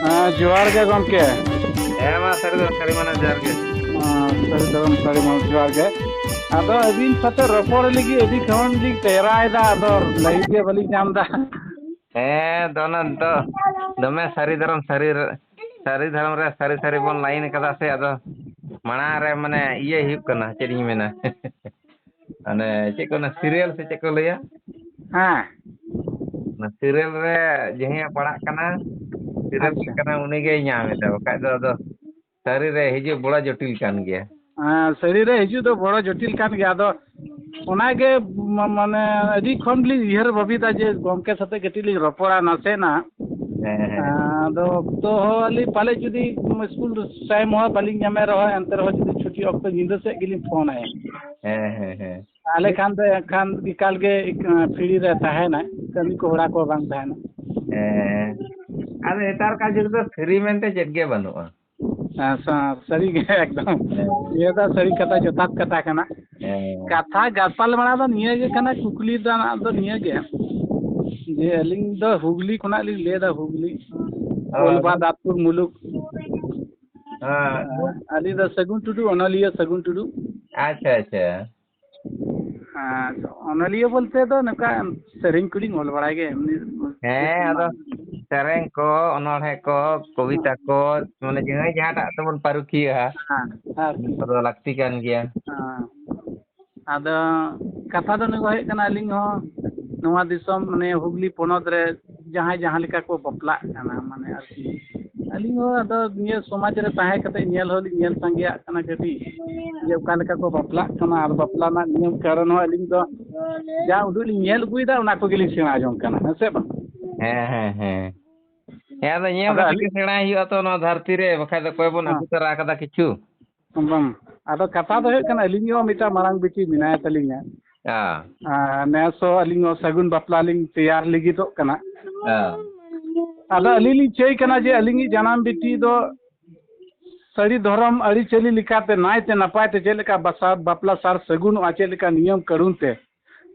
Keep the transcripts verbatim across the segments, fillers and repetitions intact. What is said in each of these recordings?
ᱦᱮᱸ, ᱡᱚᱦᱟᱨ ᱜᱮ ᱜᱚᱢᱠᱮ᱾ ᱦᱮᱸ, ᱢᱟ ᱥᱟᱹᱨᱤ ᱫᱚ ᱥᱟᱹᱨᱤ ᱢᱟᱱᱮ ᱡᱚᱦᱟᱨ ᱜᱮ᱾ ᱦᱮᱸ, ᱥᱟᱹᱨᱤ ᱫᱷᱚᱨᱚᱢ ᱥᱟᱹᱨᱤ ᱢᱟᱱᱮ ᱡᱚᱦᱟᱨ ᱜᱮ᱾ ᱟᱫᱚ ᱟᱹᱵᱤᱱ ᱥᱟᱛᱮ ᱨᱚᱯᱚᱲ ᱞᱟᱹᱜᱤᱫ ᱟᱹᱰᱤ ᱠᱷᱚᱱ ᱞᱤᱧ ᱛᱮᱨᱟᱭᱮᱫᱟ, ᱟᱫᱚ ᱞᱟᱭᱤᱱ ᱜᱮ ᱵᱟᱹᱞᱤᱧ ᱧᱟᱢ ᱮᱫᱟ᱾ ᱦᱮᱸ, ᱫᱚ ᱚᱱᱟ ᱫᱚ ᱫᱚᱢᱮ ᱥᱟᱹᱨᱤ ᱫᱷᱚᱨᱚᱢ ᱥᱟᱹᱨᱤ ᱨᱮ-, ᱥᱟᱹᱨᱤ ᱫᱷᱚᱨᱚᱢ ᱨᱮ ᱥᱟᱹᱨᱤ ᱥᱟᱹᱨᱤ ᱵᱚᱱ ᱞᱟᱭᱤᱱ ᱠᱟᱫᱟ ᱥᱮ, ᱟᱫᱚ ᱢᱟᱲᱟᱝ ᱨᱮ ᱢᱟᱱᱮ ᱤᱭᱟᱹ ᱦᱩᱭᱩᱜ ᱠᱟᱱᱟ, ᱪᱮᱫ ᱤᱧ ᱢᱮᱱᱟ? ᱚᱱᱮ ᱪᱮᱫ ᱠᱚ, ᱚᱱᱟ ᱥᱤᱨᱤᱭᱟᱞ ᱥᱮ ᱪᱮᱫ ᱠᱚ ᱞᱟᱹᱭᱟ? ᱦᱮᱸ᱾ ᱚᱱᱟ ᱥᱤᱨᱤᱭᱟᱞ ᱨᱮ ᱡᱟᱦᱟᱸᱭᱮ ᱯᱟᱲᱟᱜ ᱠᱟᱱᱟ, ᱥᱤᱨᱤᱭᱟᱞ ᱟᱪᱪᱷᱟ᱾ ᱠᱟᱱᱟ, ᱩᱱᱤᱜᱮᱭ ᱧᱟᱢ ᱮᱫᱟ, ᱵᱟᱠᱷᱟᱡ ᱫᱚ ᱟᱫᱚ ᱥᱟᱹᱨᱤ ᱨᱮ ᱦᱤᱡᱩᱜ ᱵᱚᱲᱚ ᱡᱚᱴᱤᱞ ᱠᱟᱱ ᱜᱮᱭᱟ᱾ ᱦᱮᱸ, ᱥᱟᱹᱨᱤ ᱨᱮ ᱦᱤᱡᱩᱜ ᱫᱚ ᱵᱚᱲᱚ ᱡᱚᱴᱤᱞ ᱠᱟᱱ ᱜᱮᱭᱟ᱾ ᱟᱫᱚ ᱚᱱᱟᱜᱮ ᱢᱟ-, ᱢᱟᱱᱮ ᱟᱹᱰᱤ ᱠᱷᱚᱱ ᱜᱮᱞᱤᱧ ᱩᱭᱦᱟᱹᱨ ᱵᱷᱟᱹᱵᱤᱛᱟ ᱡᱮ ᱜᱚᱢᱠᱮ ᱥᱟᱛᱮ ᱠᱟᱹᱴᱤᱡ ᱞᱤᱧ ᱨᱚᱯᱚᱲᱟ ᱱᱟᱥᱮᱱᱟᱜ᱾ ᱦᱮᱸ, ᱦᱮᱸ᱾ ᱟᱫᱚ ᱚᱠᱛᱚ ᱦᱚᱸ ᱟᱹᱞᱤᱧ ᱯᱟᱞᱮ ᱡᱩᱫᱤ ᱥᱠᱩᱞ ᱴᱟᱭᱤᱢ ᱦᱚᱸ ᱵᱟᱹᱞᱤᱧ ᱧᱟᱢᱮᱫ ᱨᱮᱦᱚᱸ, ᱮᱱᱛᱮ ᱨᱮᱦᱚᱸ ᱡᱩᱫᱤ ᱪᱷᱩᱴᱤ ᱚᱠᱛᱚ ᱧᱤᱫᱟᱹ ᱥᱮᱫ ᱜᱮᱞᱤᱧ ᱯᱷᱳᱱ ᱟᱭᱟ᱾ ᱦᱮᱸ, ᱦᱮᱸ, ᱦᱮᱸ᱾ ᱛᱟᱦᱚᱞᱮ ᱠᱷᱟᱱ ᱫᱚ ᱮᱱᱠᱷᱟᱱ ᱮᱠᱟᱞ ᱜᱮ ᱯᱷᱤᱨᱤ ᱨᱮ ᱛᱟᱦᱮᱱᱟᱭ, ᱠᱟᱹᱢᱤ ᱠᱚ ᱦᱚᱲᱟ ᱠᱚ ᱵᱟᱝ ᱛᱟᱦᱮᱱᱟ᱾ ᱦᱮᱸ, ᱟᱫᱚ ᱱᱮᱛᱟᱨ ᱠᱟᱨ ᱡᱩᱜᱽ ᱫᱚ ᱯᱷᱤᱨᱤ ᱢᱮᱱᱛᱮ ᱪᱮᱫ ᱜᱮ ᱵᱟᱹᱱᱩᱜᱼᱟ᱾ ᱦᱮᱸ, ᱥᱟ-, ᱥᱟᱹᱨᱤ ᱜᱮ ᱮᱠᱫᱚᱢ᱾ ᱦᱮᱸ᱾ ᱱᱤᱭᱟᱹ ᱫᱚ ᱥᱟᱹᱨᱤ ᱠᱟᱛᱷᱟ, ᱡᱚᱛᱷᱟᱛ ᱠᱟᱛᱷᱟ ᱠᱟᱱᱟ᱾ ᱦᱮᱸ᱾ ᱠᱟᱛᱷᱟ ᱜᱟᱯᱟᱞ ᱢᱟᱨᱟᱣ ᱫᱚ ᱱᱤᱭᱟᱹ ᱜᱮ ᱠᱟᱱᱟ, ᱠᱩᱠᱞᱤ ᱫᱚ ᱱᱟᱜ ᱫᱚ ᱱᱤᱭᱟᱹ ᱜᱮ, ᱡᱮ ᱟᱹᱞᱤᱧ ᱫᱚ ᱦᱩᱜᱽᱞᱤ ᱠᱷᱚᱱᱟᱜ ᱞᱤᱧ ᱞᱟᱹᱭ ᱮᱫᱟ, ᱦᱩᱜᱽᱞᱤ, ᱦᱮᱸ᱾ ᱠᱳᱞᱵᱟ ᱫᱟᱸᱛᱯᱩᱨ ᱢᱩᱞᱩᱠ᱾ ᱦᱮᱸ᱾ ᱟᱹᱞᱤᱧ ᱫᱚ ᱥᱟᱹᱜᱩᱱ ᱴᱩᱰᱩ, ᱚᱱᱚᱞᱤᱭᱟᱹ ᱥᱟᱹᱜᱩᱱ ᱴᱩᱰᱩ᱾ ᱟᱪᱪᱷᱟ, ᱟᱪᱪᱷᱟ᱾ ᱟᱨ ᱚᱱᱚᱞᱤᱭᱟᱹ ᱵᱚᱞᱛᱮ ᱫᱚ ᱱᱚᱝᱠᱟ ᱥᱮᱨᱮᱧ ᱠᱚᱞᱤᱧ ᱚᱞ ᱵᱟᱲᱟᱭ ᱜᱮᱭᱟ, ᱮᱢᱱᱤ ᱦᱮᱸ, ᱟᱫᱚ ᱥᱮᱨᱮᱧ ᱠᱚ, ᱚᱱᱚᱬᱦᱮ ᱠᱚ, ᱠᱚᱵᱤᱛᱟ ᱠᱚ, ᱢᱟᱱᱮ ᱡᱟᱦᱟᱸᱭ ᱡᱟᱦᱟᱸᱴᱟᱜ ᱛᱮᱵᱚᱱ ᱯᱟᱹᱨᱩᱠᱷᱤᱭᱟᱹᱜᱼᱟ, ᱦᱮᱸ, ᱦᱮᱸ᱾ ᱚᱱᱟ ᱠᱚᱫᱚ ᱞᱟᱹᱠᱛᱤ ᱠᱟᱱ ᱜᱮᱭᱟ᱾ ᱦᱮᱸ᱾ ᱟᱫᱚ ᱠᱟᱛᱷᱟ ᱫᱚ ᱱᱚᱝᱠᱟ ᱦᱩᱭᱩᱜ ᱠᱟᱱᱟ, ᱟᱹᱞᱤᱧ ᱦᱚᱸ ᱱᱚᱣᱟ ᱫᱤᱥᱚᱢ, ᱢᱟᱱᱮ ᱦᱩᱜᱽᱞᱤ ᱯᱚᱱᱚᱛ ᱨᱮ ᱡᱟᱦᱟᱸᱭ ᱡᱟᱦᱟᱸ ᱞᱮᱠᱟ ᱠᱚ ᱵᱟᱯᱞᱟᱜ ᱠᱟᱱᱟ, ᱢᱟᱱᱮ ᱟᱨᱠᱤ ᱟᱹᱞᱤᱧ ᱦᱚᱸ ᱟᱫᱚ ᱱᱤᱭᱟᱹ ᱥᱚᱢᱟᱡᱽ ᱨᱮ ᱛᱟᱦᱮᱸ ᱠᱟᱛᱮ ᱧᱮᱞ ᱦᱚᱸᱞᱤᱧ ᱧᱮᱞ ᱥᱟᱸᱜᱮᱭᱟᱜ ᱠᱟᱱᱟ ᱠᱟᱹᱴᱤᱡ, ᱡᱮ ᱚᱠᱟ ᱞᱮᱠᱟ ᱠᱚ ᱵᱟᱯᱞᱟᱜ ᱠᱟᱱᱟ ᱟᱨ ᱵᱟᱯᱞᱟ ᱨᱮᱱᱟᱜ ᱱᱤᱭᱚᱢ ᱠᱟᱨᱚᱱ ᱦᱚᱸ ᱟᱹᱞᱤᱧ ᱫᱚ ᱡᱟ ᱩᱰᱩᱠ ᱞᱤᱧ ᱧᱮᱞ ᱟᱹᱜᱩᱭᱮᱫᱟ, ᱚᱱᱟ ᱠᱚᱜᱮ ᱞᱤᱧ ᱥᱮᱬᱟ ᱡᱚᱝ ᱠᱟᱱᱟ, ᱦᱮᱸ ᱥᱮ ᱵᱟᱝ? ᱦᱮᱸ, ᱦᱮᱸ, ᱦᱮᱸ᱾ ᱦᱮᱸ, ᱟᱫᱚ ᱧᱮᱞ ᱟᱫᱚ ᱠᱟᱛᱮ ᱜᱮ ᱟᱹᱞᱤᱧ ᱥᱮᱬᱟᱭ ᱦᱩᱭᱩᱜᱼᱟ ᱛᱚ, ᱱᱚᱣᱟ ᱫᱷᱟᱹᱨᱛᱤ ᱨᱮ, ᱵᱟᱠᱷᱟᱡ ᱫᱚ ᱚᱠᱚᱭ ᱵᱚᱱ ᱦᱮᱸ᱾ ᱟᱹᱜᱩ ᱛᱚᱨᱟ ᱠᱟᱫᱟ ᱠᱤᱪᱷᱩ? ᱵᱟᱝ, ᱟᱫᱚ ᱠᱟᱛᱷᱟ ᱫᱚ ᱦᱩᱭᱩᱜ ᱠᱟᱱᱟ, ᱟᱹᱞᱤᱧ ᱦᱚᱸ ᱢᱤᱫᱴᱟᱝ ᱢᱟᱨᱟᱝ ᱵᱤᱴᱤ ᱢᱮᱱᱟᱭ ᱛᱟᱹᱞᱤᱧᱟ᱾ ᱦᱮᱸ᱾ ᱟᱨ ᱱᱮᱥ ᱦᱚᱸ ᱟᱹᱞᱤᱧ ᱦᱚᱸ ᱥᱟᱹᱜᱩᱱ ᱵᱟᱯᱞᱟ ᱞᱤᱧ ᱛᱮᱭᱟᱨ ᱞᱟᱹᱜᱤᱫᱚᱜ ᱠᱟᱱᱟ᱾ ᱦᱮᱸ᱾ ᱟᱫᱚ ᱟᱹᱞᱤᱧ ᱞᱤᱧ ᱪᱟᱹᱭ ᱠᱟᱱᱟ ᱡᱮ ᱟᱹᱞᱤᱧᱤᱡ ᱡᱟᱱᱟᱢ ᱵᱤᱴᱤ ᱫᱚ ᱥᱟᱹᱨᱤ ᱫᱷᱚᱨᱚᱢ ᱟᱹᱨᱤᱪᱟᱹᱞᱤ ᱞᱮᱠᱟᱛᱮ ᱱᱟᱭᱛᱮ ᱱᱟᱯᱟᱭ ᱛᱮ ᱪᱮᱫ ᱞᱮᱠᱟ ᱵᱟᱥᱟ-, ᱵᱟᱯᱞᱟ ᱥᱟᱨ ᱥᱟᱹᱜᱩᱱᱚᱜᱼᱟ, ᱪᱮᱫ ᱞᱮᱠᱟ ᱱᱤᱭᱚᱢ ᱠᱟᱹᱱᱩᱱ ᱛᱮ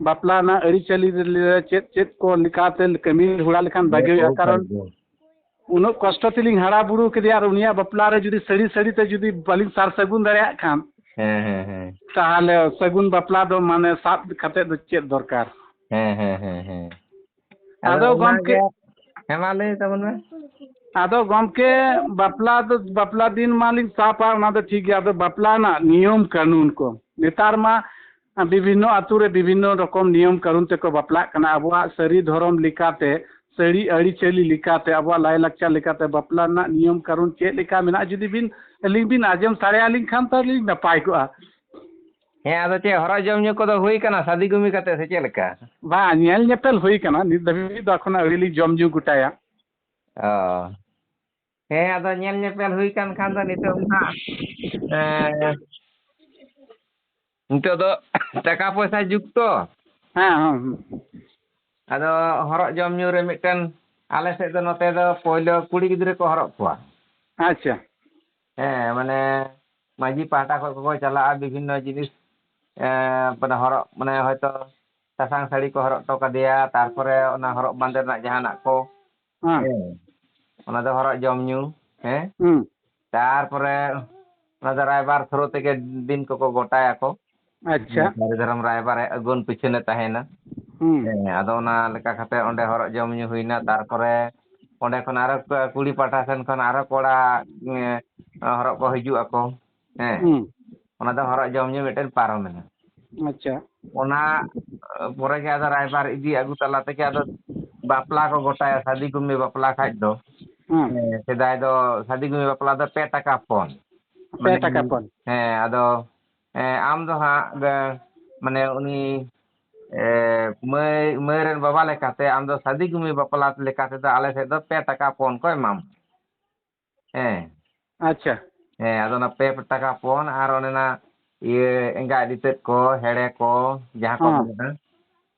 ᱵᱟᱯᱞᱟ ᱨᱮᱱᱟᱜ ᱟᱹᱨᱤᱪᱟᱹᱞᱤ ᱨᱮ ᱪᱮᱫ ᱪᱮᱫ ᱠᱚ ᱞᱮᱠᱟᱛᱮ ᱠᱟᱹᱢᱤ ᱦᱚᱨᱟ ᱞᱮᱠᱷᱟᱱ ᱵᱷᱟᱜᱮ ᱦᱩᱭᱩᱜᱼᱟ? ᱠᱟᱨᱚᱱ ᱩᱱᱟᱹᱜ ᱠᱚᱥᱴᱚ ᱛᱮᱞᱤᱧ ᱦᱟᱨᱟ ᱵᱩᱨᱩ ᱠᱮᱫᱮᱭᱟ, ᱟᱨ ᱩᱱᱤᱭᱟᱜ ᱵᱟᱯᱞᱟ ᱨᱮ ᱡᱩᱫᱤ ᱥᱟᱹᱲᱤ ᱥᱟᱹᱲᱤ ᱛᱮ ᱡᱩᱫᱤ ᱵᱟᱹᱞᱤᱧ ᱥᱟᱨ ᱥᱟᱹᱜᱩᱱ ᱫᱟᱲᱮᱭᱟᱜ ᱠᱷᱟᱱ, ᱦᱮᱸ, ᱦᱮᱸ, ᱦᱮᱸ᱾ ᱛᱟᱦᱚᱞᱮ ᱥᱟᱹᱜᱩᱱ ᱵᱟᱯᱞᱟ ᱫᱚ ᱢᱟᱱᱮ ᱥᱟᱵ ᱠᱟᱛᱮ ᱫᱚ ᱪᱮᱫ ᱫᱚᱨᱠᱟᱨ? ᱦᱮᱸ, ᱦᱮᱸ, ᱦᱮᱸ, ᱦᱮᱸ᱾ ᱟᱫᱚ ᱟᱫᱚ ᱜᱚᱢᱠᱮ, ᱚᱱᱟᱜᱮ, ᱦᱮᱸ, ᱢᱟ ᱞᱟᱹᱭ ᱛᱟᱵᱚᱱ ᱢᱮ᱾ ᱟᱫᱚ ᱜᱚᱢᱠᱮ, ᱵᱟᱯᱞᱟ ᱫᱚ, ᱵᱟᱯᱞᱟ ᱫᱤᱱ ᱢᱟᱞᱤᱧ ᱥᱟᱵᱟ, ᱚᱱᱟ ᱫᱚ ᱴᱷᱤᱠ ᱜᱮᱭᱟ᱾ ᱟᱫᱚ ᱵᱟᱯᱞᱟ ᱨᱮᱱᱟᱜ ᱱᱤᱭᱚᱢ ᱠᱟᱹᱱᱩᱱ ᱠᱚ, ᱱᱮᱛᱟᱨ ᱢᱟ ᱵᱤᱵᱷᱤᱱᱱᱚ ᱟᱛᱳ ᱨᱮ ᱵᱤᱵᱷᱤᱱᱱᱚ ᱨᱚᱠᱚᱢ ᱱᱤᱭᱚᱢ ᱠᱟᱹᱱᱩᱱ ᱛᱮᱠᱚ ᱵᱟᱯᱞᱟᱜ ᱠᱟᱱᱟ᱾ ᱟᱵᱚᱣᱟᱜ ᱥᱟᱹᱨᱤ ᱫᱷᱚᱨᱚᱢ ᱞᱮᱠᱟᱛᱮ, ᱥᱟᱹᱨᱤ ᱟᱹᱨᱤᱪᱟᱹᱞᱤ ᱞᱮᱠᱟᱛᱮ, ᱟᱵᱚᱣᱟᱜ ᱞᱟᱭᱼᱞᱟᱠᱪᱟᱨ ᱞᱮᱠᱟᱛᱮ ᱵᱟᱯᱞᱟ ᱨᱮᱱᱟᱜ ᱱᱤᱭᱚᱢ ᱠᱟᱹᱱᱩᱱ ᱪᱮᱫ ᱞᱮᱠᱟ ᱢᱮᱱᱟᱜᱼᱟ, ᱡᱩᱫᱤ ᱵᱤᱱ, ᱟᱹᱞᱤᱧ ᱵᱤᱱ ᱟᱸᱡᱚᱢ ᱥᱟᱰᱮ ᱟᱹᱞᱤᱧ ᱠᱷᱟᱱ ᱛᱟᱦᱚᱞᱮ ᱞᱤᱧ ᱱᱟᱯᱟᱭ ᱠᱚᱜᱼᱟ᱾ ᱦᱮᱸ, ᱟᱫᱚ ᱪᱮᱫ ᱦᱚᱨᱚᱜ ᱡᱚᱢ ᱧᱩ ᱠᱚᱫᱚ ᱦᱩᱭ ᱠᱟᱱᱟ ᱥᱟᱫᱤ ᱜᱩᱢᱤ ᱠᱟᱛᱮ ᱥᱮ ᱪᱮᱫ ᱞᱮᱠᱟ? ᱵᱟᱝ, ᱧᱮᱞ ᱧᱮᱯᱮᱞ ᱦᱩᱭ ᱠᱟᱱᱟ, ᱱᱤᱛ ᱫᱷᱟᱹᱵᱤᱡ ᱫᱚ ᱮᱠᱷᱚᱱ ᱟᱹᱣᱨᱤ ᱞᱤᱧ ᱡᱚᱢ ᱧᱩ ᱜᱚᱴᱟᱭᱟ᱾ ᱚ᱾ ᱦᱮᱸ, ᱟᱫᱚ ᱧᱮᱞ ᱧᱮᱯᱮᱞ ᱦᱩᱭ ᱠᱟᱱ ᱠᱷᱟᱱ ᱫᱚ ᱱᱤᱛᱚᱜ ᱢᱟ, ᱮᱸ, ᱱᱤᱛᱚᱜ ᱫᱚ ᱴᱟᱠᱟ ᱯᱚᱭᱥᱟ ᱡᱩᱜᱽ ᱛᱚ᱾ ᱦᱮᱸ, ᱦᱮᱸ, ᱦᱮᱸ᱾ ᱟᱫᱚ ᱦᱚᱨᱚᱜ ᱡᱚᱢ ᱧᱩ ᱨᱮ ᱢᱤᱫᱴᱮᱱ, ᱟᱞᱮ ᱥᱮᱫ ᱫᱚ ᱱᱚᱛᱮ ᱫᱚ ᱯᱳᱭᱞᱳ ᱠᱩᱲᱤ ᱜᱤᱫᱽᱨᱟᱹ ᱠᱚ ᱦᱚᱨᱚᱜ ᱠᱚᱣᱟ᱾ ᱟᱪᱪᱷᱟ᱾ ᱦᱮᱸ, ᱢᱟᱱᱮ ᱢᱟᱹᱡᱷᱤ ᱯᱟᱦᱴᱟ ᱠᱷᱚᱱ ᱠᱚᱠᱚ ᱪᱟᱞᱟᱜᱼᱟ, ᱵᱤᱵᱷᱤᱱᱱᱚ ᱡᱤᱱᱤᱥ, ᱮᱸ, ᱢᱟᱱᱮ ᱦᱚᱨᱚᱜ, ᱢᱟᱱᱮ ᱦᱚᱭᱛᱚ ᱥᱟᱥᱟᱝ ᱥᱟᱹᱲᱤ ᱠᱚ ᱦᱚᱨᱚᱜ ᱦᱚᱴᱚ ᱠᱟᱫᱮᱭᱟ, ᱛᱟᱨᱯᱚᱨᱮ ᱚᱱᱟ ᱦᱚᱨᱚᱜ ᱵᱟᱸᱫᱮ ᱨᱮᱱᱟᱜ ᱡᱟᱦᱟᱱᱟᱜ ᱠᱚ, ᱦᱮᱸ᱾ ᱦᱮᱸ, ᱚᱱᱟ ᱫᱚ ᱦᱚᱨᱚᱜ ᱡᱚᱢ ᱧᱩ, ᱦᱮᱸ᱾ ᱦᱩᱸ᱾ ᱛᱟᱨᱯᱚᱨᱮ ᱚᱱᱟ ᱫᱚ ᱨᱟᱭᱵᱟᱨ ᱛᱷᱨᱳ ᱛᱮᱜᱮ ᱫᱤᱱ ᱠᱚᱠᱚ ᱜᱚᱴᱟᱭᱟᱠᱚ᱾ ᱟᱪᱪᱷᱟ᱾ ᱥᱟᱹᱨᱤ ᱫᱷᱚᱨᱚᱢ ᱨᱟᱭᱵᱟᱨ ᱟᱹᱜᱩᱱ ᱯᱤᱪᱷᱟᱹᱱᱮ ᱛᱟᱦᱮᱱᱟ᱾ ᱦᱩᱸ᱾ ᱦᱮᱸ, ᱟᱫᱚ ᱚᱱᱟ ᱞᱮᱠᱟ ᱠᱟᱛᱮ ᱚᱸᱰᱮ ᱦᱚᱨᱚᱜ ᱡᱚᱢ ᱧᱩ ᱦᱩᱭᱱᱟ, ᱛᱟᱨᱯᱚᱨᱮ ᱚᱸᱰᱮ ᱠᱷᱚᱱ ᱟᱨᱚ ᱠᱩᱲᱤ ᱯᱟᱦᱴᱟ ᱥᱮᱱ ᱠᱷᱚᱱ ᱟᱨᱚ ᱠᱚᱲᱟ, ᱮᱸ, ᱦᱚᱨᱚᱜ ᱠᱚ ᱦᱤᱡᱩᱜ ᱟᱠᱚ᱾ ᱦᱮᱸ᱾ ᱦᱩᱸ᱾ ᱚᱱᱟ ᱫᱚ ᱦᱚᱨᱚᱜ ᱡᱚᱢ ᱧᱩ ᱢᱤᱫᱴᱮᱱ ᱯᱟᱨᱚᱢᱮᱱᱟ᱾ ᱟᱪᱪᱷᱟ᱾ ᱚᱱᱟ, ᱮ, ᱯᱚᱨᱮ ᱜᱮ ᱟᱫᱚ ᱨᱟᱭᱵᱟᱨ ᱤᱫᱤ ᱟᱹᱜᱩ ᱛᱟᱞᱟ ᱛᱮᱜᱮ ᱟᱫᱚ ᱵᱟᱯᱞᱟ ᱠᱚ ᱜᱚᱴᱟᱭᱟ, ᱥᱟᱫᱤ ᱜᱩᱢᱤ ᱵᱟᱯᱞᱟ ᱠᱷᱟᱡ ᱫᱚ᱾ ᱦᱮᱸ᱾ ᱦᱮᱸ, ᱥᱮᱫᱟᱭ ᱫᱚ ᱥᱟᱫᱤ ᱜᱩᱢᱤ ᱵᱟᱯᱞᱟ ᱫᱚ ᱯᱮ ᱴᱟᱠᱟ ᱯᱚᱱ᱾ ᱯᱮ ᱢᱟᱱᱮ, ᱴᱟᱠᱟ ᱯᱚᱱ᱾ ᱦᱮᱸ, ᱟᱫᱚ, ᱮ, ᱟᱢ ᱫᱚ ᱦᱟᱸᱜ, ᱮ, ᱢᱟᱱᱮ ᱩᱱᱤ, ᱮ, ᱢᱟᱹᱭ, ᱢᱟᱹᱭ ᱨᱮᱱ ᱵᱟᱵᱟ ᱞᱮᱠᱟᱛᱮ ᱟᱢ ᱫᱚ ᱥᱟᱫᱤ ᱜᱩᱢᱤ ᱵᱟᱯᱞᱟ ᱞᱮᱠᱟ ᱛᱮᱫᱚ ᱟᱞᱮ ᱥᱮᱫ ᱫᱚ ᱯᱮ ᱴᱟᱠᱟ ᱯᱚᱱ ᱠᱚ ᱮᱢᱟᱢᱟ᱾ ᱦᱮᱸ᱾ ᱟᱪᱪᱷᱟ᱾ ᱦᱮᱸ, ᱟᱫᱚ ᱚᱱᱟ ᱯᱮ ᱴᱟᱠᱟ ᱯᱚᱱ ᱟᱨ ᱚᱱᱮ ᱚᱱᱟ ᱤᱭᱟᱹ ᱮᱸᱜᱟ ᱤᱛᱟᱹᱫ ᱠᱚ, ᱦᱮᱲᱮ ᱠᱚ, ᱡᱟᱦᱟᱸ ᱠᱚ ᱦᱮᱸ᱾ ᱢᱮᱱᱟᱜᱼᱟ,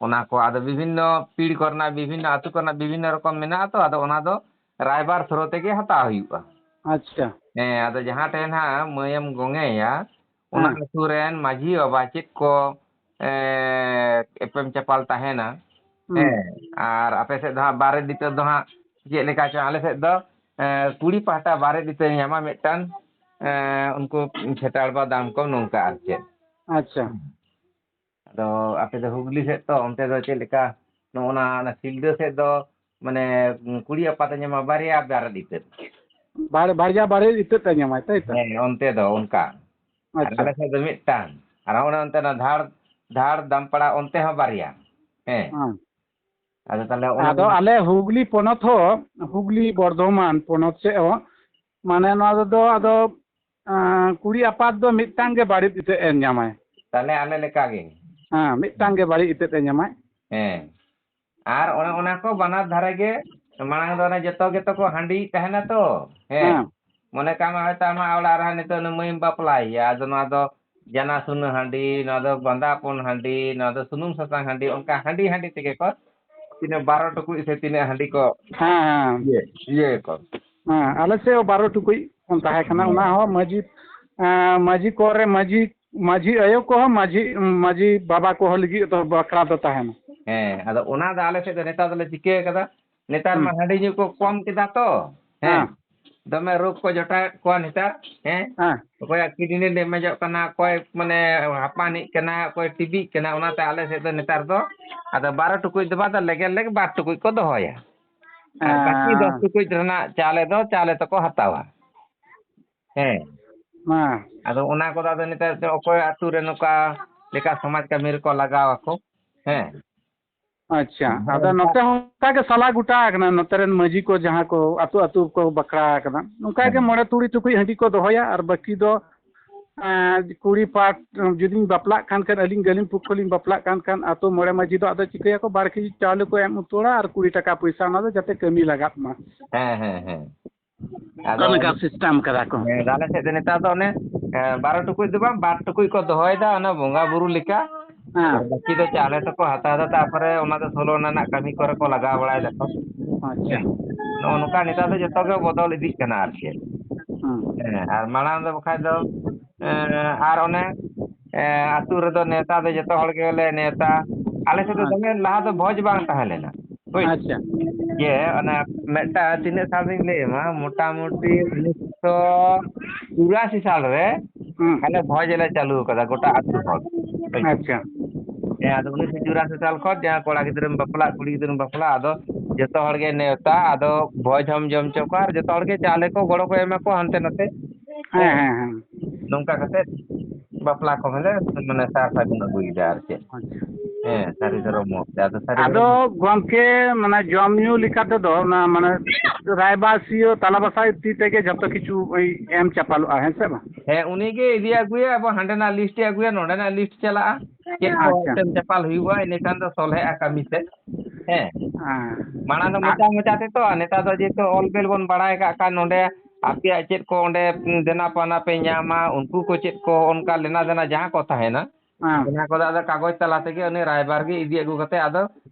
ᱚᱱᱟ ᱠᱚ ᱟᱫᱚ ᱵᱤᱵᱷᱤᱱᱱᱚ ᱯᱤᱲ ᱠᱚᱨᱮᱱᱟᱜ, ᱵᱤᱵᱷᱤᱱᱱᱚ ᱟᱹᱛᱩ ᱠᱚᱨᱮᱱᱟᱜ ᱵᱤᱵᱷᱤᱱᱱᱚ ᱨᱚᱠᱚᱢ ᱢᱮᱱᱟᱜᱼᱟ ᱛᱚ, ᱟᱫᱚ ᱚᱱᱟ ᱫᱚ ᱨᱟᱭᱵᱟᱨ ᱛᱷᱨᱳ ᱛᱮᱜᱮ ᱦᱟᱛᱟᱣ ᱦᱩᱭᱩᱜᱼᱟ᱾ ᱟᱪᱪᱷᱟ᱾ ᱦᱮᱸ, ᱟᱫᱚ ᱡᱟᱦᱟᱸ ᱴᱷᱮᱱ ᱦᱟᱸᱜ ᱢᱟᱹᱭᱮᱢ ᱜᱚᱝᱮᱭᱟ, ᱚᱱᱟ ᱦᱮᱸ᱾ ᱟᱹᱛᱩ ᱨᱮᱱ ᱢᱟᱹᱡᱷᱤ ᱵᱟᱵᱟ ᱪᱮᱫ ᱠᱚ, ᱮ, ᱮᱯᱮᱢ ᱪᱟᱯᱟᱞ ᱛᱟᱦᱮᱱᱟ, ᱦᱩᱸ᱾ ᱦᱮᱸ, ᱟᱨ ᱟᱯᱮ ᱥᱮᱫ ᱫᱚ ᱦᱟᱸᱜ ᱵᱟᱨᱮ ᱤᱛᱟᱹᱫ ᱫᱚ ᱦᱟᱸᱜ ᱪᱮᱫ ᱞᱮᱠᱟ ᱪᱚᱝ, ᱟᱞᱮ ᱥᱮᱫ ᱫᱚ, ᱮ, ᱠᱩᱲᱤ ᱯᱟᱦᱴᱟ ᱵᱟᱨᱮᱛ ᱤᱛᱟᱹ ᱧᱟᱢᱟ ᱢᱤᱫᱴᱟᱝ, ᱮ, ᱩᱱᱠᱩ ᱯᱷᱮᱴᱟᱲ ᱵᱟ ᱫᱟᱢ ᱠᱚ ᱱᱚᱝᱠᱟ ᱟᱨ ᱪᱮᱫ᱾ ᱟᱪᱪᱷᱟ᱾ ᱟᱫᱚ ᱟᱯᱮ ᱫᱚ ᱦᱩᱜᱽᱞᱤ ᱥᱮᱫ ᱛᱚ, ᱚᱱᱛᱮ ᱫᱚ ᱪᱮᱫ ᱞᱮᱠᱟ? ᱱᱚᱜᱼᱚ ᱱᱟ, ᱚᱱᱟ ᱥᱤᱞᱫᱟᱹ ᱥᱮᱫ ᱫᱚ ᱢᱟᱱᱮ ᱠᱩᱲᱤ ᱟᱯᱟᱛᱮ ᱧᱟᱢᱟ ᱵᱟᱨᱭᱟ ᱵᱟᱨᱮᱛ ᱤᱛᱟᱹ᱾ ᱵᱟᱨ-, ᱵᱟᱨᱭᱟ ᱵᱟᱨᱮᱛ ᱤᱛᱟᱹ ᱛᱮ ᱧᱟᱢᱟᱭ, ᱛᱟᱭ ᱛᱚ? ᱦᱮᱸ, ᱚᱱᱛᱮ ᱫᱚ ᱚᱱᱠᱟ᱾ ᱟᱨ ᱟᱪᱪᱷᱟ᱾ ᱟᱞᱮ ᱥᱮᱫ ᱫᱚ ᱢᱤᱫᱴᱟᱝ᱾ ᱟᱨ ᱚᱱᱮ ᱚᱱᱛᱮ ᱚᱱᱟ ᱫᱷᱟᱲ, ᱫᱷᱟᱲ ᱫᱟᱢᱯᱟᱲᱟ ᱚᱱᱛᱮ ᱦᱚᱸ ᱵᱟᱨᱭᱟ᱾ ᱦᱮᱸ᱾ ᱦᱮᱸ᱾ ᱟᱫᱚ ᱛᱟᱦᱞᱮ ᱚᱱᱟ ᱟᱫᱚ ᱟᱞᱮ ᱦᱩᱜᱽᱞᱤ ᱯᱚᱱᱚᱛ ᱦᱚᱸ, ᱦᱩᱜᱽᱞᱤ ᱵᱚᱨᱫᱷᱚᱢᱟᱱ ᱯᱚᱱᱚᱛ ᱥᱮᱫ ᱦᱚᱸ, ᱢᱟᱱᱮ ᱱᱚᱣᱟ ᱨᱮᱫᱚ ᱟᱫᱚ, ᱟᱸ, ᱠᱩᱲᱤ ᱟᱯᱟᱛ ᱫᱚ ᱢᱤᱫᱴᱟᱝ ᱜᱮ ᱵᱟᱨᱮᱛ ᱤᱛᱟᱹ ᱮᱢ ᱧᱟᱢᱟᱭ᱾ ᱛᱟᱦᱞᱮ ᱟᱞᱮ ᱞᱮᱠᱟ ᱜᱮ᱾ ᱦᱮᱸ, ᱢᱤᱫᱴᱟᱝ ᱜᱮ ᱵᱟᱨᱮᱛ ᱤᱛᱟᱹ ᱮᱢ ᱧᱟᱢᱟᱭ᱾ ᱦᱮᱸ᱾ ᱟᱨ ᱚᱱᱮ ᱚᱱᱟ ᱠᱚ ᱵᱟᱱᱟᱨ ᱫᱷᱟᱨᱮ ᱜᱮ, ᱢᱟᱲᱟᱝ ᱫᱚ ᱚᱱᱮ ᱡᱚᱛᱚ ᱜᱮᱛᱚ ᱠᱚ ᱦᱟᱺᱰᱤᱭᱮᱫ ᱛᱟᱦᱮᱱᱟ ᱛᱚ᱾ ᱦᱮᱸ᱾ ᱦᱮᱸ᱾ ᱢᱚᱱᱮ ᱠᱟᱜ ᱢᱮ, ᱦᱚᱭᱛᱳ ᱟᱢᱟᱜ ᱚᱲᱟᱜ ᱨᱮ ᱱᱤᱛᱚᱜ ᱩᱱᱤ ᱢᱟᱹᱭᱮᱢ ᱵᱟᱯᱞᱟᱭᱮᱭᱟ, ᱟᱫᱚ ᱱᱚᱣᱟ ᱫᱚ ᱡᱟᱱᱟ ᱥᱩᱱᱟᱹ ᱦᱟᱺᱰᱤ, ᱱᱚᱣᱟ ᱫᱚ ᱵᱟᱸᱫᱟᱯᱚᱱ ᱦᱟᱺᱰᱤ, ᱱᱚᱣᱟ ᱫᱚ ᱥᱩᱱᱩᱢ ᱥᱟᱥᱟᱝ ᱦᱟᱺᱰᱤ, ᱚᱱᱠᱟ ᱦᱟᱺᱰᱤ ᱦᱟᱺᱰᱤ ᱛᱮᱜᱮ ᱠᱚ ᱛᱤᱱᱟᱹᱜ ᱵᱟᱨᱚ ᱴᱩᱠᱩᱡ ᱥᱮ ᱛᱤᱱᱟᱹᱜ ᱦᱟᱺᱰᱤ ᱠᱚ ᱦᱮᱸ, ᱦᱮᱸ᱾ ᱤᱭᱟᱹ, ᱤᱭᱟᱹᱭᱟᱠᱚ᱾ ᱦᱮᱸ, ᱟᱞᱮ ᱥᱮᱫ ᱦᱚᱸ ᱵᱟᱨᱚ ᱴᱩᱠᱩᱡ ᱵᱚᱱ ᱛᱟᱦᱮᱸ ᱠᱟᱱᱟ᱾ ᱦᱮᱸ᱾ ᱚᱱᱟ ᱦᱚᱸ ᱢᱟᱹᱡᱷᱤ, ᱮᱸ, ᱢᱟᱹᱡᱷᱤ ᱠᱚᱨᱮ ᱢᱟᱹᱡᱷᱤ, ᱢᱟᱹᱡᱷᱤ ᱟᱭᱳ ᱠᱚᱦᱚᱸ ᱢᱟᱹᱡᱷᱤ, ᱢᱟᱹᱡᱷᱤ ᱵᱟᱵᱟ ᱠᱚᱦᱚᱸ ᱞᱟᱹᱜᱤᱫ ᱫᱚ ᱵᱟᱠᱷᱨᱟ ᱫᱚ ᱛᱟᱦᱮᱱᱟ᱾ ᱦᱮᱸ, ᱟᱫᱚ ᱚᱱᱟ ᱫᱚ ᱟᱞᱮ ᱥᱮᱫ ᱫᱚ ᱱᱮᱛᱟᱨ ᱫᱚᱞᱮ ᱪᱤᱠᱟᱹ ᱠᱟᱫᱟ, ᱱᱮᱛᱟᱨ ᱢᱟ ᱦᱩᱸ᱾ ᱦᱟᱺᱰᱤ ᱧᱩ ᱠᱚ ᱠᱚᱢ ᱠᱮᱫᱟ ᱛᱚ᱾ ᱦᱮᱸ᱾ ᱦᱮᱸ᱾ ᱫᱚᱢᱮ ᱨᱳᱜᱽ ᱠᱚ ᱡᱚᱴᱟᱣᱮᱫ ᱠᱚᱣᱟ ᱱᱮᱛᱟᱨ᱾ ᱦᱮᱸ᱾ ᱦᱮᱸ᱾ ᱚᱠᱚᱭᱟᱜ ᱠᱤᱰᱱᱤ ᱰᱮᱢᱮᱡᱚᱜ ᱠᱟᱱᱟ, ᱚᱠᱚᱭ ᱢᱟᱱᱮ ᱦᱟᱯᱟᱱᱤᱜ ᱠᱟᱱᱟ, ᱚᱠᱚᱭ ᱴᱤᱵᱤᱜ ᱠᱟᱱᱟ, ᱚᱱᱟᱛᱮ ᱟᱞᱮ ᱥᱮᱫ ᱫᱚ ᱱᱮᱛᱟᱨ ᱫᱚ ᱟᱫᱚ ᱵᱟᱨᱚ ᱴᱩᱠᱩᱡ ᱫᱚ ᱵᱟᱝ, ᱟᱫᱚ ᱞᱮᱜᱮᱨ ᱞᱮᱜᱮᱨ ᱵᱟᱨ ᱴᱩᱠᱩᱡ ᱠᱚ ᱫᱚᱦᱚᱭᱟ᱾ ᱟᱨ ᱵᱟᱹᱠᱤ ᱫᱚᱥ ᱦᱮᱸ᱾ ᱴᱩᱠᱩᱡ ᱨᱮᱱᱟᱜ ᱪᱟᱣᱞᱮ ᱫᱚ ᱪᱟᱣᱞᱮ ᱛᱮᱠᱚ ᱦᱟᱛᱟᱣᱟ᱾ ᱦᱮᱸ᱾ ᱦᱮᱸ᱾ ᱟᱫᱚ ᱚᱱᱟ ᱠᱚᱫᱚ ᱟᱫᱚ ᱱᱮᱛᱟᱨ ᱫᱚ ᱚᱠᱚᱭ ᱟᱹᱛᱩ ᱨᱮ ᱱᱚᱝᱠᱟ ᱞᱮᱠᱟ ᱥᱚᱢᱟᱡᱽ ᱠᱟᱹᱢᱤ ᱨᱮᱠᱚ ᱞᱟᱜᱟᱣ ᱟᱠᱚ᱾ ᱦᱮᱸ᱾ ᱟᱪᱪᱷᱟ, ᱦᱮᱸ, ᱟᱫᱚ ᱚᱱᱠᱟ᱾ ᱱᱚᱛᱮ ᱦᱚᱸ ᱚᱱᱠᱟ ᱜᱮ ᱥᱟᱞᱟ ᱜᱚᱴᱟ ᱟᱠᱟᱱᱟ, ᱱᱚᱛᱮ ᱨᱮᱱ ᱢᱟᱹᱡᱷᱤ ᱠᱚ ᱡᱟᱦᱟᱸ ᱠᱚ ᱟᱹᱛᱩ ᱟᱹᱛᱩ ᱠᱚ ᱵᱟᱠᱷᱨᱟ ᱟᱠᱟᱱᱟ, ᱱᱚᱝᱠᱟ ᱜᱮ ᱦᱮᱸ᱾ ᱢᱚᱬᱮ ᱛᱩᱨᱩᱭ ᱴᱩᱠᱩᱡ ᱦᱟᱺᱰᱤ ᱠᱚ ᱫᱚᱦᱚᱭᱟ, ᱟᱨ ᱵᱟᱹᱠᱤ ᱫᱚ, ᱮᱸ, ᱠᱩᱲᱤ ᱯᱟᱦᱴ-, ᱡᱩᱫᱤᱧ ᱵᱟᱯᱞᱟᱜ ᱠᱷᱟᱱ, ᱠᱷᱟᱱ ᱟᱹᱞᱤᱧ ᱜᱟᱹᱞᱤᱢ ᱯᱚᱠᱠᱷᱚ ᱞᱤᱧ ᱵᱟᱯᱞᱟᱜ ᱠᱟᱱ ᱠᱷᱟᱱ, ᱟᱹᱛᱩ ᱢᱚᱬᱮ ᱢᱟᱹᱡᱷᱤ ᱫᱚ ᱟᱫᱚ ᱪᱤᱠᱟᱹᱭᱟᱠᱚ, ᱵᱟᱨ ᱠᱮᱡᱤ ᱪᱟᱣᱞᱮ ᱠᱚ ᱮᱢ ᱩᱛᱟᱹᱨᱟ ᱟᱨ ᱠᱩᱲᱤ ᱴᱟᱠᱟ ᱯᱚᱭᱥᱟ, ᱚᱱᱟ ᱫᱚ ᱡᱟᱛᱮ ᱠᱟᱹᱢᱤ ᱞᱟᱜᱟᱜ ᱢᱟ᱾ ᱦᱮᱸ, ᱦᱮᱸ, ᱦᱮᱸ᱾ ᱟᱫᱚ ᱚᱱᱠᱟ ᱞᱮᱠᱟ system ᱠᱟᱫᱟ ᱠᱚ᱾ ᱦᱮᱸ, ᱟᱞᱮ ᱥᱮᱫ ᱫᱚ ᱱᱮᱛᱟᱨ ᱫᱚ ᱚᱱᱮ, ᱮ, ᱵᱟᱨᱚ ᱴᱩᱠᱩᱡ ᱫᱚ ᱵᱟᱝ, ᱵᱟᱨ ᱴᱩᱠᱩᱡ ᱠᱚ ᱫᱚᱦᱚᱭᱮᱫᱟ, ᱚᱱᱟ ᱵᱚᱸᱜᱟ ᱵᱩᱨᱩ ᱞᱮᱠᱟ᱾ ᱦᱮᱸ᱾ ᱟᱨ ᱵᱟᱹᱠᱤ ᱫᱚ ᱪᱟᱣᱞᱮ ᱛᱮᱠᱚ ᱦᱟᱛᱟᱣ ᱮᱫᱟ, ᱛᱟᱨᱯᱚᱨᱮ ᱚᱱᱟ ᱫᱚ ᱥᱳᱞᱳ ᱟᱱᱟ ᱨᱮᱱᱟᱜ ᱠᱟᱹᱢᱤ ᱠᱚᱨᱮ ᱠᱚ ᱞᱟᱜᱟᱣ ᱵᱟᱲᱟᱭ ᱫᱟᱠᱚ᱾ ᱟᱪᱪᱷᱟ᱾ ᱦᱮᱸ᱾ ᱱᱚᱜᱼᱚ ᱱᱚᱝᱠᱟ ᱱᱮᱛᱟᱨ ᱫᱚ ᱡᱚᱛᱚ ᱜᱮ ᱵᱚᱫᱚᱞ ᱤᱫᱤᱜ ᱠᱟᱱᱟ ᱟᱨ ᱪᱮᱫ᱾ ᱦᱮᱸ᱾ ᱦᱮᱸ, ᱟᱨ ᱢᱟᱲᱟᱝ ᱫᱚ ᱵᱟᱠᱷᱟᱡ ᱫᱚ, ᱮ, ᱟᱨ ᱚᱱᱮ, ᱮ, ᱟᱹᱛᱩ ᱨᱮᱫᱚ ᱱᱮᱣᱛᱟ ᱫᱚ ᱡᱚᱛᱚ ᱦᱚᱲ ᱜᱮᱞᱮ ᱱᱮᱣᱛᱟ᱾ ᱟᱞᱮ ᱥᱮᱫ ᱫᱚ ᱟᱪᱪᱷᱟ᱾ ᱫᱚᱢᱮ ᱞᱟᱦᱟ ᱫᱚ ᱵᱷᱚᱡᱽ ᱵᱟᱝ ᱛᱟᱦᱮᱸ ᱞᱮᱱᱟ᱾ ᱦᱳᱭ᱾ ᱟᱪᱪᱷᱟ᱾ ᱡᱮ ᱚᱱᱟ ᱢᱤᱫᱴᱟᱝ ᱛᱤᱱᱟᱹᱜ ᱥᱟᱞ ᱨᱤᱧ ᱞᱟᱹᱭ ᱟᱢᱟ, ᱢᱚᱴᱟᱢᱩᱴᱤ ᱩᱱᱤᱥᱥᱚ ᱪᱩᱨᱟᱥᱤ ᱥᱟᱞ ᱨᱮ ᱦᱩᱸ᱾ ᱟᱞᱮ ᱵᱷᱚᱡᱽ ᱞᱮ ᱪᱟᱹᱞᱩ ᱟᱠᱟᱫᱟ ᱜᱚᱴᱟ ᱟᱹᱛᱩ ᱦᱚᱲ᱾ ᱟᱪᱪᱷᱟ᱾ ᱦᱮᱸ, ᱟᱫᱚ ᱩᱱᱤᱥᱥᱚ ᱪᱩᱨᱟᱥᱤ ᱥᱟᱞ ᱠᱷᱚᱱ ᱡᱟᱦᱟᱸ ᱠᱚᱲᱟ ᱜᱤᱫᱽᱨᱟᱹᱢ ᱵᱟᱯᱞᱟᱜ, ᱠᱩᱲᱤ ᱜᱤᱫᱽᱨᱟᱹᱢ ᱵᱟᱯᱞᱟᱜ, ᱟᱫᱚ ᱡᱚᱛᱚ ᱦᱚᱲ ᱜᱮ ᱱᱮᱣᱛᱟ, ᱟᱫᱚ ᱵᱷᱚᱡᱽ ᱦᱚᱸᱢ ᱡᱚᱢ ᱦᱚᱪᱚ ᱠᱚᱣᱟ ᱟᱨ ᱡᱚᱛᱚ ᱦᱚᱲ ᱜᱮ ᱪᱟᱣᱞᱮ ᱠᱚ ᱜᱚᱲᱚ ᱠᱚ ᱮᱢᱟ ᱠᱚᱣᱟ ᱦᱟᱱᱛᱮ ᱱᱟᱛᱮ᱾ ᱦᱮᱸ, ᱦᱮᱸ, ᱦᱮᱸ᱾ ᱱᱚᱝᱠᱟ ᱠᱟᱛᱮ ᱵᱟᱯᱞᱟ ᱠᱚᱦᱚᱸ ᱞᱮ, ᱢᱟᱱᱮ, ᱥᱟᱨ ᱥᱟᱹᱜᱩᱱ ᱟᱹᱜᱩᱭᱮᱫᱟ ᱟᱨ ᱪᱮᱫ᱾ ᱟᱪᱪᱷᱟ᱾ ᱦᱮᱸ, ᱥᱟᱹᱨᱤ ᱫᱷᱚᱨᱚᱢ ᱢᱚᱛ ᱛᱮ᱾ ᱟᱫᱚ ᱥᱟᱹᱨᱤ ᱟᱫᱚ ᱫᱷᱚᱨᱚᱢ ᱜᱚᱢᱠᱮ, ᱢᱟᱱᱮ, ᱡᱚᱢ ᱧᱩ ᱞᱮᱠᱟ ᱛᱮᱫᱚ ᱚᱱᱟ, ᱢᱟᱱᱮ, ᱨᱟᱭᱵᱟᱨ ᱥᱤᱭᱟᱹ ᱛᱟᱞᱟ ᱵᱟᱥᱟ ᱛᱤ ᱛᱮᱜᱮ ᱡᱷᱚᱛᱚ ᱠᱤᱪᱷᱩ ᱳᱭ ᱮᱢ ᱪᱟᱯᱟᱞᱚᱜᱼᱟ, ᱦᱮᱸ ᱥᱮ ᱵᱟᱝ? ᱦᱮᱸ, ᱩᱱᱤ ᱜᱮ ᱤᱫᱤ ᱟᱹᱜᱩᱭᱟ, ᱟᱵᱚ ᱦᱟᱸᱰᱮᱱᱟᱜ ᱞᱤᱥᱴ ᱮ ᱟᱹᱜᱩᱭᱟ, ᱱᱚᱸᱰᱮᱱᱟᱜ ᱞᱤᱥᱴ ᱪᱟᱞᱟᱜᱼᱟ, ᱪᱮᱫ ᱠᱚ ᱟᱪᱪᱷᱟ᱾ ᱮᱢ ᱪᱟᱯᱟᱞ ᱦᱩᱭᱩᱜᱼᱟ, ᱤᱱᱟᱹᱠᱷᱟᱱ ᱫᱚ ᱥᱚᱞᱦᱮᱜᱼᱟ ᱠᱟᱹᱢᱤ ᱥᱮᱫ᱾ ᱦᱮᱸ, ᱦᱮᱸ᱾ ᱢᱟᱲᱟᱝ ᱫᱚ ᱟᱨ ᱢᱚᱪᱟ ᱢᱚᱪᱟ ᱛᱮᱛᱚ, ᱟᱨ ᱱᱮᱛᱟᱨ ᱫᱚ ᱡᱮᱦᱮᱛᱩ ᱚᱞ ᱵᱮᱞ ᱵᱚᱱ ᱵᱟᱲᱟᱭ ᱠᱟᱜ ᱠᱷᱟᱱ, ᱱᱚᱸᱰᱮ ᱟᱯᱮᱭᱟᱜ ᱪᱮᱫ ᱠᱚ ᱚᱸᱰᱮ ᱫᱮᱱᱟ ᱯᱟᱣᱱᱟ ᱯᱮ ᱧᱟᱢᱟ, ᱩᱱᱠᱩ ᱠᱚ ᱪᱮᱫ ᱠᱚ ᱚᱱᱠᱟ ᱞᱮᱱᱟ ᱫᱮᱱᱟ ᱡᱟᱦᱟᱸ ᱠᱚ ᱛᱟᱦᱮᱱᱟ, ᱦᱮᱸ᱾ ᱚᱱᱟ ᱠᱚᱫᱚ ᱟᱫᱚ ᱠᱟᱜᱚᱡᱽ ᱛᱟᱞᱟ ᱛᱮᱜᱮ ᱩᱱᱤ ᱨᱟᱭᱵᱟᱨ ᱜᱮ ᱤᱫᱤ ᱟᱹᱜᱩ ᱠᱟᱛᱮ ᱟᱫᱚ,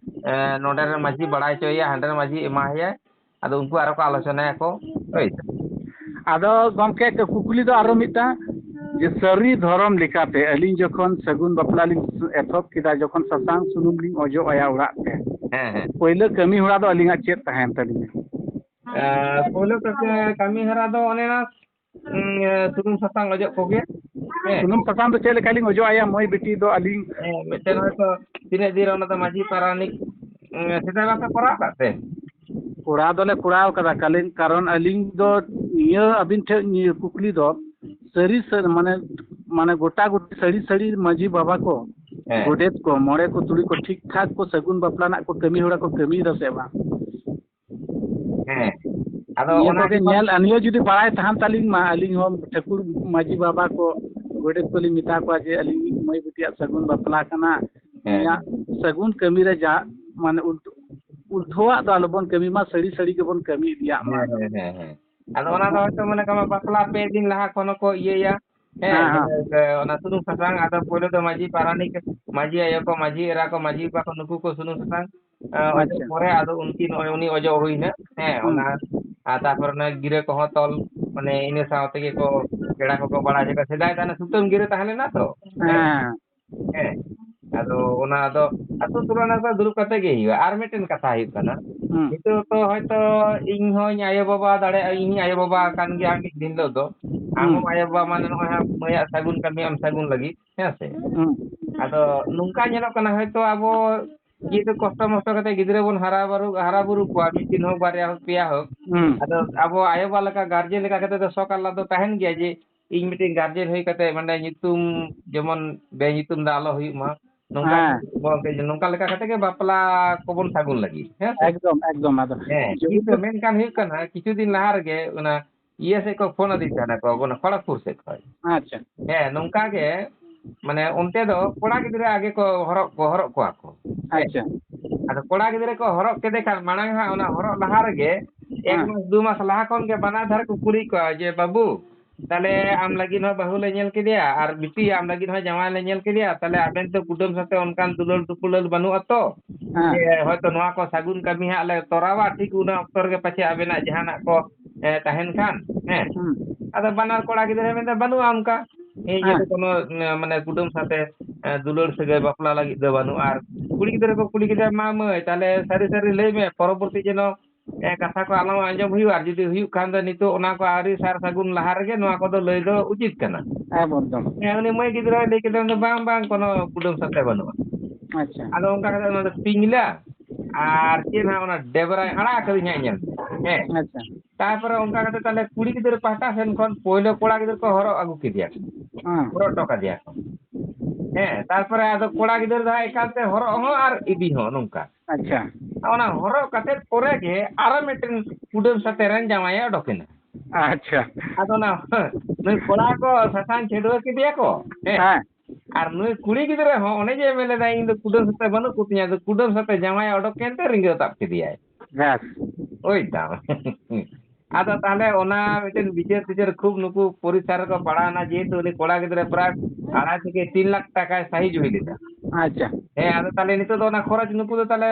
ᱮ, ᱱᱚᱸᱰᱮ ᱨᱮᱱ ᱢᱟᱹᱡᱷᱤ ᱵᱟᱲᱟᱭ ᱦᱚᱪᱚᱭᱮᱭᱟ, ᱦᱟᱸᱰᱮ ᱨᱮᱱ ᱢᱟᱹᱡᱷᱤ ᱮᱢᱟᱭᱟᱭ, ᱟᱫᱚ ᱩᱱᱠᱩ ᱟᱨᱚ ᱠᱚ ᱟᱞᱳᱪᱚᱱᱟᱭᱟᱠᱚ, ᱦᱳᱭ᱾ ᱟᱫᱚ ᱜᱚᱢᱠᱮ, ᱠᱩᱠᱞᱤ ᱫᱚ ᱟᱨᱚ ᱢᱤᱫᱴᱟᱝ, ᱡᱮ ᱥᱟᱹᱨᱤ ᱫᱷᱚᱨᱚᱢ ᱞᱮᱠᱟᱛᱮ ᱟᱹᱞᱤᱧ ᱡᱚᱠᱷᱚᱱ ᱥᱟᱹᱜᱩᱱ ᱵᱟᱯᱞᱟ ᱞᱤᱧ ᱮᱛᱚᱦᱚᱵ ᱠᱮᱫᱟ, ᱡᱚᱠᱷᱚᱱ ᱥᱟᱥᱟᱝ ᱥᱩᱱᱩᱢ ᱞᱤᱧ ᱚᱡᱚᱜ ᱟᱭᱟ ᱚᱲᱟᱜ ᱛᱮ, ᱦᱮᱸ, ᱦᱮᱸ᱾ ᱯᱳᱭᱞᱳ ᱠᱟᱹᱢᱤ ᱦᱚᱨᱟ ᱫᱚ ᱟᱹᱞᱤᱧᱟᱜ ᱪᱮᱫ ᱛᱟᱦᱮᱱ ᱛᱟᱹᱞᱤᱧᱟ? ᱮ, ᱯᱳᱭᱞᱳ ᱠᱟᱹᱢᱤ, ᱠᱟᱹᱢᱤ ᱦᱚᱨᱟ ᱫᱚ ᱚᱱᱮ ᱚᱱᱟ, ᱩᱸ, ᱥᱩᱱᱩᱢ ᱥᱟᱥᱟᱝ ᱚᱡᱚᱜ ᱠᱚᱜᱮ᱾ ᱦᱮᱸ᱾ ᱥᱩᱱᱩᱢ ᱥᱟᱥᱟᱝ ᱫᱚ ᱪᱮᱫ ᱞᱮᱠᱟ ᱞᱤᱧ ᱚᱡᱚᱜ ᱟᱭᱟ ᱢᱟᱹᱭ ᱵᱤᱴᱤ ᱫᱚ ᱟᱹᱞᱤᱧ? ᱦᱮᱸ, ᱢᱤᱫᱴᱮᱱ ᱦᱚᱭᱛᱳ ᱛᱤᱱᱟᱹᱜ ᱫᱤᱱ ᱨᱮ ᱚᱱᱟ ᱫᱚ ᱢᱟᱹᱡᱷᱤ ᱯᱟᱨᱟᱱᱤᱠ, ᱩᱸ, ᱥᱮᱫᱟᱭ ᱵᱟᱯᱮ ᱠᱚᱨᱟᱣ ᱠᱟᱜ ᱛᱮ? ᱠᱚᱨᱟᱣ ᱫᱚᱞᱮ ᱠᱚᱨᱟᱣ ᱠᱟᱫᱟ, ᱠᱟᱞᱤᱱ, ᱠᱟᱨᱚᱱ ᱟᱹᱞᱤᱧ ᱫᱚ ᱱᱤᱭᱟᱹ ᱟᱹᱵᱤᱱ ᱴᱷᱮᱱ ᱱᱤᱭᱟᱹ ᱠᱩᱠᱞᱤ ᱫᱚ ᱥᱟᱹᱨᱤ ᱥᱟᱹᱨᱤ, ᱢᱟᱱᱮ, ᱢᱟᱱᱮ ᱜᱚᱴᱟ ᱜᱚᱴᱟ ᱥᱟᱹᱨᱤ ᱥᱟᱹᱨᱤ ᱢᱟᱹᱡᱷᱤ ᱵᱟᱵᱟ ᱠᱚ, ᱦᱮᱸ᱾ ᱜᱚᱰᱮᱛ ᱠᱚ, ᱢᱚᱬᱮ ᱠᱚ, ᱛᱩᱨᱩᱭ ᱠᱚ ᱴᱷᱤᱠ ᱴᱷᱟᱠ ᱠᱚ ᱥᱟᱹᱜᱩᱱ ᱵᱟᱯᱞᱟ ᱨᱮᱱᱟᱜ ᱠᱚ ᱠᱟᱹᱢᱤ ᱦᱚᱨᱟ ᱠᱚ ᱠᱟᱹᱢᱤᱭᱮᱫᱟ ᱥᱮ ᱵᱟᱝ? ᱦᱮᱸ᱾ ᱟᱫᱚ ᱱᱤᱭᱟᱹ ᱚᱱᱟ ᱠᱚᱜᱮ ᱜᱮᱛᱚ ᱧᱮᱞ, ᱟᱨ ᱱᱤᱭᱟᱹ ᱡᱩᱫᱤ ᱵᱟᱲᱟᱭ ᱛᱟᱦᱮᱱ ᱛᱟᱹᱞᱤᱧ ᱢᱟ, ᱟᱹᱞᱤᱧ ᱦᱚᱸ ᱴᱷᱟᱹᱠᱩᱨ ᱢᱟᱹᱡᱷᱤ ᱵᱟᱵᱟ ᱠᱚ, ᱜᱚᱰᱮᱛ ᱠᱚᱞᱤᱧ ᱢᱮᱛᱟ ᱠᱚᱣᱟ ᱡᱮ ᱟᱹᱞᱤᱧ ᱢᱟᱹᱭ ᱵᱤᱴᱤᱭᱟᱜ ᱥᱟᱹᱜᱩᱱ ᱵᱟᱯᱞᱟ ᱠᱟᱱᱟ, ᱦᱮᱸ᱾ ᱩᱱᱤᱭᱟᱜ ᱥᱟᱹᱜᱩᱱ ᱠᱟᱹᱢᱤ ᱨᱮ ᱡᱟ, ᱢᱟᱱᱮ, ᱩᱞ-, ᱩᱞᱴᱷᱟᱹᱣᱟᱜ ᱫᱚ ᱟᱞᱚᱵᱚᱱ ᱠᱟᱹᱢᱤ ᱢᱟ, ᱥᱟᱹᱨᱤ ᱥᱟᱹᱨᱤ ᱜᱮᱵᱚᱱ ᱠᱟᱹᱢᱤ ᱤᱫᱤᱭᱟᱜ ᱢᱟ᱾ ᱦᱮᱸ, ᱦᱮᱸ, ᱦᱮᱸ, ᱦᱮᱸ᱾ ᱟᱫᱚ ᱚᱱᱟ ᱫᱚ ᱦᱚᱭᱛᱳ ᱢᱚᱱᱮ ᱠᱟᱜ ᱢᱮ ᱵᱟᱯᱞᱟ ᱯᱮ ᱫᱤᱱ ᱞᱟᱦᱟ ᱠᱷᱚᱱ ᱦᱚᱸᱠᱚ ᱤᱭᱟᱹᱭᱟ, ᱦᱮᱸ, ᱦᱮᱸ, ᱦᱮᱸ᱾ ᱢᱟᱱᱮ, ᱚᱱᱟ ᱥᱩᱱᱩᱢ ᱥᱟᱥᱟᱝ, ᱟᱫᱚ ᱯᱳᱭᱞᱳ ᱫᱚ ᱢᱟᱹᱡᱷᱤ ᱯᱟᱨᱟᱱᱤᱠ, ᱢᱟᱹᱡᱷᱤ ᱟᱭᱳ ᱠᱚ, ᱢᱟᱹᱡᱷᱤ ᱮᱨᱟ ᱠᱚ, ᱢᱟᱹᱡᱷᱤ ᱵᱟᱵᱟ ᱠᱚ, ᱱᱩᱠᱩ ᱠᱚ ᱥᱩᱱᱩᱢ ᱥᱟᱥᱟᱝ, ᱮᱸ, ᱚᱡᱚᱜ ᱟᱪᱪᱷᱟ᱾ ᱯᱚᱨᱮ ᱟᱫᱚ ᱩᱱᱠᱤᱱ ᱱᱚᱜᱼᱚᱭ ᱩᱱᱤ ᱚᱡᱚᱜ ᱦᱩᱭᱱᱟ, ᱦᱮᱸ, ᱦᱩᱸ᱾ ᱚᱱᱟ, ᱟᱨ ᱛᱟᱨᱯᱚᱨ ᱚᱱᱟ ᱜᱤᱨᱟᱹ ᱠᱚᱦᱚᱸ ᱛᱚᱞ, ᱢᱟᱱᱮ, ᱤᱱᱟᱹ ᱥᱟᱶ ᱛᱮᱜᱮ ᱠᱚ ᱯᱮᱲᱟ ᱠᱚᱠᱚ ᱵᱟᱲᱟᱭ ᱦᱚᱪᱚ ᱠᱚᱣᱟ᱾ ᱥᱮᱫᱟᱭ ᱫᱚ ᱦᱟᱱᱮ ᱥᱩᱛᱟᱹᱢ ᱜᱤᱨᱟᱹ ᱛᱟᱦᱮᱸ ᱞᱮᱱᱟ ᱛᱚ᱾ ᱦᱮᱸ᱾ ᱦᱮᱸ᱾ ᱟᱫᱚ ᱚᱱᱟ ᱫᱚ ᱟᱹᱛᱩ ᱴᱚᱞᱟ ᱨᱮ ᱫᱩᱲᱩᱵ ᱠᱟᱛᱮ ᱜᱮ ᱦᱩᱭᱩᱜᱼᱟ᱾ ᱟᱨ ᱢᱤᱫᱴᱮᱱ ᱠᱟᱛᱷᱟ ᱦᱩᱭᱩᱜ ᱠᱟᱱᱟ, ᱦᱩᱸ᱾ ᱱᱤᱛᱚᱜ ᱫᱚ ᱦᱚᱭᱛᱚ ᱤᱧ ᱦᱚᱸᱧ ᱟᱭᱳᱼᱵᱟᱵᱟ ᱫᱟᱲᱮᱭᱟᱜᱼᱟ, ᱤᱧ ᱦᱚᱸᱧ ᱟᱭᱳᱼᱵᱟᱵᱟ ᱟᱠᱟᱱ ᱜᱮᱭᱟ ᱢᱤᱫ ᱫᱤᱱ ᱦᱤᱞᱳᱜ ᱫᱚ, ᱟᱢ ᱦᱩᱸ᱾ ᱦᱚᱸ ᱟᱭᱳᱼᱵᱟᱵᱟ, ᱢᱟᱱᱮ ᱱᱚᱜᱼᱚᱭ ᱦᱟᱸᱜ ᱢᱟᱹᱭᱟᱜ ᱥᱟᱹᱜᱩᱱ ᱠᱟᱹᱢᱤ ᱟᱢ ᱥᱟᱹᱜᱩᱱ ᱞᱟᱹᱜᱤᱫ, ᱦᱮᱸ ᱥᱮ? ᱦᱩᱸ᱾ ᱟᱫᱚ ᱱᱚᱝᱠᱟ ᱧᱮᱞᱚᱜ ᱠᱟᱱᱟ, ᱦᱚᱭᱛᱚ ᱟᱵᱚ ᱡᱮᱦᱮᱛᱩ ᱠᱚᱥᱴᱚ ᱢᱚᱥᱴᱚ ᱠᱟᱛᱮ ᱜᱤᱫᱽᱨᱟᱹ ᱵᱚᱱ ᱦᱟᱨᱟ ᱵᱩᱨᱩ, ᱦᱟᱨᱟ ᱵᱩᱨᱩ ᱠᱚᱣᱟ, ᱢᱤᱫᱴᱤᱱ ᱦᱳᱠ, ᱵᱟᱨᱭᱟ ᱦᱳᱠ, ᱯᱮᱭᱟ ᱦᱳᱠ, ᱦᱩᱸ᱾ ᱟᱫᱚ ᱟᱵᱚ ᱟᱭᱳᱼᱵᱟᱵᱟ ᱞᱮᱠᱟ, ᱜᱟᱨᱡᱮᱱ ᱞᱮᱠᱟ ᱠᱟᱛᱮ ᱫᱚ ᱥᱚᱠ ᱟᱦᱞᱟᱫ ᱫᱚ ᱛᱟᱦᱮᱱ ᱜᱮᱭᱟ ᱡᱮ ᱤᱧ ᱢᱤᱫᱴᱤᱱ ᱜᱟᱨᱡᱮᱱ ᱦᱩᱭ ᱠᱟᱛᱮ ᱢᱟᱱᱮ ᱧᱩᱛᱩᱢ ᱡᱮᱢᱚᱱ ᱵᱮ ᱧᱩᱛᱩᱢ ᱫᱚ ᱟᱞᱚ ᱦᱩᱭᱩᱜ ᱢᱟ, ᱱᱚᱝᱠᱟ ᱦᱮᱸ᱾ ᱵᱚᱞᱛᱮ ᱱᱚᱝᱠᱟ ᱞᱮᱠᱟ ᱠᱟᱛᱮ ᱜᱮ ᱵᱟᱯᱞᱟ ᱠᱚᱵᱚᱱ ᱥᱟᱹᱜᱩᱱ ᱞᱟᱹᱜᱤᱫ, ᱦᱮᱸ ᱥᱮ? ᱮᱠᱫᱚᱢ, ᱮᱠᱫᱚᱢ᱾ ᱟᱫᱚ ᱦᱮᱸ, ᱡᱩᱫᱤ ᱠᱤᱱᱛᱩ ᱢᱮᱱᱠᱷᱟᱱ ᱦᱩᱭᱩᱜ ᱠᱟᱱᱟ, ᱠᱤᱪᱷᱩ ᱫᱤᱱ ᱞᱟᱦᱟ ᱨᱮᱜᱮ ᱚᱱᱟ ᱤᱭᱟᱹ ᱥᱮᱫ ᱠᱚ ᱯᱷᱳᱱ ᱟᱹᱫᱤᱧ ᱛᱟᱦᱮᱱᱟ ᱠᱚ, ᱚᱱᱟ ᱠᱷᱚᱲᱚᱜᱽᱯᱩᱨ ᱥᱮᱫ ᱠᱷᱚᱱ᱾ ᱟᱪᱪᱷᱟ᱾ ᱦᱮᱸ, ᱱᱚᱝᱠᱟ ᱜᱮ, ᱢᱟᱱᱮ ᱚᱱᱛᱮ ᱫᱚ ᱠᱚᱲᱟ ᱜᱤᱫᱽᱨᱟᱹ ᱟᱜᱮ ᱠᱚ ᱦᱚᱨᱚᱜ, ᱠᱚ ᱦᱚᱨᱚᱜ ᱠᱚᱣᱟ ᱠᱚ᱾ ᱦᱮᱸ᱾ ᱟᱪᱪᱷᱟ᱾ ᱟᱫᱚ ᱠᱚᱲᱟ ᱜᱤᱫᱽᱨᱟᱹ ᱠᱚ ᱦᱚᱨᱚᱜ ᱠᱮᱫᱮ ᱠᱷᱟᱱ, ᱢᱟᱲᱟᱝ ᱦᱟᱸᱜ ᱚᱱᱟ ᱦᱚᱨᱚᱜ ᱞᱟᱦᱟ ᱨᱮᱜᱮ ᱮᱠ ᱦᱮᱸ᱾ ᱢᱟᱥ ᱫᱩ ᱢᱟᱥ ᱞᱟᱦᱟ ᱠᱷᱚᱱ ᱜᱮ ᱵᱟᱱᱟᱨ ᱫᱷᱟᱨᱮ ᱠᱚ ᱠᱩᱞᱤᱭᱮᱫ ᱠᱚᱣᱟ ᱡᱮ, "ᱵᱟᱹᱵᱩ, ᱛᱟᱦᱞᱮ ᱟᱢ ᱞᱟᱹᱜᱤᱫ ᱦᱚᱸ ᱵᱟᱹᱦᱩ ᱞᱮ ᱧᱮᱞ ᱠᱮᱫᱮᱭᱟ ᱟᱨ ᱵᱤᱴᱤ ᱟᱢ ᱞᱟᱹᱜᱤᱫ ᱦᱚᱸ ᱡᱟᱶᱟᱭ ᱞᱮ ᱧᱮᱞ ᱠᱮᱫᱮᱭᱟ, ᱛᱟᱦᱞᱮ ᱟᱵᱮᱱ ᱫᱚ ᱠᱩᱰᱟᱹᱢ ᱥᱟᱛᱮ ᱚᱱᱠᱟᱱ ᱫᱩᱞᱟᱹᱲ ᱫᱩᱯᱩᱞᱟᱹᱲ ᱵᱟᱹᱱᱩᱜ ᱟᱛᱚ? ᱦᱮᱸ᱾ ᱡᱮ ᱦᱚᱭᱛᱚ ᱱᱚᱣᱟ ᱠᱚ ᱥᱟᱹᱜᱩᱱ ᱠᱟᱹᱢᱤ ᱦᱟᱸᱜ ᱞᱮ ᱛᱚᱨᱟᱣᱟ, ᱴᱷᱤᱠ ᱚᱱᱟ ᱚᱠᱛᱚ ᱨᱮᱜᱮ ᱯᱟᱪᱷᱮ ᱟᱵᱮᱱᱟᱜ ᱡᱟᱦᱟᱱᱟᱜ ᱠᱚ, ᱮ, ᱛᱟᱦᱮᱱ ᱠᱷᱟᱱ, ᱦᱮᱸ?" ᱦᱩᱸ᱾ ᱟᱫᱚ ᱵᱟᱱᱟᱨ ᱠᱚᱲᱟ ᱜᱤᱫᱽᱨᱟᱹ ᱢᱮᱱᱫᱟ, "ᱵᱟᱹᱱᱩᱜᱼᱟ ᱚᱱᱠᱟ᱾ ᱤᱧ ᱦᱮᱸ᱾ ᱫᱚ ᱠᱳᱱᱳ, ᱮ, ᱢᱟᱱᱮ ᱠᱩᱰᱟᱹᱢ ᱥᱟᱛᱮ, ᱮ, ᱫᱩᱞᱟᱹᱲ ᱥᱟᱹᱜᱟᱹᱭ ᱵᱟᱯᱞᱟ ᱞᱟᱹᱜᱤᱫ ᱫᱚ ᱵᱟᱹᱱᱩᱜᱼᱟ᱾" ᱟᱨ ᱠᱩᱲᱤ ᱜᱤᱫᱽᱨᱟᱹ ᱠᱚ ᱠᱩᱞᱤ ᱠᱮᱫᱮᱭᱟ, "ᱢᱟ ᱢᱟᱹᱭ, ᱛᱟᱦᱞᱮ ᱥᱟᱹᱨᱤ ᱥᱟᱹᱨᱤ ᱞᱟᱹᱭ ᱢᱮ, ᱯᱚᱨᱚᱵᱚᱨᱛᱤ ᱡᱮᱱᱚ ᱮ, ᱠᱟᱛᱷᱟ ᱠᱚ ᱟᱞᱚ ᱟᱸᱡᱚᱢ ᱦᱩᱭᱩᱜᱼᱟ, ᱟᱨ ᱡᱩᱫᱤ ᱦᱩᱭᱩᱜ ᱠᱷᱟᱱ ᱫᱚ ᱱᱤᱛᱚᱜ ᱚᱱᱟ ᱠᱚ ᱟᱹᱣᱨᱤ ᱥᱟᱨ ᱥᱟᱹᱜᱩᱱ ᱞᱟᱦᱟ ᱨᱮᱜᱮ ᱱᱚᱣᱟ ᱠᱚᱫᱚ ᱞᱟᱹᱭ ᱫᱚ ᱩᱪᱤᱛ ᱠᱟᱱᱟ᱾ ᱮᱠᱫᱚᱢ᱾ ᱦᱮᱸ, ᱩᱱᱤ ᱢᱟᱹᱭ ᱜᱤᱫᱽᱨᱟᱹ ᱞᱟᱹᱭ ᱠᱮᱫᱟ, ᱩᱱᱤ ᱫᱚ, "ᱵᱟᱝ, ᱵᱟᱝ, ᱠᱳᱱᱳ ᱠᱩᱰᱟᱹᱢ ᱥᱟᱛᱮ ᱵᱟᱹᱱᱩᱜᱼᱟ᱾" ᱟᱪᱪᱷᱟ᱾ ᱟᱫᱚ ᱚᱱᱠᱟ ᱠᱟᱛᱮ ᱚᱱᱟ ᱫᱚ ᱯᱤᱝᱞᱟ ᱟᱨ ᱪᱮᱫ ᱦᱟᱸᱜ ᱚᱱᱟ ᱰᱮᱵᱨᱟᱭ ᱟᱲᱟᱜ ᱟᱠᱟᱫᱤᱧ ᱦᱟᱸᱜ, ᱧᱮᱞ ᱢᱮ᱾ ᱦᱮᱸ᱾ ᱟᱪᱪᱷᱟ᱾ ᱛᱟᱨᱯᱚᱨᱮ ᱚᱱᱠᱟ ᱠᱟᱛᱮ ᱛᱟᱦᱞᱮ ᱠᱩᱲᱤ ᱜᱤᱫᱽᱨᱟᱹ ᱯᱟᱦᱴᱟ ᱥᱮᱱ ᱠᱷᱚᱱ ᱯᱳᱭᱞᱳ ᱠᱚᱲᱟ ᱜᱤᱫᱽᱨᱟᱹ ᱠᱚ ᱦᱚᱨᱚᱜ ᱟᱹᱜᱩ ᱠᱮᱫᱮᱭᱟ, ᱦᱮᱸ᱾ ᱦᱚᱨᱚᱜ ᱦᱚᱴᱚ ᱠᱟᱫᱮᱭᱟ ᱠᱚ᱾ ᱦᱮᱸ, ᱛᱟᱨᱯᱚᱨᱮ ᱟᱫᱚ ᱠᱚᱲᱟ ᱜᱤᱫᱽᱨᱟᱹ ᱫᱚ ᱦᱟᱸᱜ ᱮᱠᱟᱞᱛᱮ ᱦᱚᱨᱚᱜ ᱦᱚᱸ ᱟᱨ ᱤᱫᱤ ᱦᱚᱸ ᱱᱚᱝᱠᱟ᱾ ᱟᱪᱪᱷᱟ᱾ ᱚᱱᱟ ᱦᱚᱨᱚᱜ ᱠᱟᱛᱮᱫ ᱯᱚᱨᱮ ᱜᱮ ᱟᱨᱚ ᱢᱤᱫᱴᱮᱱ ᱠᱩᱰᱟᱹᱢ ᱥᱟᱛᱮ ᱨᱮᱱ ᱡᱟᱶᱟᱭᱮ ᱚᱰᱚᱠ ᱮᱱᱟ᱾ ᱟᱪᱪᱷᱟ᱾ ᱟᱫᱚ ᱚᱱᱟ ᱱᱩᱭ ᱠᱚᱲᱟ ᱠᱚ ᱥᱟᱥᱟᱝ ᱪᱷᱟᱹᱰᱣᱟᱹ ᱠᱮᱫᱮᱭᱟ ᱠᱚ, ᱦᱮᱸ᱾ ᱦᱮᱸ᱾ ᱟᱨ ᱱᱩᱭ ᱠᱩᱲᱤ ᱜᱤᱫᱽᱨᱟᱹ ᱦᱚᱸ ᱚᱱᱮ ᱡᱮ ᱢᱮᱱ ᱞᱮᱫᱟ, "ᱤᱧ ᱫᱚ ᱠᱩᱰᱟᱹᱢ ᱥᱟᱛᱮ ᱵᱟᱹᱱᱩᱜ ᱠᱚᱛᱤᱧᱟ", ᱟᱫᱚ ᱠᱩᱰᱟᱹᱢ ᱥᱟᱛᱮ ᱡᱟᱶᱟᱭᱮ ᱚᱰᱚᱠ ᱠᱮᱱᱛᱮ ᱨᱤᱸᱜᱟᱹᱣ ᱛᱟᱵ ᱠᱮᱫᱮᱭᱟᱭ᱾ ᱵᱮᱥ᱾ ᱵᱩᱡᱽ ᱫᱟᱢ᱾ ᱟᱫᱚ ᱛᱟᱦᱞᱮ ᱚᱱᱟ ᱢᱤᱫᱴᱮᱱ ᱵᱤᱪᱟᱹᱨ ᱴᱤᱪᱟᱹᱨ ᱠᱷᱩᱵ ᱱᱩᱠᱩ ᱯᱚᱨᱤᱥᱟᱨ ᱨᱮᱠᱚ ᱯᱟᱲᱟᱣᱱᱟ, ᱡᱮᱦᱮᱛᱩ ᱩᱱᱤ ᱠᱚᱲᱟ ᱜᱤᱫᱽᱨᱟᱹ ᱯᱨᱟᱭ ᱟᱲᱟᱭ ᱛᱷᱮᱠᱮ ᱛᱤᱱ ᱞᱟᱠᱷ ᱴᱟᱠᱟᱭ ᱥᱟᱦᱤᱡ ᱦᱩᱭ ᱞᱮᱫᱟ᱾ ᱟᱪᱪᱷᱟ᱾ ᱦᱮᱸ, ᱟᱫᱚ ᱛᱟᱦᱞᱮ ᱱᱤᱛᱚᱜ ᱫᱚ ᱚᱱᱟ ᱠᱷᱚᱨᱚᱪ ᱱᱩᱠᱩ ᱫᱚ ᱛᱟᱦᱞᱮ,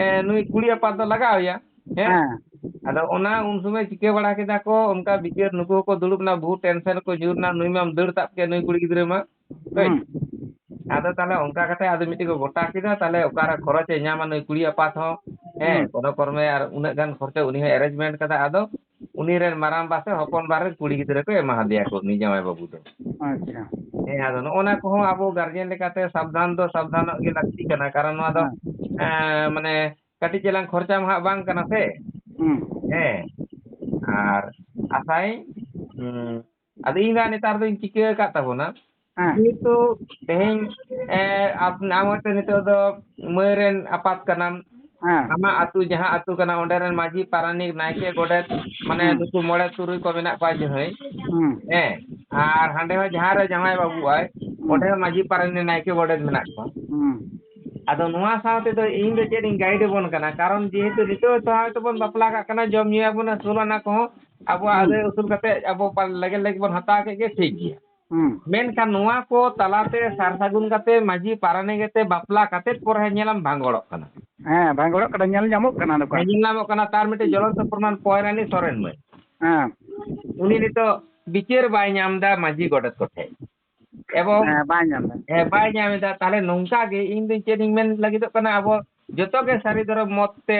ᱮ, ᱱᱩᱭ ᱠᱩᱲᱤ ᱟᱯᱟᱛ ᱫᱚ ᱞᱟᱜᱟᱣ ᱮᱭᱟ᱾ ᱦᱮᱸ? ᱦᱮᱸ᱾ ᱟᱫᱚ ᱚᱱᱟ ᱩᱱ ᱥᱚᱢᱚᱭ ᱪᱤᱠᱟᱹ ᱵᱟᱲᱟ ᱠᱮᱫᱟ ᱠᱚ, ᱚᱱᱠᱟ ᱵᱤᱪᱟᱹᱨ ᱱᱩᱠᱩ ᱦᱚᱸᱠᱚ ᱫᱩᱲᱩᱵ ᱮᱱᱟ, ᱵᱚᱦᱩ ᱴᱮᱱᱥᱮᱱ ᱨᱮᱠᱚ ᱧᱩᱨ ᱮᱱᱟ, ᱱᱩᱭ ᱢᱟᱢ ᱫᱟᱹᱲ ᱛᱟᱵ ᱠᱮᱫ, ᱱᱩᱭ ᱠᱩᱲᱤ ᱜᱤᱫᱽᱨᱟᱹ ᱢᱟ᱾ ᱦᱳᱭ᱾ ᱦᱩᱸ᱾ ᱟᱫᱚ ᱛᱟᱦᱞᱮ ᱚᱱᱠᱟ ᱠᱟᱛᱮ ᱟᱫᱚ ᱢᱤᱫᱴᱮᱡ ᱠᱚ ᱜᱚᱴᱟ ᱠᱮᱫᱟ, ᱛᱟᱦᱞᱮ ᱚᱠᱟᱨᱮ ᱠᱷᱚᱨᱚᱪ ᱮ ᱧᱟᱢᱟ ᱱᱩᱭ ᱠᱩᱲᱤ ᱟᱯᱟᱛ ᱦᱚᱸ, ᱦᱮᱸ, ᱦᱩᱸ᱾ ᱠᱚᱱᱚ ᱠᱚᱨᱢᱮ ᱟᱨ ᱩᱱᱟᱹᱜ ᱜᱟᱱ ᱠᱷᱚᱨᱪᱟ ᱩᱱᱤ ᱦᱚᱸ arrangement ᱠᱟᱫᱟ, ᱟᱫᱚ ᱩᱱᱤ ᱨᱮᱱ ᱢᱟᱨᱟᱝᱵᱟ ᱥᱮ ᱦᱚᱯᱚᱱᱵᱟ ᱨᱮᱱ ᱠᱩᱲᱤ ᱜᱤᱫᱽᱨᱟᱹ ᱠᱚ ᱮᱢᱟ ᱦᱟᱫᱮᱭᱟ ᱠᱚ ᱩᱱᱤ ᱡᱟᱶᱟᱭ ᱵᱟᱹᱵᱩ ᱫᱚ᱾ ᱟᱪᱪᱷᱟ᱾ ᱦᱮᱸ, ᱟᱫᱚ ᱱᱚᱜᱼᱚ ᱱᱟ ᱠᱚᱦᱚᱸ ᱟᱵᱚ guardian ᱞᱮᱠᱟᱛᱮ ᱥᱟᱵᱫᱷᱟᱱ ᱫᱚ ᱥᱟᱵᱫᱷᱟᱱᱚᱜ ᱜᱮ ᱞᱟᱹᱠᱛᱤ ᱠᱟᱱᱟ, ᱠᱟᱨᱚᱱ ᱱᱚᱣᱟ ᱫᱚ, ᱦᱮᱸ᱾ ᱮᱸ, ᱢᱟᱱᱮ ᱠᱟᱹᱴᱤᱡ ᱪᱟᱞᱟᱝ ᱠᱷᱚᱨᱪᱟ ᱢᱟ ᱦᱟᱸᱜ ᱵᱟᱝ ᱠᱟᱱᱟ ᱥᱮ᱾ ᱦᱩᱸ᱾ ᱦᱮᱸ, ᱟᱨ ᱟᱥᱟᱭᱟᱹᱧ, ᱩᱸ, ᱟᱫᱚ ᱤᱧ ᱫᱚ ᱱᱮᱛᱟᱨ ᱫᱚᱧ ᱪᱤᱠᱟᱹ ᱟᱠᱟᱫ ᱛᱟᱵᱚᱱᱟ, ᱦᱮᱸ᱾ ᱡᱮᱦᱮᱛᱩ ᱛᱮᱦᱮᱧ, ᱮ, ᱟᱯ-, ᱟᱢ ᱦᱚᱭᱛᱳ ᱱᱤᱛᱚᱜ ᱫᱚ ᱢᱟᱹᱭ ᱨᱮᱱ ᱟᱯᱟᱛ ᱠᱟᱱᱟᱢ, ᱦᱮᱸ᱾ ᱟᱢᱟᱜ ᱟᱹᱛᱩ, ᱡᱟᱦᱟᱸ ᱟᱹᱛᱩ ᱠᱟᱱᱟ, ᱚᱸᱰᱮ ᱨᱮᱱ ᱢᱟᱹᱡᱷᱤ, ᱯᱟᱨᱟᱱᱤᱠ, ᱱᱟᱭᱠᱮ, ᱜᱚᱰᱮᱛ, ᱢᱟᱱᱮ ᱦᱮᱸ᱾ ᱱᱩᱠᱩ ᱢᱚᱬᱮ ᱛᱩᱨᱩᱭ ᱠᱚ ᱢᱮᱱᱟᱜ ᱠᱚᱣᱟ ᱡᱟᱹᱦᱟᱹᱭ, ᱦᱮᱸ᱾ ᱦᱮᱸ, ᱟᱨ ᱦᱟᱸᱰᱮ ᱦᱚᱸ ᱡᱟᱦᱟᱸ ᱨᱮ ᱡᱟᱶᱟᱭ ᱵᱟᱹᱵᱩ ᱟᱭ, ᱦᱮᱸ᱾ ᱚᱸᱰᱮ ᱦᱚᱸ ᱢᱟᱹᱡᱷᱤ, ᱯᱟᱨᱟᱱᱤᱠ, ᱱᱟᱭᱠᱮ, ᱜᱚᱰᱮᱛ ᱢᱮᱱᱟᱜ ᱠᱚᱣᱟ᱾ ᱦᱮᱸ᱾ ᱟᱫᱚ ᱱᱚᱣᱟ ᱥᱟᱶ ᱛᱮᱫᱚ ᱤᱧ ᱫᱚ ᱪᱮᱫ ᱤᱧ guide ᱟᱵᱚᱱ ᱠᱟᱱᱟ, ᱠᱟᱨᱚᱱ ᱡᱮᱦᱮᱛᱩ ᱱᱤᱛᱚᱜ ᱫᱚ ᱦᱚᱭᱛᱳ ᱵᱚᱱ ᱵᱟᱯᱞᱟ ᱠᱟᱜ ᱠᱟᱱᱟ, ᱡᱚᱢ ᱧᱩᱭᱟᱵᱚᱱ, ᱟᱹᱥᱩᱞ ᱟᱱᱟ ᱠᱚᱦᱚᱸ ᱟᱵᱚᱣᱟᱜ ᱦᱮᱸ᱾ ᱟᱹᱫᱟᱹᱭ ᱟᱹᱥᱩᱞ ᱠᱟᱛᱮ ᱟᱵᱚ ᱯᱟᱞ-, ᱞᱮᱜᱮᱡ ᱞᱮᱜᱮᱡ ᱵᱚᱱ ᱦᱟᱛᱟᱣ ᱠᱮᱫ ᱜᱮ, ᱴᱷᱤᱠ ᱜᱮᱭᱟ᱾ ᱦᱩᱸ᱾ ᱢᱮᱱᱠᱷᱟᱱ ᱱᱚᱣᱟ ᱠᱚ ᱛᱟᱞᱟᱛᱮ ᱥᱟᱨ ᱥᱟᱹᱜᱩᱱ ᱠᱟᱛᱮ ᱢᱟᱹᱡᱷᱤ ᱯᱟᱨᱟᱱᱤᱠ ᱟᱛᱮ ᱵᱟᱯᱞᱟ ᱠᱟᱛᱮ ᱯᱚᱨᱮ ᱧᱮᱞᱟᱢ ᱵᱷᱟᱸᱜᱚᱲᱚᱜ ᱠᱟᱱᱟ᱾ ᱦᱮᱸ, ᱵᱷᱟᱸᱜᱚᱲᱚᱜ ᱠᱟᱱᱟ, ᱧᱮᱞ ᱧᱟᱢᱚᱜ ᱠᱟᱱᱟ ᱱᱚᱝᱠᱟ᱾ ᱦᱮᱸ, ᱧᱮᱞ ᱧᱟᱢᱚᱜ ᱠᱟᱱᱟ᱾ ᱛᱟᱨ ᱢᱤᱫᱴᱮᱡ ᱡᱚᱞᱚᱱᱛᱚ ᱯᱨᱚᱢᱟᱱ ᱯᱚᱭᱨᱟᱱᱤ ᱥᱚᱨᱮᱱ ᱢᱟᱹᱭ᱾ ᱦᱮᱸ᱾ ᱩᱱᱤ ᱱᱤᱛᱚᱜ ᱵᱤᱪᱟᱹᱨ ᱵᱟᱭ ᱧᱟᱢ ᱮᱫᱟ ᱢᱟᱹᱡᱷᱤ ᱜᱚᱰᱮᱛ ᱠᱚᱴᱷᱮᱱ᱾ ᱮᱵᱚᱝ ᱦᱮᱸ, ᱵᱟᱭ ᱧᱟᱢ ᱮᱫᱟ᱾ ᱦᱮᱸ, ᱵᱟᱭ ᱧᱟᱢ ᱮᱫᱟ᱾ ᱛᱟᱦᱞᱮ ᱱᱚᱝᱠᱟ ᱜᱮ ᱤᱧ ᱫᱚ ᱪᱮᱫ ᱤᱧ ᱢᱮᱱ ᱞᱟᱹᱜᱤᱫᱚᱜ ᱠᱟᱱᱟ, ᱟᱵᱚ ᱡᱚᱛᱚ ᱜᱮ ᱥᱟᱹᱨᱤ ᱫᱷᱚᱨᱚᱢ ᱢᱚᱛ ᱛᱮ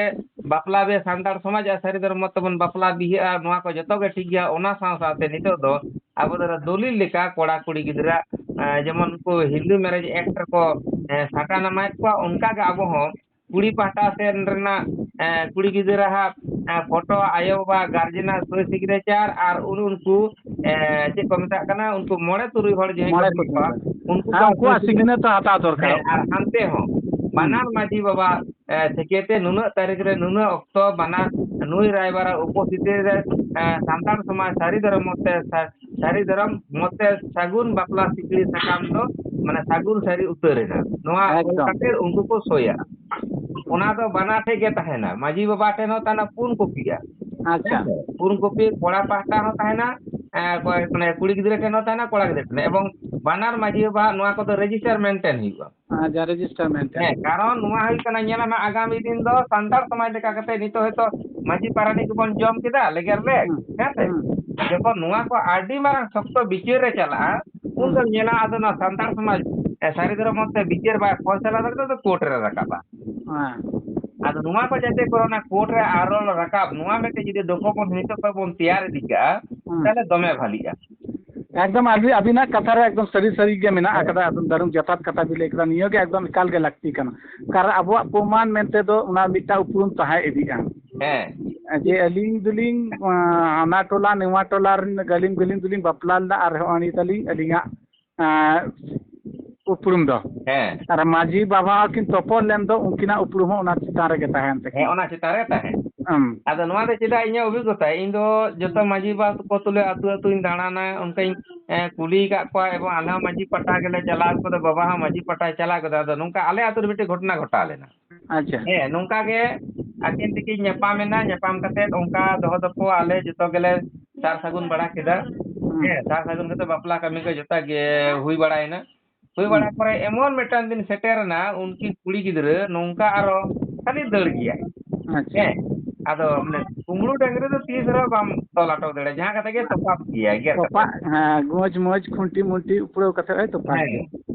ᱵᱟᱯᱞᱟ ᱵᱮ ᱥᱟᱱᱛᱟᱲ ᱥᱚᱢᱟᱡᱽ ᱟᱨ ᱥᱟᱹᱨᱤ ᱫᱷᱚᱨᱚᱢ ᱢᱚᱛ ᱛᱮᱵᱚᱱ ᱵᱟᱯᱞᱟ ᱵᱤᱦᱟᱹᱜᱼᱟ, ᱱᱚᱣᱟ ᱠᱚ ᱡᱚᱛᱚ ᱜᱮ ᱴᱷᱤᱠ ᱜᱮᱭᱟ᱾ ᱚᱱᱟ ᱥᱟᱶ ᱥᱟᱶᱛᱮ ᱱᱤᱛᱚᱜ ᱫᱚ ᱟᱵᱚ ᱫᱚ ᱫᱚᱞᱤᱞ ᱞᱮᱠᱟ ᱠᱚᱲᱟ ᱠᱩᱲᱤ ᱜᱤᱫᱽᱨᱟᱹ, ᱮᱸ, ᱡᱮᱢᱚᱱ ᱩᱱᱠᱩ ᱦᱤᱱᱫᱩ marriage act ᱨᱮᱠᱚ, ᱮᱸ, ᱥᱟᱴᱟ ᱱᱟᱢᱟᱭᱮᱫ ᱠᱚᱣᱟ, ᱚᱱᱠᱟ ᱜᱮ ᱟᱵᱚ ᱦᱚᱸ ᱠᱩᱲᱤ ᱯᱟᱦᱴᱟ ᱥᱮᱱ ᱨᱮᱱᱟᱜ, ᱮᱸ, ᱠᱩᱲᱤ ᱜᱤᱫᱽᱨᱟᱹ ᱦᱟᱜ, ᱮᱸ, ᱯᱷᱳᱴᱳ, ᱟᱭᱳ ᱵᱟᱵᱟ, ᱜᱟᱨᱡᱮᱱᱟᱜ ᱥᱳᱭ ᱥᱤᱜᱽᱱᱮᱪᱟᱨ ᱟᱨ ᱩᱱ-, ᱩᱱᱠᱩ, ᱮᱸ, ᱪᱮᱫ ᱠᱚ ᱢᱮᱛᱟᱜ ᱠᱟᱱᱟ, ᱩᱱᱠᱩ ᱢᱚᱬᱮ ᱛᱩᱨᱩᱭ ᱦᱚᱲ ᱡᱟᱦᱟᱸᱭ ᱠᱚ ᱢᱚᱬᱮ ᱢᱮᱱᱟᱜ ᱠᱚ ᱠᱚᱣᱟ, ᱛᱩᱨᱩᱭ ᱦᱚᱲ᱾ ᱩᱱᱠᱩ ᱦᱮᱸ, ᱠᱚᱣᱟᱜ ᱩᱱᱠᱩᱣᱟᱜ ᱥᱳᱭ ᱥᱤᱜᱽᱱᱮᱪᱟᱨ ᱥᱤᱜᱽᱱᱮᱪᱟᱨ ᱦᱟᱛᱟᱣ ᱫᱚᱨᱠᱟᱨᱚᱜ ᱦᱮᱸ, ᱟᱨ ᱠᱟᱱᱟ᱾ ᱦᱟᱱᱛᱮ ᱦᱚᱸ ᱦᱩᱸ᱾ ᱵᱟᱱᱟᱨ ᱢᱟᱹᱡᱷᱤ ᱵᱟᱵᱟ, ᱮᱸ, ᱥᱮᱪᱮᱛᱮ ᱱᱩᱱᱟᱹᱜ ᱛᱟᱹᱨᱤᱠᱷ ᱨᱮ ᱱᱩᱱᱟᱹᱜ ᱚᱠᱛᱚ ᱵᱟᱱᱟᱨ ᱱᱩᱭ ᱨᱟᱭᱵᱟᱨᱟᱜ ᱩᱯᱚᱥᱛᱷᱤᱛᱤ ᱨᱮ, ᱮᱸ, ᱥᱟᱱᱛᱟᱲ ᱥᱚᱢᱟᱡᱽ ᱥᱟᱹᱨᱤ ᱫᱷᱚᱨᱚᱢ ᱢᱚᱛ ᱛᱮ ᱥᱟ-, ᱥᱟᱹᱨᱤ ᱫᱷᱚᱨᱚᱢ ᱢᱚᱛ ᱛᱮ ᱥᱟᱹᱜᱩᱱ ᱵᱟᱯᱞᱟ ᱥᱤᱠᱲᱤ ᱥᱟᱠᱟᱢ ᱫᱚ, ᱢᱟᱱᱮ, ᱥᱟᱹᱜᱩᱱ ᱥᱟᱹᱨᱤ ᱩᱛᱟᱹᱨ ᱮᱱᱟ᱾ ᱱᱚᱣᱟ ᱚᱞ ᱮᱠᱫᱚᱢ᱾ ᱠᱟᱛᱮ ᱩᱱᱠᱩ ᱠᱚ ᱥᱳᱭᱟ᱾ ᱚᱱᱟ ᱫᱚ ᱵᱟᱱᱟᱨ ᱴᱷᱮᱡ ᱜᱮ ᱛᱟᱦᱮᱱᱟ, ᱢᱟᱹᱡᱷᱤ ᱵᱟᱵᱟ ᱴᱷᱮᱱ ᱦᱚᱸ ᱛᱟᱦᱮᱱᱟ, ᱯᱩᱱ ᱠᱚᱯᱤᱭᱟ᱾ ᱟᱪᱪᱷᱟ᱾ ᱦᱮᱸ ᱥᱮ? ᱯᱩᱱ ᱠᱚᱯᱤ ᱠᱚᱲᱟ ᱯᱟᱦᱴᱟ ᱦᱚᱸ ᱛᱟᱦᱮᱱᱟ, ᱮᱸ, ᱚᱠᱚᱭ, ᱢᱟᱱᱮ, ᱠᱩᱲᱤ ᱜᱤᱫᱽᱨᱟᱹ ᱴᱷᱮᱱ ᱦᱚᱸ ᱛᱟᱦᱮᱱᱟ, ᱠᱚᱲᱟ ᱜᱤᱫᱽᱨᱟᱹ ᱴᱷᱮᱱ, ᱮᱵᱚᱝ ᱵᱟᱱᱟᱨ ᱢᱟᱹᱡᱷᱤ ᱵᱟᱵᱟ ᱱᱚᱣᱟ ᱠᱚᱫᱚ ᱨᱮᱡᱤᱥᱴᱟᱨ ᱢᱮᱱᱴᱮᱱ ᱦᱩᱭᱩᱜᱼᱟ᱾ ᱟᱪᱪᱷᱟ, ᱨᱮᱡᱤᱥᱴᱟᱨ ᱢᱮᱱᱴᱮᱱ᱾ ᱦᱮᱸ, ᱠᱟᱨᱚᱱ ᱱᱚᱣᱟ ᱦᱩᱭᱩᱜ ᱠᱟᱱᱟ, ᱧᱮᱞ ᱢᱮ, ᱟᱜᱟᱢᱤ ᱫᱤᱱ ᱫᱚ ᱥᱟᱱᱛᱟᱲ ᱥᱚᱢᱟᱡᱽ ᱞᱮᱠᱟ ᱠᱟᱛᱮ ᱱᱤᱛᱚᱜ ᱦᱚᱭᱛᱳ ᱢᱟᱹᱡᱷᱤ ᱯᱟᱨᱟᱱᱤᱠ ᱠᱚᱵᱚᱱ ᱡᱚᱢ ᱠᱮᱫᱟ ᱞᱮᱜᱮᱨ ᱞᱮ, ᱦᱩᱸ, ᱦᱮᱸ ᱥᱮ? ᱦᱩᱸ᱾ ᱡᱚᱠᱷᱚᱱ ᱱᱚᱣᱟ ᱠᱚ ᱟᱹᱰᱤ ᱢᱟᱨᱟᱝ ᱥᱚᱠᱛᱚ ᱵᱤᱪᱟᱹᱨ ᱨᱮ ᱪᱟᱞᱟᱜᱼᱟ, ᱩᱱ ᱫᱚ ᱦᱩᱸ᱾ ᱧᱮᱞᱟ ᱟᱫᱚ ᱱᱚᱣᱟ ᱥᱟᱱᱛᱟᱲ ᱥᱚᱢᱟᱡᱽ ᱥᱟᱹᱨᱤ ᱫᱷᱚᱨᱚᱢ ᱢᱚᱛ ᱛᱮ ᱵᱤᱪᱟᱹᱨ ᱵᱟᱭ ᱯᱷᱚᱭᱥᱟᱞᱟ ᱫᱟᱲᱮᱭᱟᱜ ᱫᱚ ᱠᱳᱨᱴ ᱨᱮ ᱨᱟᱠᱟᱵᱟ᱾ ᱦᱮᱸ᱾ ᱟᱫᱚ ᱱᱚᱣᱟ ᱠᱚ ᱡᱟᱛᱮ ᱠᱚᱨᱮ ᱚᱱᱟ ᱠᱳᱨᱴ ᱨᱮ ᱟᱨᱚ ᱨᱟᱠᱟᱵ, ᱱᱚᱣᱟ ᱢᱤᱫᱴᱮᱡ ᱡᱩᱫᱤ ᱰᱚᱠᱩᱢᱮᱱᱴ ᱱᱤᱛᱚᱜ ᱠᱷᱚᱱ ᱵᱚᱱ ᱛᱮᱭᱟᱨ ᱤᱫᱤ ᱠᱟᱜᱼᱟ, ᱦᱮᱸ᱾ ᱛᱟᱦᱞᱮ ᱫᱚᱢᱮ ᱵᱷᱟᱞᱤᱜᱼᱟ᱾ ᱮᱠᱫᱚᱢ ᱟᱹᱵᱤ-, ᱟᱹᱵᱤᱱᱟᱜ ᱠᱟᱛᱷᱟ ᱨᱮ ᱮᱠᱫᱚᱢ ᱥᱟᱹᱨᱤ ᱥᱟᱹᱨᱤ ᱜᱮ ᱢᱮᱱᱟᱜ ᱦᱮᱸ᱾ ᱟᱠᱟᱫᱟ, ᱮᱠᱫᱚᱢ ᱫᱟᱨᱩᱢ ᱡᱚᱛᱷᱟᱛ ᱠᱟᱛᱷᱟ ᱵᱤᱱ ᱞᱟᱹᱭ ᱠᱮᱫᱟ᱾ ᱱᱤᱭᱟᱹ ᱜᱮ ᱮᱠᱫᱚᱢ ᱮᱠᱟᱞ ᱜᱮ ᱞᱟᱹᱠᱛᱤ ᱠᱟᱱᱟ, ᱠᱟᱨᱚᱱ ᱟᱵᱚᱣᱟᱜ ᱯᱨᱚᱢᱟᱱ ᱢᱮᱱᱛᱮ ᱫᱚ ᱚᱱᱟ ᱢᱤᱫᱴᱟᱝ ᱩᱯᱨᱩᱢ ᱛᱟᱦᱮᱸ ᱤᱫᱤᱜᱼᱟ᱾ ᱦᱮᱸ᱾ ᱡᱮ ᱟᱹᱞᱤᱧ ᱫᱚᱞᱤᱧ, ᱟᱸ, ᱦᱟᱱᱟ ᱴᱚᱞᱟ ᱱᱚᱣᱟ ᱴᱚᱞᱟ ᱨᱮᱱ ᱜᱟᱹᱞᱤᱢ ᱜᱟᱹᱞᱤᱢ ᱫᱚᱞᱤᱧ ᱵᱟᱯᱞᱟ ᱞᱮᱫᱟ ᱟᱨ ᱦᱚᱸᱜᱼᱚᱭ ᱱᱤᱛ ᱟᱹᱞᱤᱧ ᱟᱹᱞᱤᱧᱟᱜ, ᱟᱸ, ᱩᱯᱨᱩᱢ ᱫᱚ᱾ ᱦᱮᱸ᱾ ᱟᱨ ᱢᱟᱹᱡᱷᱤ ᱵᱟᱵᱟ ᱦᱚᱸ ᱠᱤᱱ ᱛᱚᱯᱚᱞ ᱞᱮᱱ ᱫᱚ ᱩᱱᱠᱤᱱᱟᱜ ᱩᱯᱨᱩᱢ ᱦᱚᱸ ᱚᱱᱟ ᱪᱮᱛᱟᱱ ᱨᱮᱜᱮ ᱛᱟᱦᱮᱱ ᱛᱟᱹᱠᱤᱱ᱾ ᱦᱮᱸ, ᱚᱱᱟ ᱪᱮᱛᱟᱱ ᱨᱮ ᱛᱟᱦᱮᱸ᱾ ᱦᱩᱸ᱾ ᱟᱫᱚ ᱱᱚᱣᱟ ᱫᱚ ᱪᱮᱫᱟᱜ ᱤᱧᱟᱹᱜ ᱚᱵᱷᱤᱜᱽᱜᱚᱛᱟ? ᱤᱧ ᱫᱚ ᱡᱚᱛᱚ ᱢᱟᱹᱡᱷᱤ ᱵᱟᱵᱟ ᱛᱟᱠᱚ ᱛᱩᱞᱩᱡ ᱟᱹᱛᱩ ᱟᱹᱛᱩᱧ ᱫᱟᱬᱟᱱᱟ, ᱚᱱᱠᱟᱧ, ᱮᱸ, ᱠᱩᱞᱤ ᱟᱠᱟᱫ ᱠᱚᱣᱟ ᱮᱵᱚᱝ ᱟᱞᱮ ᱦᱚᱸ ᱢᱟᱹᱡᱷᱤ ᱯᱟᱦᱴᱟ ᱜᱮᱞᱮ ᱪᱟᱞᱟᱣ ᱠᱟᱫᱟ, ᱵᱟᱵᱟ ᱦᱚᱸ ᱢᱟᱹᱡᱷᱤ ᱯᱟᱦᱴᱟᱭ ᱪᱟᱞᱟᱣ ᱠᱟᱫᱟ᱾ ᱟᱫᱚ ᱱᱚᱝᱠᱟ ᱟᱞᱮ ᱟᱹᱛᱩ ᱨᱮ ᱢᱤᱫᱴᱮᱡ ᱜᱷᱚᱴᱚᱱᱟ ᱜᱷᱚᱴᱟᱣ ᱞᱮᱱᱟ᱾ ᱟᱪᱪᱷᱟ᱾ ᱦᱮᱸ, ᱱᱚᱝᱠᱟ ᱜᱮ ᱟᱹᱠᱤᱱ ᱛᱮᱠᱤᱱ ᱧᱟᱯᱟᱢ ᱮᱱᱟ, ᱧᱟᱯᱟᱢ ᱠᱟᱛᱮ ᱚᱱᱠᱟ ᱫᱚᱦᱚ ᱫᱚᱯᱚ ᱟᱞᱮ ᱡᱚᱛᱚ ᱜᱮᱞᱮ ᱥᱟᱨ ᱥᱟᱹᱜᱩᱱ ᱵᱟᱲᱟ ᱠᱮᱫᱟ᱾ ᱦᱩᱸ᱾ ᱦᱮᱸ, ᱥᱟᱨ ᱥᱟᱹᱜᱩᱱ ᱠᱟᱛᱮ ᱵᱟᱯᱞᱟ ᱠᱟᱹᱢᱤ ᱠᱚ ᱡᱚᱛᱚ ᱜᱮ ᱦᱩᱭ ᱵᱟᱲᱟᱭᱮᱱᱟ᱾ ᱦᱩᱭ ᱵᱟᱲᱟ ᱦᱩᱸ᱾ ᱯᱚᱨᱮ ᱮᱢᱚᱱ ᱢᱤᱫᱴᱟᱝ ᱫᱤᱱ ᱥᱮᱴᱮᱨ ᱮᱱᱟ, ᱩᱱᱠᱤᱱ ᱠᱩᱲᱤ ᱜᱤᱫᱽᱨᱟᱹ ᱱᱚᱝᱠᱟ ᱟᱨᱚ ᱠᱷᱟᱹᱞᱤ ᱫᱟᱹᱲ ᱜᱮᱭᱟᱭ᱾ ᱟᱪᱪᱷᱟ᱾ ᱦᱮᱸ, ᱟᱫᱚ ᱢᱟᱱᱮ ᱠᱩᱢᱵᱽᱲᱩ ᱰᱟᱹᱝᱨᱤ ᱫᱚ ᱛᱤᱥ ᱨᱮᱦᱚᱸ ᱵᱟᱢ ᱛᱚᱞ ᱟᱴᱚᱠ ᱫᱟᱲᱮᱭᱟᱜᱼᱟ, ᱡᱟᱦᱟᱸ ᱠᱟᱛᱮ ᱜᱮ ᱛᱚᱯᱟᱜ ᱜᱮᱭᱟᱭ, ᱜᱮᱨ ᱠᱟᱛᱮ᱾ ᱛᱚᱯᱟᱜ, ᱦᱮᱸ, ᱜᱩᱸᱡ ᱢᱩᱸᱡ ᱠᱷᱩᱱᱴᱤ ᱢᱩᱱᱴᱤ ᱩᱯᱲᱟᱹᱣ ᱠᱟᱛᱮ ᱦᱚᱸᱭ ᱛᱚᱯᱟᱜ ᱦᱮᱸ᱾ ᱜᱮᱭᱟ᱾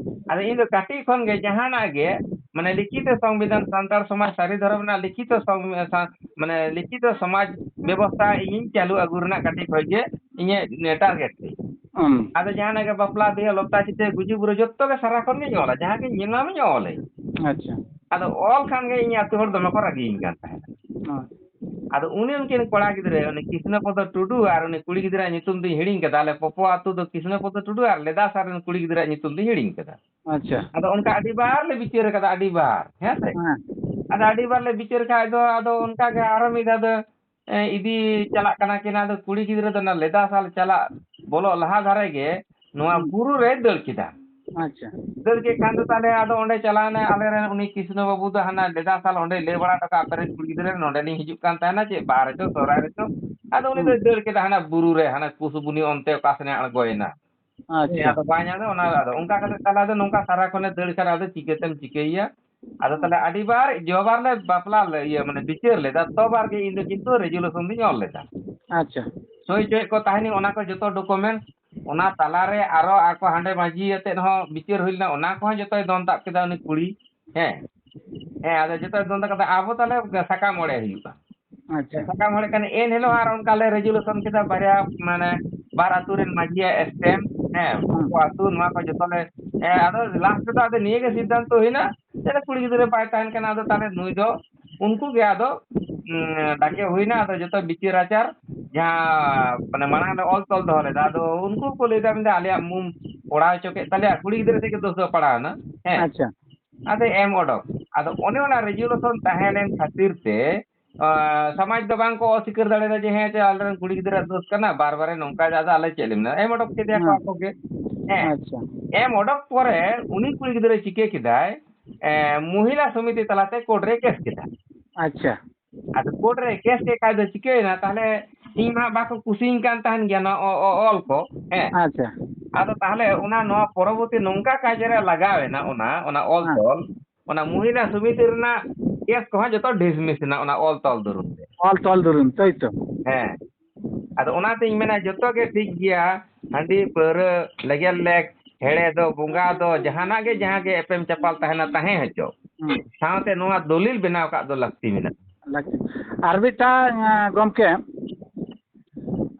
ᱟᱫᱚ ᱤᱧ ᱫᱚ ᱠᱟᱹᱴᱤᱡ ᱠᱷᱚᱱ ᱜᱮ ᱡᱟᱦᱟᱱᱟᱜ ᱜᱮ, ᱢᱟᱱᱮ, ᱞᱤᱠᱷᱤᱛᱚ ᱥᱚᱝᱵᱤᱫᱷᱟᱱ, ᱥᱟᱱᱛᱟᱲ ᱥᱚᱢᱟᱡᱽ ᱥᱟᱹᱨᱤ ᱫᱷᱚᱨᱚᱢ ᱨᱮᱱᱟᱜ ᱞᱤᱠᱷᱤᱛᱚ ᱥᱚᱝ-, ᱥᱟ-, ᱢᱟᱱᱮ, ᱞᱤᱠᱷᱤᱛᱚ ᱥᱚᱢᱟᱡᱽ ᱵᱮᱵᱚᱥᱛᱷᱟ ᱤᱧᱤᱧ ᱪᱟᱹᱞᱩ ᱟᱹᱜᱩ ᱨᱮᱱᱟᱜ ᱠᱟᱹᱴᱤᱡ ᱠᱷᱚᱱ ᱜᱮ ᱤᱧᱟᱹᱜ ᱴᱟᱨᱜᱮᱴ ᱛᱤᱧ᱾ ᱦᱩᱸ᱾ ᱟᱫᱚ ᱡᱟᱦᱟᱱᱟᱜ ᱜᱮ ᱵᱟᱯᱞᱟ ᱵᱤᱦᱟᱹ ᱞᱚᱛᱟ ᱪᱤᱛᱟᱹ ᱜᱩᱡᱩᱜ ᱵᱩᱨᱩ ᱡᱚᱛᱚ ᱜᱮ ᱥᱟᱨᱟ ᱠᱷᱚᱱ ᱜᱤᱧ ᱚᱞᱟ, ᱡᱟᱦᱟᱸ ᱜᱤᱧ ᱧᱮᱞ ᱧᱟᱢᱤᱧ ᱚᱞᱟᱹᱧ᱾ ᱟᱪᱪᱷᱟ᱾ ᱟᱫᱚ ᱚᱞ ᱠᱷᱟᱱ ᱜᱮ ᱤᱧ ᱟᱹᱛᱩ ᱦᱚᱲ ᱫᱚᱢᱮ ᱠᱚ ᱨᱟᱹᱜᱤᱭᱟᱹᱧ ᱠᱟᱱ ᱛᱟᱦᱮᱸᱫ᱾ ᱦᱩᱸ᱾ ᱟᱫᱚ ᱩᱱᱤ ᱩᱱᱠᱤᱱ ᱠᱚᱲᱟ ᱜᱤᱫᱽᱨᱟᱹ, ᱩᱱᱤ ᱠᱨᱤᱥᱱᱚ ᱯᱚᱫᱚ ᱴᱩᱰᱩ ᱟᱨ ᱩᱱᱤ ᱠᱩᱲᱤ ᱜᱤᱫᱽᱨᱟᱹ ᱧᱩᱛᱩᱢ ᱫᱚᱧ ᱦᱤᱲᱤᱧ ᱠᱟᱫᱟ, ᱟᱞᱮ ᱯᱚᱯᱚ ᱟᱹᱛᱩ ᱫᱚ ᱠᱨᱤᱥᱱᱚ ᱯᱚᱫᱚ ᱴᱩᱰᱩ ᱟᱨ ᱞᱮᱫᱟ ᱥᱟᱨ ᱨᱮᱱ ᱠᱩᱲᱤ ᱜᱤᱫᱽᱨᱟᱹ ᱧᱩᱛᱩᱢ ᱫᱚᱧ ᱦᱤᱲᱤᱧ ᱠᱟᱫᱟ᱾ ᱟᱪᱪᱷᱟ᱾ ᱟᱫᱚ ᱚᱱᱠᱟ ᱟᱹᱰᱤ ᱵᱟᱨ ᱞᱮ ᱵᱤᱪᱟᱹᱨ ᱠᱟᱫᱟ, ᱟᱹᱰᱤ ᱵᱟᱨ, ᱦᱮᱸ ᱥᱮ? ᱦᱮᱸ᱾ ᱟᱫᱚ ᱟᱹᱰᱤ ᱵᱟᱨ ᱞᱮ ᱵᱤᱪᱟᱹᱨ ᱠᱷᱟᱡ ᱫᱚ, ᱟᱫᱚ ᱚᱱᱠᱟ ᱜᱮ ᱟᱨᱚ ᱢᱤᱫ ᱫᱷᱟᱣ ᱫᱚ, ᱮ, ᱤᱫᱤ ᱪᱟᱞᱟᱜ ᱠᱟᱱᱟ ᱠᱤᱱ᱾ ᱟᱫᱚ ᱠᱩᱲᱤ ᱜᱤᱫᱽᱨᱟᱹ ᱫᱚ ᱚᱱᱟ ᱞᱮᱫᱟ ᱥᱟᱞ ᱪᱟᱞᱟᱜ ᱵᱚᱞᱚᱜ ᱞᱟᱦᱟ ᱫᱷᱟᱨᱮ ᱜᱮ ᱱᱚᱣᱟ ᱦᱩᱸ᱾ ᱵᱩᱨᱩ ᱨᱮᱭ ᱫᱟᱹᱲ ᱠᱮᱫᱟ᱾ ᱟᱪᱪᱷᱟ᱾ ᱫᱟᱹᱲ ᱠᱮᱫ ᱠᱷᱟᱱ ᱫᱚ ᱛᱟᱦᱞᱮ ᱟᱫᱚ ᱚᱸᱰᱮ ᱪᱟᱞᱟᱣ ᱮᱱᱟ, ᱟᱞᱮ ᱨᱮᱱ ᱩᱱᱤ ᱠᱨᱤᱥᱱᱚ ᱵᱟᱹᱵᱩ ᱫᱚ ᱦᱟᱱᱟ ᱞᱮᱫᱟ ᱥᱟᱞ ᱚᱸᱰᱮᱭ ᱞᱟᱹᱭ ᱵᱟᱲᱟ ᱦᱚᱴᱚ ᱠᱟᱜᱼᱟ, "ᱟᱯᱮ ᱨᱮᱱ ᱠᱩᱲᱤ ᱜᱤᱫᱽᱨᱟᱹ ᱱᱚᱸᱰᱮ ᱞᱤᱧ ᱦᱤᱡᱩᱜ ᱠᱟᱱ ᱛᱟᱦᱮᱱᱟ, ᱪᱮᱫ ᱵᱟᱦᱟ ᱨᱮᱪᱚ ᱥᱚᱦᱨᱟᱭ ᱨᱮᱪᱚ", ᱟᱫᱚ ᱩᱱᱤ ᱦᱩᱸ᱾ ᱫᱚᱭ ᱫᱟᱹᱲ ᱠᱮᱫᱟ ᱦᱟᱱᱟ ᱵᱩᱨᱩ ᱨᱮ, ᱦᱟᱱᱟ ᱠᱩᱥᱩᱵᱩᱱᱤ ᱚᱱᱛᱮ ᱚᱠᱟ ᱥᱮᱱᱮ ᱟᱬᱜᱚᱭᱮᱱᱟ᱾ ᱦᱮᱸ, ᱟᱪᱪᱷᱟ᱾ ᱟᱫᱚ ᱵᱟᱭ ᱧᱟᱢ ᱮᱫᱟ, ᱚᱱᱟ ᱟᱫᱚ ᱚᱱᱠᱟ ᱠᱟᱛᱮ ᱛᱟᱦᱞᱮ ᱟᱫᱚ ᱱᱚᱝᱠᱟ ᱥᱟᱨᱟ ᱠᱷᱚᱱᱮ ᱫᱟᱹᱲ ᱠᱷᱟᱱ ᱟᱫᱚ ᱪᱤᱠᱟᱹᱛᱮᱢ ᱪᱤᱠᱟᱹᱭᱮᱭᱟ? ᱟᱫᱚ ᱦᱩᱸ᱾ ᱛᱟᱦᱞᱮ ᱟᱹᱰᱤ ᱵᱟᱨ ᱡᱚᱵᱟᱨ ᱞᱮ ᱵᱟᱯᱞᱟ ᱞᱮ, ᱤᱭᱟᱹ, ᱢᱟᱱᱮ ᱵᱤᱪᱟᱹᱨ ᱞᱮᱫᱟ, ᱛᱚ ᱵᱟᱨ ᱜᱮ ᱤᱧ ᱫᱚ ᱠᱤᱱᱛᱩ ᱨᱮᱡᱩᱞᱮᱥᱚᱱ ᱫᱚᱧ ᱚᱞ ᱞᱮᱫᱟ᱾ ᱟᱪᱪᱷᱟ᱾ ᱥᱳᱭ ᱪᱳᱭ ᱠᱚ ᱛᱟᱦᱮᱱᱤᱧ, ᱚᱱᱟ ᱠᱚ ᱡᱚᱛᱚ ᱰᱚᱠᱩᱢᱮᱱᱴ ᱚᱱᱟ ᱛᱟᱞᱟᱨᱮ ᱟᱨᱚ ᱟᱠᱚ ᱦᱟᱸᱰᱮ ᱢᱟᱹᱡᱷᱤ ᱟᱛᱮᱫ ᱦᱚᱸ ᱵᱤᱪᱟᱹᱨ ᱦᱩᱭ ᱞᱮᱱᱟ, ᱚᱱᱟ ᱠᱚᱦᱚᱸ ᱡᱚᱛᱚᱭ ᱫᱚᱱ ᱛᱟᱵ ᱠᱮᱫᱟ ᱩᱱᱤ ᱠᱩᱲᱤ᱾ ᱦᱮᱸ, ᱦᱮᱸ, ᱟᱫᱚ ᱡᱚᱛᱚᱭ ᱫᱚᱱ ᱛᱟᱵ ᱠᱮᱫᱟ, ᱟᱵᱚ ᱛᱟᱦᱞᱮ ᱥᱟᱠᱟᱢ ᱚᱲᱮᱡ ᱦᱩᱭᱩᱜᱼᱟ᱾ ᱟᱪᱪᱷᱟ᱾ ᱥᱟᱠᱟᱢ ᱚᱲᱮᱡ ᱠᱟᱱᱟ, ᱮᱱ ᱦᱤᱞᱳᱜ ᱟᱨ ᱚᱱᱠᱟ ᱞᱮ ᱨᱮᱡᱩᱞᱮᱥᱚᱱ ᱠᱮᱫᱟ, ᱵᱟᱨᱭᱟ ᱢᱟᱱᱮ ᱵᱟᱨ ᱟᱹᱛᱩ ᱨᱮᱱ ᱢᱟᱹᱡᱷᱤᱭᱟᱜ ᱮᱥᱴᱮᱢ, ᱦᱮᱸ, ᱦᱩᱸ᱾ ᱩᱱᱠᱩ ᱟᱹᱛᱩ ᱱᱚᱣᱟ ᱠᱚ ᱡᱚᱛᱚ ᱞᱮ, ᱦᱮᱸ, ᱟᱫᱚ ᱞᱟᱥᱴ ᱨᱮᱫᱚ ᱟᱫᱚ ᱱᱤᱭᱟᱹ ᱜᱮ ᱥᱤᱫᱽᱫᱷᱟᱱᱛᱚ ᱦᱩᱭᱱᱟ, ᱪᱮᱫ ᱠᱩᱲᱤ ᱜᱤᱫᱽᱨᱟᱹ ᱵᱟᱭ ᱛᱟᱦᱮᱱ ᱠᱟᱱᱟ, ᱟᱫᱚ ᱛᱟᱦᱞᱮ ᱱᱩᱭ ᱫᱚ ᱩᱱᱠᱩ ᱜᱮ ᱟᱫᱚ, ᱩᱸ, ᱰᱟᱠᱮ ᱦᱩᱭᱱᱟ, ᱟᱫᱚ ᱡᱚᱛᱚ ᱵᱤᱪᱟᱹᱨ ᱟᱪᱟᱨ ᱡᱟᱦᱟᱸ ᱢᱟᱱᱮ ᱢᱟᱲᱟᱝ ᱨᱮ ᱚᱞ ᱛᱚᱞ ᱫᱚᱦᱚ ᱞᱮᱫᱟ, ᱟᱫᱚ ᱩᱱᱠᱩ ᱠᱚ ᱞᱟᱹᱭᱫᱟ, ᱢᱮᱱᱫᱟ ᱟᱞᱮᱭᱟᱜ ᱢᱩᱢ ᱚᱲᱟᱣ ᱦᱚᱪᱚ ᱠᱮᱫ ᱛᱟᱞᱮᱭᱟ, ᱠᱩᱲᱤ ᱜᱤᱫᱽᱨᱟᱹ ᱥᱮᱫ ᱜᱮ ᱫᱳᱥ ᱫᱚ ᱯᱟᱲᱟᱣ ᱮᱱᱟ᱾ ᱦᱮᱸ, ᱟᱪᱪᱷᱟ᱾ ᱟᱫᱚ ᱮᱢ ᱚᱰᱚᱠ, ᱟᱫᱚ ᱚᱱᱮ ᱚᱱᱟ ᱨᱮᱡᱩᱞᱮᱥᱚᱱ ᱛᱟᱦᱮᱸ ᱞᱮᱱ ᱠᱷᱟᱹᱛᱤᱨ ᱛᱮ, ᱟ, ᱥᱚᱢᱟᱡᱽ ᱫᱚ ᱵᱟᱝ ᱠᱚ ᱚᱥᱤᱠᱟᱹᱨ ᱫᱟᱲᱮᱭᱟᱫᱟ ᱡᱮ ᱦᱮᱸ, ᱡᱮ ᱟᱞᱮᱨᱮᱱ ᱠᱩᱲᱤ ᱜᱤᱫᱽᱨᱟᱹ ᱫᱳᱥ ᱠᱟᱱᱟ, ᱵᱟᱨ ᱵᱟᱨᱮ ᱱᱚᱝᱠᱟ ᱟᱫᱚ ᱟᱞᱮ ᱪᱮᱫ ᱞᱮ ᱢᱮᱱᱟ, ᱮᱢ ᱚᱰᱚᱠ ᱠᱮᱫᱮᱭᱟ ᱠᱚ ᱦᱮᱸ᱾ ᱟᱠᱚ ᱜᱮ᱾ ᱦᱮᱸ, ᱟᱪᱪᱷᱟ᱾ ᱮᱢ ᱚᱰᱚᱠ ᱯᱚᱨᱮ ᱩᱱᱤ ᱠᱩᱲᱤ ᱜᱤᱫᱽᱨᱟᱹ ᱪᱤᱠᱟᱹ ᱠᱮᱫᱟᱭ, ᱮ, ᱢᱚᱦᱤᱞᱟ ᱥᱚᱢᱤᱛᱤ ᱛᱟᱞᱟᱛᱮ ᱠᱳᱨᱴ ᱨᱮ ᱠᱮᱥ ᱠᱮᱫᱟ᱾ ᱟᱪᱪᱷᱟ᱾ ᱟᱫᱚ ᱠᱳᱨᱴ ᱨᱮ ᱠᱮᱥ ᱠᱮᱫ ᱠᱷᱟᱡ ᱫᱚ ᱪᱤᱠᱟᱹᱭᱮᱱᱟ ᱛᱟᱦᱞᱮ? ᱤᱧ ᱢᱟ ᱵᱟᱠᱚ ᱠᱩᱥᱤᱧ ᱠᱟᱱ ᱛᱟᱦᱮᱱ ᱜᱮᱭᱟ ᱱᱚᱣᱟ ᱚ-, ᱚ-, ᱚᱞ ᱠᱚ, ᱦᱮᱸ᱾ ᱟᱪᱪᱷᱟ᱾ ᱟᱫᱚ ᱛᱟᱦᱞᱮ ᱚᱱᱟ ᱱᱚᱣᱟ ᱯᱚᱨᱚᱵᱚᱨᱛᱤ ᱱᱚᱝᱠᱟ ᱠᱟᱡᱽ ᱨᱮ ᱞᱟᱜᱟᱣ ᱮᱱᱟ, ᱚᱱᱟ, ᱚᱱᱟ ᱚᱞ ᱦᱮᱸ᱾ ᱛᱚᱞ, ᱚᱱᱟ ᱢᱚᱦᱤᱞᱟ ᱥᱚᱢᱤᱛᱤ ᱨᱮᱱᱟᱜ ᱠᱮᱥ ᱠᱚᱦᱚᱸ ᱡᱚᱛᱚ ᱰᱤᱥᱢᱤᱥ ᱮᱱᱟ ᱚᱱᱟ ᱚᱞ ᱛᱚᱞ ᱫᱩᱨᱩᱢ ᱛᱮ᱾ ᱚᱞ ᱛᱚᱞ ᱫᱩᱨᱩᱢ, ᱛᱟᱹᱭ ᱛᱚ? ᱦᱮᱸ, ᱟᱫᱚ ᱚᱱᱟᱛᱤᱧ ᱢᱮᱱᱟ ᱡᱚᱛᱚ ᱜᱮ ᱴᱷᱤᱠ ᱜᱮᱭᱟ, ᱦᱟᱺᱰᱤ, ᱯᱟᱹᱣᱨᱟᱹ, ᱞᱮᱜᱮᱨ ᱞᱮᱠ, ᱦᱮᱲᱮ ᱫᱚ, ᱵᱚᱸᱜᱟ ᱫᱚ, ᱡᱟᱦᱟᱱᱟᱜ ᱜᱮ ᱡᱟᱦᱟᱸ ᱜᱮ ᱮᱯᱮᱢ ᱪᱟᱯᱟᱞ ᱛᱟᱦᱮᱱᱟ, ᱛᱟᱦᱮᱸ ᱦᱚᱪᱚ᱾ ᱦᱩᱸ᱾ ᱥᱟᱶᱛᱮ ᱱᱚᱣᱟ ᱫᱚᱞᱤᱞ ᱵᱮᱱᱟᱣ ᱠᱟᱜ ᱫᱚ ᱞᱟᱹᱠᱛᱤ ᱢᱮᱱᱟᱜᱼᱟ᱾ ᱞᱟᱹᱠᱛᱤ᱾ ᱟᱨ ᱢᱤᱫᱴᱟᱝ, ᱟᱸ, ᱜᱚᱢᱠᱮ,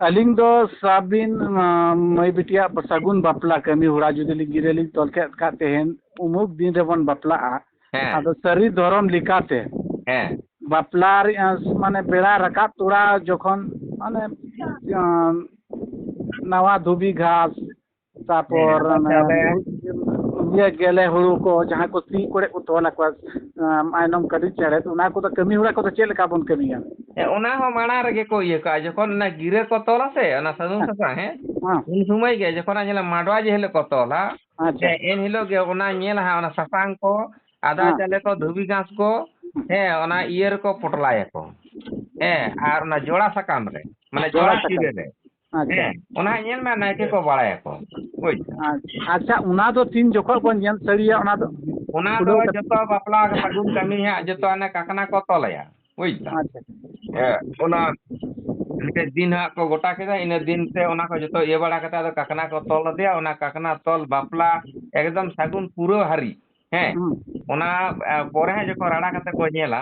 ᱟᱹᱞᱤᱧ ᱫᱚ ᱥᱟᱵ ᱵᱤᱱ, ᱟᱸ, ᱢᱟᱹᱭ ᱵᱤᱴᱤᱭᱟᱜ ᱥᱟᱹᱜᱩᱱ ᱵᱟᱯᱞᱟ ᱠᱟᱹᱢᱤ ᱦᱚᱨᱟ ᱡᱩᱫᱤ ᱞᱤᱧ ᱜᱤᱨᱟᱹ ᱞᱤᱧ ᱛᱚᱞ ᱠᱮᱫ ᱠᱷᱟᱱ ᱛᱮᱦᱮᱧ ᱩᱢᱩᱠ ᱫᱤᱱ ᱨᱮᱵᱚᱱ ᱵᱟᱯᱞᱟᱜᱼᱟ, ᱦᱮᱸ᱾ ᱟᱫᱚ ᱥᱟᱹᱨᱤ ᱫᱷᱚᱨᱚᱢ ᱞᱮᱠᱟᱛᱮ ᱦᱮᱸ᱾ ᱵᱟᱯᱞᱟ ᱨᱮᱭᱟᱜ, ᱢᱟᱱᱮ, ᱵᱮᱲᱟ ᱨᱟᱠᱟᱵ ᱛᱚᱨᱟ ᱡᱚᱠᱷᱚᱱ, ᱢᱟᱱᱮ, ᱟᱸ, ᱱᱟᱣᱟ ᱫᱷᱩᱵᱤ ᱜᱷᱟᱥ, ᱛᱟᱯᱚᱨ ᱦᱮᱸ, ᱟᱫᱚ ᱚᱱᱮ ᱛᱟᱦᱞᱮ ᱤᱭᱟᱹ ᱜᱮᱞᱮ ᱦᱩᱲᱩ ᱠᱚ ᱡᱟᱦᱟᱸ ᱠᱚ ᱥᱤ ᱠᱚᱨᱮ ᱠᱚ ᱛᱚᱞ ᱟᱠᱚᱣᱟ, ᱟᱸ, ᱟᱭᱱᱚᱢ ᱠᱟᱹᱴᱤᱡ ᱪᱮᱬᱮ, ᱚᱱᱟ ᱠᱚᱫᱚ ᱠᱟᱹᱢᱤ ᱦᱚᱨᱟ ᱠᱚᱫᱚ ᱪᱮᱫ ᱞᱮᱠᱟ ᱵᱚᱱ ᱠᱟᱹᱢᱤᱭᱟ? ᱦᱮᱸ, ᱚᱱᱟ ᱦᱚᱸ ᱢᱟᱲᱟᱝ ᱨᱮᱜᱮ ᱠᱚ ᱤᱭᱟᱹ ᱠᱟᱜᱼᱟ, ᱡᱚᱠᱷᱚᱱ ᱚᱱᱟ ᱜᱤᱨᱟᱹ ᱠᱚ ᱛᱚᱞᱟ ᱥᱮ, ᱚᱱᱟ ᱥᱟᱹᱜᱩᱱ ᱦᱮᱸ᱾ ᱥᱟᱥᱟᱝ, ᱦᱮᱸ, ᱦᱮᱸ᱾ ᱩᱱ ᱥᱚᱢᱚᱭ ᱜᱮ ᱡᱚᱠᱷᱚᱱ ᱧᱮᱞᱟ ᱢᱟᱰᱣᱟ ᱡᱮ ᱦᱤᱞᱳᱜ ᱠᱚ ᱛᱚᱞᱟ, ᱟᱪᱪᱷᱟ᱾ ᱦᱮᱸ, ᱮᱱ ᱦᱤᱞᱳᱜ ᱜᱮ ᱚᱱᱟ ᱧᱮᱞᱟ ᱦᱟᱸᱜ, ᱚᱱᱟ ᱥᱟᱥᱟᱝ ᱠᱚ, ᱟᱫᱟ ᱦᱮᱸ᱾ ᱪᱟᱣᱞᱮ ᱠᱚ, ᱫᱷᱩᱵᱤ ᱜᱷᱟᱥ ᱠᱚ, ᱦᱮᱸ, ᱚᱱᱟ ᱤᱭᱟᱹ ᱨᱮᱠᱚ ᱯᱚᱴᱞᱟᱭᱟᱠᱚ, ᱦᱮᱸ, ᱟᱨ ᱚᱱᱟ ᱡᱚᱲᱟ ᱥᱟᱠᱟᱢ ᱨᱮ, ᱢᱟᱱᱮ ᱡᱚᱲᱟ ᱡᱚᱲᱟ ᱥᱟᱠᱟᱢ᱾ ᱥᱤᱨᱟᱹ ᱨᱮ, ᱟᱪᱪᱷᱟ᱾ ᱦᱮᱸ, ᱚᱱᱟ ᱧᱮᱞ ᱢᱮ ᱱᱟᱭᱠᱮ ᱠᱚ ᱵᱟᱲᱟᱭᱟᱠᱚ, ᱵᱩᱡᱽ ᱫᱟᱢ? ᱟᱪᱪᱷᱟ, ᱟᱪᱪᱷᱟ, ᱚᱱᱟ ᱫᱚ ᱛᱤᱱ ᱡᱚᱠᱷᱚᱱ ᱵᱚᱱ ᱧᱮᱞ ᱥᱟᱹᱨᱤᱭᱟ ᱚᱱᱟ ᱫᱚ? ᱚᱱᱟ ᱫᱚ ᱠᱷᱩᱞᱟᱹᱣ ᱠᱟᱛᱮ? ᱡᱚᱛᱚ ᱵᱟᱯᱞᱟ ᱥᱟᱹᱜᱩᱱ ᱠᱟᱹᱢᱤ ᱦᱟᱸᱜ ᱡᱚᱛᱚ ᱦᱟᱱᱮ ᱠᱟᱠᱱᱟ ᱠᱚ ᱛᱚᱞᱟᱭᱟ, ᱵᱩᱡᱽ ᱫᱟᱢ? ᱟᱪᱪᱷᱟ᱾ ᱦᱮᱸ, ᱚᱱᱟ ᱢᱤᱫᱴᱮᱡ ᱫᱤᱱ ᱦᱟᱸᱜ ᱠᱚ ᱜᱚᱴᱟ ᱠᱮᱫᱟ, ᱤᱱᱟᱹ ᱫᱤᱱ ᱛᱮ ᱚᱱᱟ ᱠᱚ ᱡᱚᱛᱚ ᱤᱭᱟᱹ ᱵᱟᱲᱟ ᱠᱟᱛᱮ ᱟᱫᱚ ᱠᱟᱠᱱᱟ ᱠᱚ ᱛᱚᱞ ᱟᱫᱮᱭᱟ, ᱚᱱᱟ ᱠᱟᱠᱱᱟ ᱛᱚᱞ ᱵᱟᱯᱞᱟ ᱮᱠᱫᱚᱢ ᱥᱟᱹᱜᱩᱱ ᱯᱩᱨᱟᱹᱣ ᱦᱟᱹᱨᱤᱡ, ᱦᱮᱸ, ᱦᱩᱸ᱾ ᱚᱱᱟ, ᱮ, ᱯᱚᱨᱮ ᱦᱟᱸᱜ ᱡᱚᱠᱷᱚᱱ ᱨᱟᱲᱟ ᱠᱟᱛᱮ ᱠᱚ ᱧᱮᱞᱟ,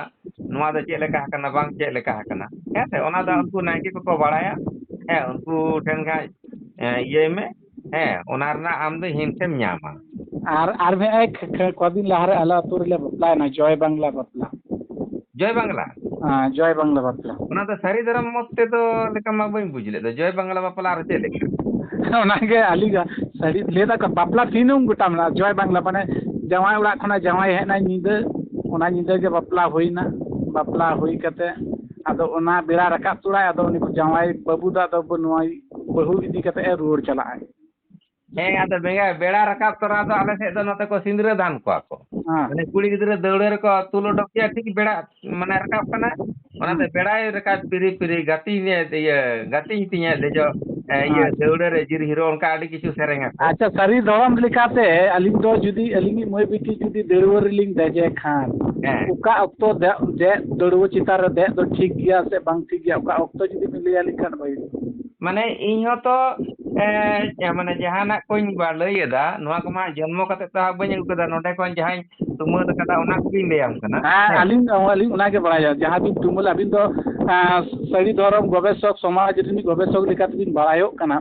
ᱱᱚᱣᱟ ᱫᱚ ᱪᱮᱫ ᱞᱮᱠᱟ ᱟᱠᱟᱱᱟ, ᱵᱟᱝ ᱪᱮᱫ ᱞᱮᱠᱟ ᱟᱠᱟᱱᱟ, ᱦᱮᱸ ᱥᱮ? ᱚᱱᱟ ᱫᱚ ᱦᱩᱸ᱾ ᱩᱱᱠᱩ ᱱᱟᱭᱠᱮ ᱠᱚᱠᱚ ᱵᱟᱲᱟᱭᱟ, ᱦᱮᱸ, ᱩᱱᱠᱩ ᱴᱷᱮᱱ ᱜᱮ ᱦᱟᱸᱜ, ᱮ, ᱤᱭᱟᱹᱭ ᱢᱮ, ᱦᱮᱸ, ᱚᱱᱟ ᱨᱮᱱᱟᱜ ᱟᱢ ᱫᱚ hint ᱮᱢ ᱧᱟᱢᱟ᱾ ᱟᱨ, ᱟᱨ ᱢᱤᱫ ᱮᱠ ᱠᱚᱫᱤᱱ ᱞᱟᱦᱟᱨᱮ ᱟᱞᱮ ᱟᱹᱛᱩ ᱨᱮᱞᱮ ᱵᱟᱯᱞᱟᱭᱮᱱᱟ, ᱡᱚᱭ ᱵᱟᱝᱞᱟ ᱵᱟᱯᱞᱟ᱾ ᱡᱚᱭ ᱵᱟᱝᱞᱟ? ᱦᱮᱸ, ᱡᱚᱭ ᱵᱟᱝᱞᱟ ᱵᱟᱯᱞᱟ᱾ ᱚᱱᱟ ᱫᱚ ᱥᱟᱹᱨᱤ ᱫᱷᱚᱨᱚᱢ ᱢᱚᱛ ᱛᱮᱫᱚ ᱞᱮᱠᱟ ᱢᱟ ᱵᱟᱹᱧ ᱵᱩᱡᱽ ᱞᱮᱫ ᱫᱚ, ᱡᱚᱭ ᱵᱟᱝᱞᱟ ᱵᱟᱯᱞᱟ ᱟᱨ ᱪᱮᱫ ᱞᱮᱠᱟ? ᱚᱱᱟᱜᱮ ᱟᱹᱞᱤᱧ ᱫᱚ ᱥᱟᱹᱨᱤ ᱞᱟᱹᱭ ᱫᱟᱠᱚ ᱵᱟᱯᱞᱟ ᱛᱤᱱᱟᱹᱜ ᱜᱚᱴᱟ ᱢᱮᱱᱟᱜᱼᱟ, ᱡᱚᱭ ᱵᱟᱝᱞᱟ, ᱢᱟᱱᱮ ᱡᱟᱶᱟᱭ ᱚᱲᱟᱜ ᱠᱷᱚᱱᱟᱜ ᱡᱟᱶᱟᱭ ᱦᱮᱡ ᱮᱱᱟᱭ ᱧᱤᱫᱟᱹ, ᱚᱱᱟ ᱧᱤᱫᱟᱹ ᱜᱮ ᱵᱟᱯᱞᱟ ᱦᱩᱭᱱᱟ, ᱵᱟᱯᱞᱟ ᱦᱩᱭ ᱠᱟᱛᱮ ᱟᱫᱚ ᱚᱱᱟ ᱵᱮᱲᱟ ᱨᱟᱠᱟᱵ ᱛᱚᱨᱟᱭ ᱟᱫᱚ ᱩᱱᱤ ᱡᱟᱶᱟᱭ ᱵᱟᱹᱵᱩ ᱫᱚ ᱟᱫᱚ ᱱᱚᱣᱟ ᱵᱟᱹᱦᱩ ᱤᱫᱤ ᱠᱟᱛᱮ ᱮ ᱨᱩᱣᱟᱹᱲ ᱪᱟᱞᱟᱜᱼᱟᱭ᱾ ᱦᱮᱸ, ᱟᱫᱚ ᱵᱮᱸᱜᱟ-, ᱵᱮᱲᱟ ᱨᱟᱠᱟᱵ ᱛᱚᱨᱟ ᱫᱚ ᱟᱞᱮ ᱥᱮᱫ ᱫᱚ ᱱᱚᱛᱮ ᱠᱚ ᱥᱤᱸᱫᱽᱨᱟᱹ ᱫᱟᱱ ᱠᱚᱣᱟ ᱠᱚ᱾ ᱦᱮᱸ᱾ ᱢᱟᱱᱮ ᱠᱩᱲᱤ ᱜᱤᱫᱽᱨᱟᱹ ᱫᱟᱹᱣᱲᱟᱹ ᱨᱮᱠᱚ ᱛᱩᱞ ᱚᱰᱚᱠ ᱠᱮᱭᱟ, ᱴᱷᱤᱠ ᱵᱮᱲᱟ ᱢᱟᱱᱮ ᱨᱟᱠᱟᱵ ᱠᱟᱱᱟ, ᱚᱱᱟᱛᱮ ᱦᱩᱸ᱾ ᱵᱮᱲᱟᱭ ᱨᱟᱠᱟᱵ ᱯᱤᱨᱤ ᱯᱤᱨᱤ ᱜᱟᱛᱮᱧ ᱤᱭᱟᱹ ᱜᱟᱛᱮᱧ ᱛᱤᱧᱟᱹ ᱫᱮᱡᱚᱜ, ᱮ, ᱤᱭᱟᱹ ᱟᱪᱪᱷᱟ᱾ ᱫᱟᱹᱣᱲᱟᱹ ᱨᱮ ᱡᱤᱨ ᱦᱤᱨᱳ, ᱚᱱᱠᱟ ᱟᱹᱰᱤ ᱠᱤᱪᱷᱩ ᱥᱮᱨᱮᱧ ᱟᱠᱚ᱾ ᱟᱪᱪᱷᱟ, ᱥᱟᱹᱨᱤ ᱫᱷᱚᱨᱚᱢ ᱞᱮᱠᱟᱛᱮ ᱟᱹᱞᱤᱧ ᱫᱚ ᱡᱩᱫᱤ ᱟᱹᱞᱤᱧᱤᱡ ᱢᱟᱹᱭ ᱵᱤᱴᱤ ᱡᱩᱫᱤ ᱫᱟᱹᱣᱲᱟᱹ ᱨᱮᱞᱤᱧ ᱫᱮᱡᱮ ᱠᱷᱟᱱ, ᱦᱮᱸ᱾ ᱚᱠᱟ ᱚᱠᱛᱚ ᱫᱮᱡ, ᱫᱮᱡ ᱫᱟᱹᱣᱲᱟᱹ ᱪᱮᱛᱟᱱ ᱨᱮ ᱫᱮᱡ ᱫᱚ ᱴᱷᱤᱠ ᱜᱮᱭᱟ ᱥᱮ ᱵᱟᱝ ᱴᱷᱤᱠ ᱜᱮᱭᱟ, ᱚᱠᱟ ᱚᱠᱛᱚ ᱡᱩᱫᱤ ᱵᱤᱱ ᱞᱟᱹᱭ ᱟᱹᱞᱤᱧ ᱠᱷᱟᱱ ᱵᱷᱟᱹᱜᱤ ᱠᱚᱜᱼᱟ᱾ ᱢᱟᱱᱮ ᱤᱧ ᱦᱚᱸᱛᱚ, ᱮ, ᱢᱟᱱᱮ ᱡᱟᱦᱟᱱᱟᱜ ᱠᱚᱧ ᱵᱟ-, ᱞᱟᱹᱭ ᱮᱫᱟ, ᱱᱚᱣᱟ ᱠᱚᱢᱟ ᱡᱚᱱᱢᱚ ᱠᱟᱛᱮ ᱛᱚ ᱦᱟᱸᱜ ᱵᱟᱹᱧ ᱟᱹᱜᱩ ᱠᱟᱫᱟ, ᱱᱚᱰᱮ ᱠᱷᱚᱱ ᱡᱟᱦᱟᱸᱧ ᱛᱩᱢᱟᱹᱞ ᱟᱠᱟᱫᱟ, ᱚᱱᱟ ᱠᱚᱜᱮᱧ ᱞᱟᱹᱭᱟᱢ ᱠᱟᱱᱟ᱾ ᱦᱮᱸ, ᱦᱮᱸ᱾ ᱟᱹᱞᱤᱧ, ᱟᱹᱞᱤᱧ ᱚᱱᱟᱜᱮ ᱵᱟᱲᱟᱭᱟ, ᱡᱟᱦᱟᱸ ᱵᱤᱱ ᱛᱩᱢᱟᱹᱞ, ᱟᱹᱵᱤᱱ ᱫᱚ, ᱟᱸ, ᱥᱟᱹᱨᱤ ᱫᱷᱚᱨᱚᱢ ᱜᱚᱵᱮᱥᱚᱠ, ᱥᱚᱢᱟᱡᱽ ᱨᱤᱱᱤᱡ ᱜᱚᱵᱮᱥᱚᱠ ᱞᱮᱠᱟᱛᱮᱵᱤᱱ ᱵᱟᱲᱟᱭᱚᱜ ᱠᱟᱱᱟ᱾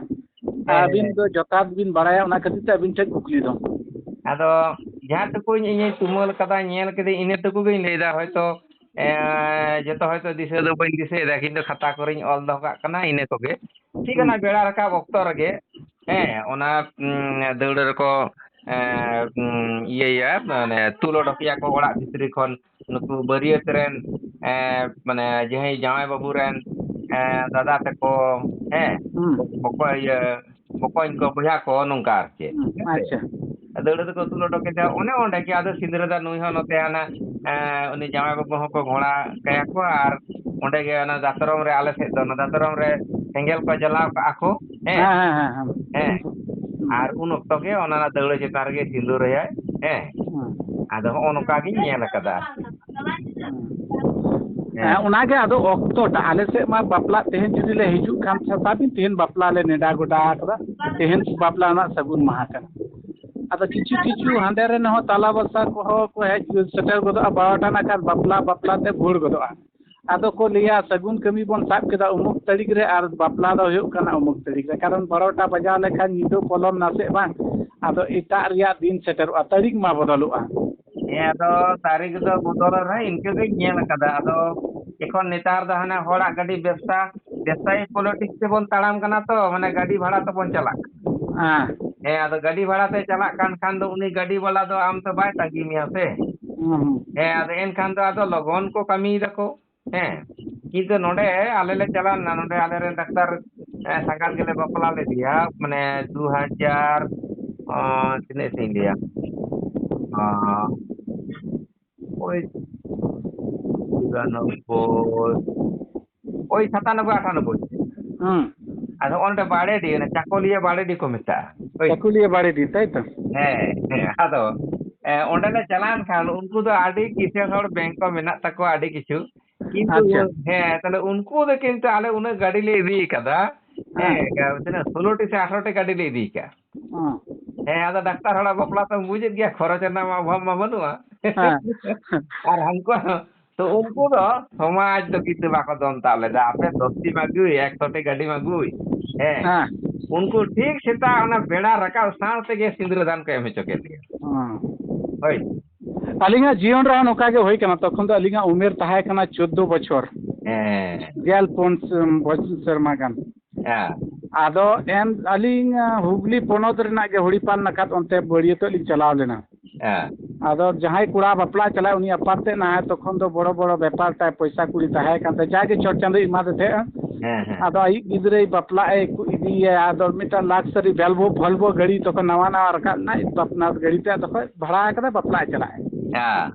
ᱦᱮᱸ, ᱟᱹᱵᱤᱱ ᱦᱮᱸ᱾ ᱫᱚ ᱡᱚᱛᱷᱟᱛ ᱵᱤᱱ ᱵᱟᱲᱟᱭᱟ, ᱚᱱᱟ ᱠᱷᱟᱹᱛᱤᱨ ᱛᱮ ᱟᱹᱵᱤᱱ ᱴᱷᱮᱱ ᱠᱩᱠᱞᱤ ᱫᱚ᱾ ᱟᱫᱚ ᱡᱟᱦᱟᱸ ᱴᱩᱠᱩᱧ ᱤᱧᱤᱧ ᱛᱩᱢᱟᱹᱞ ᱠᱟᱫᱟ, ᱧᱮᱞ ᱠᱤᱫᱟᱹᱧ, ᱤᱱᱟᱹ ᱴᱩᱠᱩ ᱜᱤᱧ ᱞᱟᱹᱭᱫᱟ᱾ ᱦᱚᱭᱛᱳ, ᱮᱸ, ᱡᱚᱛᱚ ᱦᱚᱭᱛᱳ ᱫᱤᱥᱟᱹ ᱫᱚ ᱵᱟᱹᱧ ᱫᱤᱥᱟᱹᱭᱮᱫᱟ, ᱠᱤᱱᱛᱩ ᱠᱷᱟᱛᱟ ᱠᱚᱨᱮᱧ ᱚᱞ ᱫᱚᱦᱚ ᱠᱟᱜ ᱠᱟᱱᱟ, ᱤᱱᱟᱹ ᱠᱚᱜᱮ᱾ ᱴᱷᱤᱠ ᱦᱩᱸ᱾ ᱚᱱᱟ ᱵᱮᱲᱟ ᱨᱟᱠᱟᱵ ᱚᱠᱛᱚ ᱨᱮᱜᱮ, ᱦᱮᱸ, ᱚᱱᱟ, ᱩᱸ, ᱫᱟᱹᱣᱲᱟᱹ ᱨᱮᱠᱚ, ᱮᱸ, ᱩᱸ, ᱤᱭᱟᱹᱭᱟ, ᱢᱟᱱᱮ ᱛᱩᱞ ᱚᱰᱚᱠᱮᱭᱟ ᱠᱚ ᱚᱲᱟᱜ ᱵᱷᱤᱛᱨᱤ ᱠᱷᱚᱱ ᱱᱩᱠᱩ ᱵᱟᱹᱨᱭᱟᱹᱛ ᱨᱮᱱ, ᱮᱸ, ᱢᱟᱱᱮ ᱡᱟᱦᱟᱸᱭ ᱡᱟᱶᱟᱭ ᱵᱟᱹᱵᱩ ᱨᱮᱱ, ᱮᱸ, ᱫᱟᱫᱟ ᱛᱟᱠᱚ, ᱦᱮᱸ, ᱦᱩᱸ᱾ ᱵᱚᱠᱚ-, ᱤᱭᱟᱹ, ᱵᱚᱠᱚᱧ ᱠᱚ, ᱵᱚᱭᱦᱟ ᱠᱚ, ᱱᱚᱝᱠᱟ ᱟᱨ ᱪᱮᱫ, ᱦᱩᱸ, ᱦᱮᱸ ᱥᱮ? ᱟᱪᱪᱷᱟ᱾ ᱫᱟᱹᱣᱲᱟᱹ ᱫᱚᱠᱚ ᱛᱩᱞ ᱚᱰᱚᱠ ᱠᱮᱫᱟ, ᱚᱱᱮ ᱚᱸᱰᱮ ᱜᱮ ᱟᱫᱚ ᱥᱤᱸᱫᱽᱨᱟᱹ ᱫᱟᱱ ᱱᱩᱭ ᱦᱚᱸ ᱱᱚᱛᱮ ᱦᱟᱱᱟ, ᱮᱸ, ᱩᱱᱤ ᱡᱟᱶᱟᱭ ᱵᱟᱹᱵᱩ ᱦᱚᱸᱠᱚ ᱜᱷᱚᱲᱟ ᱠᱟᱭᱟ ᱠᱚ, ᱟᱨ ᱚᱸᱰᱮ ᱜᱮ ᱚᱱᱟ ᱫᱟᱛᱨᱚᱢ ᱨᱮ, ᱟᱞᱮ ᱥᱮᱫ ᱫᱚ ᱚᱱᱟ ᱫᱟᱛᱨᱚᱢ ᱨᱮ ᱥᱮᱸᱜᱮᱞ ᱠᱚ ᱡᱟᱞᱟᱣ ᱠᱟᱜᱼᱟ ᱠᱚ, ᱦᱮᱸ? ᱦᱮᱸ, ᱦᱮᱸ, ᱦᱮᱸ, ᱦᱮᱸ᱾ ᱦᱮᱸ᱾ ᱦᱩᱸ᱾ ᱟᱨ ᱩᱱ ᱚᱠᱛᱚ ᱜᱮ ᱚᱱᱟ ᱫᱟᱹᱣᱲᱟᱹ ᱪᱮᱛᱟᱱ ᱨᱮᱜᱮ ᱥᱤᱸᱫᱩᱨᱟᱭᱟᱭ, ᱦᱮᱸ? ᱦᱩᱸ᱾ ᱟᱫᱚ ᱦᱚᱸᱜᱼᱚ ᱱᱚᱝᱠᱟ ᱜᱤᱧ ᱧᱮᱞ ᱟᱠᱟᱫᱟ ᱟᱨᱠᱤ᱾ ᱦᱩᱸ᱾ ᱦᱮᱸ᱾ ᱦᱮᱸ, ᱚᱱᱟᱜᱮ ᱟᱫᱚ ᱚᱠᱛᱚᱴᱟ᱾ ᱟᱞᱮ ᱥᱮᱫ ᱢᱟ ᱵᱟᱯᱞᱟ ᱛᱮᱦᱮᱧ ᱡᱩᱫᱤ ᱞᱮ ᱦᱤᱡᱩᱜ ᱠᱷᱟᱱ, ᱥᱟᱵ ᱵᱤᱱ ᱛᱮᱦᱮᱧ ᱵᱟᱯᱞᱟ ᱞᱮ ᱱᱮᱰᱟ ᱜᱚᱴᱟ ᱟᱠᱟᱫᱟ, ᱛᱮᱦᱮᱧ ᱵᱟᱯᱞᱟ ᱨᱮᱱᱟᱜ ᱥᱟᱹᱜᱩᱱ ᱢᱟᱦᱟ ᱠᱟᱱᱟ᱾ ᱟᱫᱚ ᱠᱤᱪᱷᱩ ᱠᱤᱪᱷᱩ ᱦᱟᱸᱰᱮ ᱨᱮᱱ ᱦᱚᱸ ᱛᱟᱞᱟ ᱵᱟᱥᱟ ᱠᱚᱦᱚᱸ ᱠᱚ ᱦᱮᱡ ᱥᱮᱴᱮᱨ ᱜᱚᱫᱚᱜᱼᱟ, ᱵᱟᱨᱚᱴᱟ ᱱᱟᱜ ᱠᱷᱟᱱ ᱵᱟᱯᱞᱟ, ᱵᱟᱯᱞᱟ ᱛᱮ ᱵᱷᱩᱲ ᱜᱚᱫᱚᱜᱼᱟ᱾ ᱟᱫᱚ ᱠᱚ ᱞᱟᱹᱭᱟ, ᱥᱟᱹᱜᱩᱱ ᱠᱟᱹᱢᱤ ᱵᱚᱱ ᱥᱟᱵ ᱠᱮᱫᱟ ᱩᱢᱩᱠ ᱛᱟᱹᱨᱤᱠᱷ ᱨᱮ ᱟᱨ ᱵᱟᱯᱞᱟ ᱫᱚ ᱦᱩᱭᱩᱜ ᱠᱟᱱᱟ ᱩᱢᱩᱠ ᱛᱟᱹᱨᱤᱠᱷ ᱨᱮ, ᱠᱟᱨᱚᱱ ᱵᱟᱨᱚᱴᱟ ᱵᱟᱡᱟᱣ ᱞᱮᱠᱷᱟᱱ ᱧᱤᱫᱟᱹ ᱯᱚᱞᱚᱢ ᱱᱟᱥᱮᱜ ᱵᱟᱝ, ᱟᱫᱚ ᱮᱴᱟᱜ ᱨᱮᱭᱟᱜ ᱫᱤᱱ ᱥᱮᱴᱮᱨᱚᱜᱼᱟ, ᱛᱟᱹᱨᱤᱠᱷ ᱢᱟ ᱵᱚᱫᱚᱞᱚᱜᱼᱟ᱾ ᱦᱮᱸ, ᱟᱫᱚ ᱛᱟᱹᱨᱤᱠᱷ ᱫᱚ ᱵᱚᱫᱚᱞ ᱨᱮᱦᱚᱸ ᱤᱱᱠᱟᱹ ᱜᱤᱧ ᱧᱮᱞ ᱟᱠᱟᱫᱟ᱾ ᱟᱫᱚ ᱮᱠᱷᱚᱱ ᱱᱮᱛᱟᱨ ᱫᱚ ᱦᱟᱱᱮ ᱦᱚᱲᱟᱜ ᱜᱟᱹᱰᱤ ᱵᱮᱵᱽᱥᱟ, ᱵᱮᱵᱽᱥᱟᱭᱤ ᱯᱚᱞᱤᱴᱤᱠᱥ ᱛᱮᱵᱚᱱ ᱛᱟᱲᱟᱢ ᱠᱟᱱᱟ ᱛᱚ, ᱢᱟᱱᱮ ᱜᱟᱹᱰᱤ ᱵᱷᱟᱲᱟ ᱛᱮᱵᱚᱱ ᱪᱟᱞᱟᱜ ᱠᱟᱱᱟ᱾ ᱦᱮᱸ᱾ ᱦᱮᱸ, ᱟᱫᱚ ᱜᱟᱹᱰᱤ ᱵᱷᱟᱲᱟ ᱛᱮ ᱪᱟᱞᱟᱜ ᱠᱟᱱ ᱠᱷᱟᱱ ᱫᱚ ᱩᱱᱤ ᱜᱟᱹᱰᱤ ᱵᱟᱞᱟ ᱫᱚ ᱟᱢ ᱛᱮ ᱵᱟᱭ ᱛᱟᱺᱜᱤ ᱢᱮᱭᱟ ᱥᱮ᱾ ᱦᱩᱸ, ᱦᱩᱸ᱾ ᱦᱮᱸ, ᱟᱫᱚ ᱮᱱᱠᱷᱟᱱ ᱫᱚ ᱟᱫᱚ ᱞᱚᱜᱚᱱ ᱠᱚ ᱠᱟᱹᱢᱤᱭ ᱫᱟᱠᱚ᱾ ᱦᱮᱸ, ᱠᱤᱱᱛᱩ ᱱᱚᱰᱮ ᱟᱞᱮ ᱞᱮ ᱪᱟᱞᱟᱣ ᱞᱮᱱᱟ, ᱱᱚᱰᱮ ᱟᱞᱮᱨᱮᱱ ᱰᱟᱠᱛᱟᱨ, ᱮ, ᱥᱟᱸᱜᱟᱛ ᱜᱮᱞᱮ ᱵᱟᱯᱞᱟ ᱞᱮᱫᱮᱭᱟ, ᱢᱟᱱᱮ ᱫᱩ ᱦᱟᱡᱟᱨ, ᱚ, ᱛᱤᱱᱟᱹᱜ ᱥᱮᱧ ᱞᱟᱹᱭᱟ, ᱚ, ᱳᱭ ᱪᱩᱨᱟᱱᱚᱵᱵᱳᱭ, ᱳᱭ ᱥᱟᱛᱟᱱᱚᱵᱵᱳᱭ, ᱟᱴᱟᱱᱚᱵᱵᱳᱭ᱾ ᱦᱩᱸ᱾ ᱟᱫᱚ ᱚᱸᱰᱮ ᱵᱟᱲᱮᱰᱤ, ᱚᱱᱟ ᱪᱟᱠᱚᱞᱤᱭᱟᱹ ᱵᱟᱲᱮᱰᱤ ᱠᱚ ᱢᱮᱛᱟᱜᱼᱟ᱾ ᱦᱳᱭ᱾ ᱪᱟᱠᱩᱞᱤᱭᱟᱹ ᱵᱟᱲᱮᱰᱤ, ᱛᱟᱭ ᱛᱚ? ᱦᱮᱸ, ᱦᱮᱸ, ᱟᱫᱚ, ᱮ, ᱚᱸᱰᱮ ᱞᱮ ᱪᱟᱞᱟᱣᱮᱱ ᱠᱷᱟᱱ ᱩᱱᱠᱩ ᱫᱚ ᱟᱹᱰᱤ ᱠᱤᱥᱟᱹᱬ ᱦᱚᱲ, ᱵᱮᱝᱠ ᱠᱚ ᱢᱮᱱᱟᱜ ᱛᱟᱠᱚᱣᱟ ᱟᱹᱰᱤ ᱠᱤᱪᱷᱩ᱾ ᱠᱤᱱᱛᱩ ᱟᱪᱪᱷᱟ᱾ ᱦᱮᱸ, ᱛᱟᱦᱞᱮ ᱩᱱᱠᱩ ᱫᱚ ᱠᱤᱱᱛᱩ ᱟᱞᱮ ᱩᱱᱟᱹᱜ ᱜᱟᱹᱰᱤ ᱞᱮ ᱤᱫᱤ ᱠᱟᱫᱟ᱾ ᱦᱮᱸ᱾ ᱦᱮᱸ, ᱛᱤᱱᱟᱹᱜ ᱥᱳᱞᱳ ᱴᱤ ᱥᱮ ᱟᱴᱷᱨᱚ ᱴᱤ ᱜᱟᱹᱰᱤ ᱞᱮ ᱤᱫᱤ ᱠᱟᱜᱼᱟ᱾ ᱦᱮᱸ᱾ ᱦᱮᱸ, ᱟᱫᱚ ᱰᱟᱠᱛᱟᱨ ᱦᱚᱲᱟᱜ ᱵᱟᱯᱞᱟ ᱛᱚᱢ ᱵᱩᱡᱮᱫ ᱜᱮᱭᱟ, ᱠᱷᱚᱨᱚᱪ ᱨᱮᱱᱟᱜ ᱢᱟ ᱚᱵᱷᱟᱵ ᱢᱟ ᱵᱟᱹᱱᱩᱜᱼᱟ᱾ ᱦᱮᱸ᱾ ᱟᱨ ᱦᱟᱱᱠᱩ, ᱛᱚ ᱩᱱᱠᱩ ᱫᱚ ᱥᱚᱢᱟᱡᱽ ᱫᱚ ᱠᱤᱱᱛᱩ ᱵᱟᱠᱚ ᱫᱚᱱ ᱛᱟᱵ ᱞᱮᱫᱟ, ᱟᱯᱮ ᱫᱚᱥ ᱴᱤᱢ ᱟᱹᱜᱩᱭ, ᱮᱠᱥᱚ ᱴᱤ ᱜᱟᱹᱰᱤᱢ ᱟᱹᱜᱩᱭ᱾ ᱦᱮᱸ᱾ ᱦᱮᱸ᱾ ᱩᱱᱠᱩ ᱴᱷᱤᱠ ᱥᱮᱛᱟᱜ ᱚᱱᱟ ᱵᱮᱲᱟ ᱨᱟᱠᱟᱵ ᱥᱟᱶ ᱛᱮᱜᱮ ᱥᱤᱸᱫᱽᱨᱟᱹ ᱫᱟᱱ ᱠᱚ ᱮᱢ ᱦᱚᱪᱚ ᱠᱮᱫ ᱞᱮᱭᱟ᱾ ᱦᱮᱸ᱾ ᱦᱳᱭ᱾ ᱟᱹᱞᱤᱧᱟᱜ ᱡᱤᱭᱚᱱ ᱨᱮᱦᱚᱸ ᱱᱚᱝᱠᱟ ᱜᱮ ᱦᱩᱭ ᱠᱟᱱᱟ᱾ ᱛᱚᱠᱷᱚᱱ ᱫᱚ ᱟᱹᱞᱤᱧᱟᱜ ᱩᱢᱮᱨ ᱛᱟᱦᱮᱸ ᱠᱟᱱᱟ ᱪᱳᱫᱽᱫᱳ ᱵᱚᱪᱷᱚᱨ᱾ ᱦᱮᱸ᱾ ᱜᱮᱞ ᱯᱩᱱ ᱥᱮ-, ᱵᱚᱪᱷ-, ᱥᱮᱨᱢᱟ ᱜᱟᱱ᱾ ᱦᱮᱸ᱾ ᱟᱫᱚ ᱮᱱ, ᱟᱹᱞᱤᱧ, ᱟ, ᱦᱩᱜᱽᱞᱤ ᱯᱚᱱᱚᱛ ᱨᱮᱱᱟᱜ ᱜᱮ ᱦᱚᱲᱤᱯᱟᱞ ᱱᱟᱠᱷᱟᱛ ᱚᱱᱛᱮ ᱵᱟᱹᱨᱭᱟᱹᱛᱚᱜ ᱞᱤᱧ ᱪᱟᱞᱟᱣ ᱞᱮᱱᱟ᱾ ᱦᱮᱸ᱾ ᱟᱫᱚ ᱡᱟᱦᱟᱸᱭ ᱠᱚᱲᱟ ᱵᱟᱯᱞᱟ ᱪᱟᱞᱟᱜ, ᱩᱱᱤ ᱟᱯᱟᱛ ᱛᱮᱫ ᱱᱟᱦᱟᱜ ᱛᱚᱠᱷᱚᱱ ᱫᱚ ᱵᱚᱲᱚ ᱵᱚᱲᱚ ᱵᱮᱯᱟᱨ ᱛᱟᱭ, ᱯᱚᱭᱥᱟ ᱠᱩᱲᱤ ᱛᱟᱦᱮᱸ ᱠᱟᱱ ᱛᱟᱭ, ᱡᱟᱜᱮ ᱪᱷᱚᱴ ᱪᱟᱸᱫᱳᱭ ᱮᱢᱟᱫᱮ ᱛᱟᱦᱮᱸᱜᱼᱟ᱾ ᱦᱮᱸ, ᱦᱮᱸ᱾ ᱟᱫᱚ ᱟᱭᱤᱡ ᱜᱤᱫᱽᱨᱟᱹᱭ ᱵᱟᱯᱞᱟᱜ ᱮ ᱤᱫᱤᱭᱮᱭᱟ, ᱟᱫᱚ ᱢᱤᱫᱴᱟᱝ ᱞᱟᱠᱥᱟᱨᱤ ᱵᱷᱚᱞᱵᱷᱳ, ᱵᱷᱚᱞᱵᱷᱳ ᱜᱟᱹᱰᱤ ᱛᱚᱠᱷᱚᱱ ᱱᱟᱣᱟ ᱱᱟᱣᱟ ᱨᱟᱠᱟᱵ ᱞᱮᱱᱟ, ᱵᱟᱯᱞᱟ ᱜᱟᱹᱰᱤ ᱛᱮ ᱟᱫᱚ ᱠᱚ ᱵᱷᱟᱲᱟ ᱠᱟᱫᱟ, ᱵᱟᱯᱞᱟᱜ ᱪᱟᱞᱟᱜ ᱟᱭ᱾ ᱦᱮᱸ᱾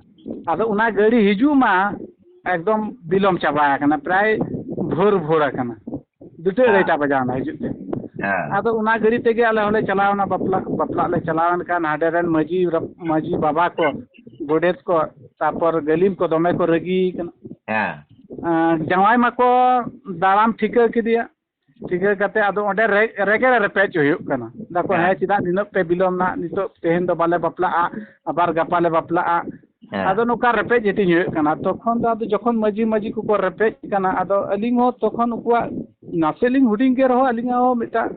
ᱟᱫᱚ ᱚᱱᱟ ᱜᱟᱹᱰᱤ ᱦᱤᱡᱩᱜ ᱢᱟ ᱮᱠᱫᱚᱢ ᱵᱤᱞᱚᱢ ᱪᱟᱵᱟ ᱟᱠᱟᱱᱟ, ᱯᱨᱟᱭ ᱵᱷᱳᱨ ᱵᱷᱳᱨ ᱟᱠᱟᱱᱟ, ᱫᱩᱴᱟᱹ ᱦᱮᱸ᱾ ᱟᱹᱲᱟᱹᱭᱴᱟ ᱵᱟᱡᱟᱣ ᱮᱱᱟ ᱦᱤᱡᱩᱜ ᱛᱮ᱾ ᱦᱮᱸ᱾ ᱟᱫᱚ ᱚᱱᱟ ᱜᱟᱹᱰᱤ ᱛᱮᱜᱮ ᱟᱞᱮ ᱦᱚᱸᱞᱮ ᱪᱟᱞᱟᱣ ᱮᱱᱟ ᱵᱟᱯᱞᱟ, ᱵᱟᱯᱞᱟᱜ ᱞᱮ ᱪᱟᱞᱟᱣ ᱮᱱ ᱠᱷᱟᱱ ᱦᱟᱸᱰᱮ ᱨᱮᱱ ᱢᱟᱹᱡᱷᱤ, ᱢᱟᱹᱡᱷᱤ ᱵᱟᱵᱟ ᱠᱚ, ᱜᱚᱰᱮᱛ ᱠᱚ, ᱛᱟᱨᱯᱚᱨ ᱜᱟᱹᱞᱤᱢ ᱠᱚ ᱫᱚᱢᱮ ᱠᱚ ᱨᱟᱹᱜᱤ ᱠᱟᱱᱟ᱾ ᱦᱮᱸ᱾ ᱟᱸ, ᱡᱟᱶᱟᱭ ᱢᱟᱠᱚ ᱫᱟᱨᱟᱢ ᱴᱷᱤᱠᱟᱹ ᱠᱮᱫᱮᱭᱟ᱾ ᱴᱷᱤᱠᱟᱹ ᱠᱟᱛᱮ ᱟᱫᱚ ᱚᱸᱰᱮ ᱨᱮ-, ᱨᱮᱜᱮᱲ ᱨᱮᱯᱮᱡ ᱦᱩᱭᱩᱜ ᱠᱟᱱᱟ᱾ ᱫᱟᱠᱚ, ᱦᱮᱸ᱾ "ᱦᱮᱸ, ᱪᱮᱫᱟᱜ ᱱᱤᱱᱟᱹᱜ ᱯᱮ ᱵᱤᱞᱚᱢ ᱱᱟ? ᱱᱤᱛᱚᱜ ᱛᱮᱦᱮᱧ ᱫᱚ ᱵᱟᱞᱮ ᱵᱟᱯᱞᱟᱜᱼᱟ, ᱟᱵᱟᱨ ᱜᱟᱯᱟ ᱞᱮ ᱵᱟᱯᱞᱟᱜᱼᱟ᱾" ᱦᱮᱸ᱾ ᱟᱫᱚ ᱱᱚᱝᱠᱟ ᱨᱮᱯᱮᱡ ᱦᱟᱹᱴᱤᱧ ᱦᱩᱭᱩᱜ ᱠᱟᱱᱟ᱾ ᱛᱚᱠᱷᱚᱱ ᱫᱚ ᱟᱫᱚ ᱡᱚᱠᱷᱚᱱ ᱢᱟᱹᱡᱷᱤ ᱢᱟᱹᱡᱷᱤ ᱠᱚᱠᱚ ᱨᱮᱯᱮᱡ ᱠᱟᱱᱟ, ᱟᱫᱚ ᱟᱹᱞᱤᱧ ᱦᱚᱸ ᱛᱚᱠᱷᱚᱱ ᱩᱱᱠᱩᱣᱟᱜ ᱱᱟᱥᱮ ᱞᱤᱧ ᱦᱩᱰᱤᱧ ᱜᱮ ᱨᱮᱦᱚᱸ ᱟᱹᱞᱤᱧᱟᱜ ᱦᱚᱸ ᱢᱤᱫᱴᱟᱝ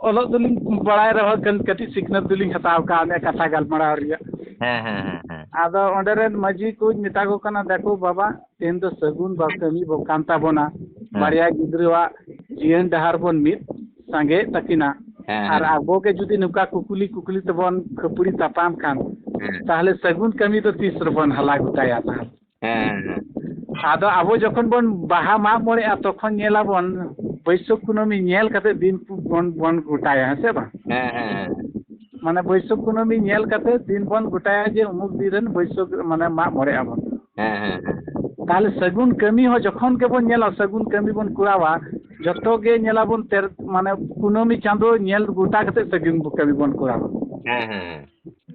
ᱚᱞᱚᱜ ᱫᱚᱞᱤᱧ ᱵᱟᱲᱟᱭ ᱨᱮᱦᱚᱸ ᱠᱟᱹ-, ᱠᱟᱹᱴᱤᱡ ᱥᱤᱠᱷᱱᱟᱹᱛ ᱫᱚᱞᱤᱧ ᱦᱟᱛᱟᱣ ᱠᱟᱜᱼᱟ, ᱚᱱᱮ ᱠᱟᱛᱷᱟ ᱜᱟᱞᱢᱟᱨᱟᱣ ᱨᱮᱭᱟᱜ᱾ ᱦᱮᱸ, ᱦᱮᱸ, ᱦᱮᱸ, ᱦᱮᱸ᱾ ᱟᱫᱚ ᱚᱸᱰᱮ ᱨᱮᱱ ᱢᱟᱹᱡᱷᱤ ᱠᱚᱧ ᱢᱮᱛᱟ ᱠᱚ ᱠᱟᱱᱟ, "ᱫᱮᱠᱷᱚ ᱵᱟᱵᱟ, ᱛᱮᱦᱮᱧ ᱫᱚ ᱥᱟᱹᱜᱩᱱ ᱵᱟ ᱠᱟᱹᱢᱤ ᱵᱚ ᱠᱟᱱ ᱛᱟᱵᱚᱱᱟ, ᱦᱮᱸ᱾ ᱵᱟᱨᱭᱟ ᱜᱤᱫᱽᱨᱟᱹᱣᱟᱜ ᱡᱤᱭᱚᱱ ᱰᱟᱦᱟᱨ ᱵᱚᱱ ᱢᱤᱫ ᱥᱟᱸᱜᱮ ᱛᱟᱹᱠᱤᱱᱟ᱾ ᱦᱮᱸ, ᱟᱨ ᱦᱮᱸ᱾ ᱟᱵᱚ ᱜᱮ ᱡᱩᱫᱤ ᱱᱚᱝᱠᱟ ᱠᱩᱠᱞᱤ ᱠᱩᱠᱞᱤ ᱛᱮᱵᱚᱱ ᱠᱷᱟᱹᱯᱟᱹᱨᱤ ᱛᱟᱯᱟᱢ ᱠᱷᱟᱱ, ᱦᱮᱸ᱾ ᱛᱟᱦᱞᱮ ᱥᱟᱹᱜᱩᱱ ᱠᱟᱹᱢᱤ ᱫᱚ ᱛᱤᱥ ᱨᱮᱵᱚᱱ ᱦᱟᱞᱟ ᱜᱚᱴᱟᱭᱟ ᱛᱟᱦᱞᱮ?" ᱦᱮᱸ, ᱦᱮᱸ, ᱦᱮᱸ᱾ ᱟᱫᱚ ᱟᱵᱚ ᱡᱚᱠᱷᱚᱱ ᱵᱚᱱ ᱵᱟᱦᱟ ᱢᱟᱜ ᱢᱚᱬᱮᱜᱼᱟ, ᱛᱚᱠᱷᱚᱱ ᱧᱮᱞᱟᱵᱚᱱ ᱵᱟᱹᱭᱥᱟᱹᱠᱷ ᱠᱩᱱᱟᱹᱢᱤ ᱧᱮᱞ ᱠᱟᱛᱮ ᱫᱤᱱ ᱵᱚᱱ, ᱵᱚᱱ ᱜᱚᱴᱟᱭᱟ, ᱦᱮᱸ ᱥᱮ ᱵᱟᱝ? ᱦᱮᱸ, ᱦᱮᱸ, ᱦᱮᱸ᱾ ᱢᱟᱱᱮ ᱵᱟᱹᱭᱥᱟᱹᱠᱷ ᱠᱩᱱᱟᱹᱢᱤ ᱧᱮᱞ ᱠᱟᱛᱮ ᱫᱤᱱ ᱵᱚᱱ ᱜᱚᱴᱟᱭᱟ ᱡᱮ ᱩᱢᱩᱠ ᱫᱤᱱ ᱨᱮᱱ ᱵᱟᱹᱭᱥᱟᱹᱠᱷ, ᱢᱟᱱᱮ ᱢᱟᱜ ᱢᱚᱬᱮᱜ ᱟᱵᱚᱱ᱾ ᱦᱮᱸ, ᱦᱮᱸ, ᱦᱮᱸ᱾ ᱛᱟᱦᱞᱮ ᱥᱟᱹᱜᱩᱱ ᱠᱟᱹᱢᱤ ᱦᱚᱸ ᱡᱚᱠᱷᱚᱱ ᱜᱮᱵᱚᱱ ᱧᱮᱞᱟ, ᱥᱟᱹᱜᱩᱱ ᱠᱟᱹᱢᱤ ᱵᱚᱱ ᱠᱚᱨᱟᱣᱟ, ᱡᱚᱛᱚ ᱜᱮ ᱧᱮᱞᱟᱵᱚᱱ ᱛᱮᱨ-, ᱢᱟᱱᱮ ᱠᱩᱱᱟᱹᱢᱤ ᱪᱟᱸᱫᱚ ᱧᱮᱞ ᱜᱚᱴᱟ ᱠᱟᱛᱮ ᱥᱟᱹᱜᱩᱱ ᱠᱟᱹᱢᱤ ᱵᱚᱱ ᱠᱚᱨᱟᱣᱟ᱾ ᱦᱮᱸ, ᱦᱮᱸ, ᱦᱮᱸ᱾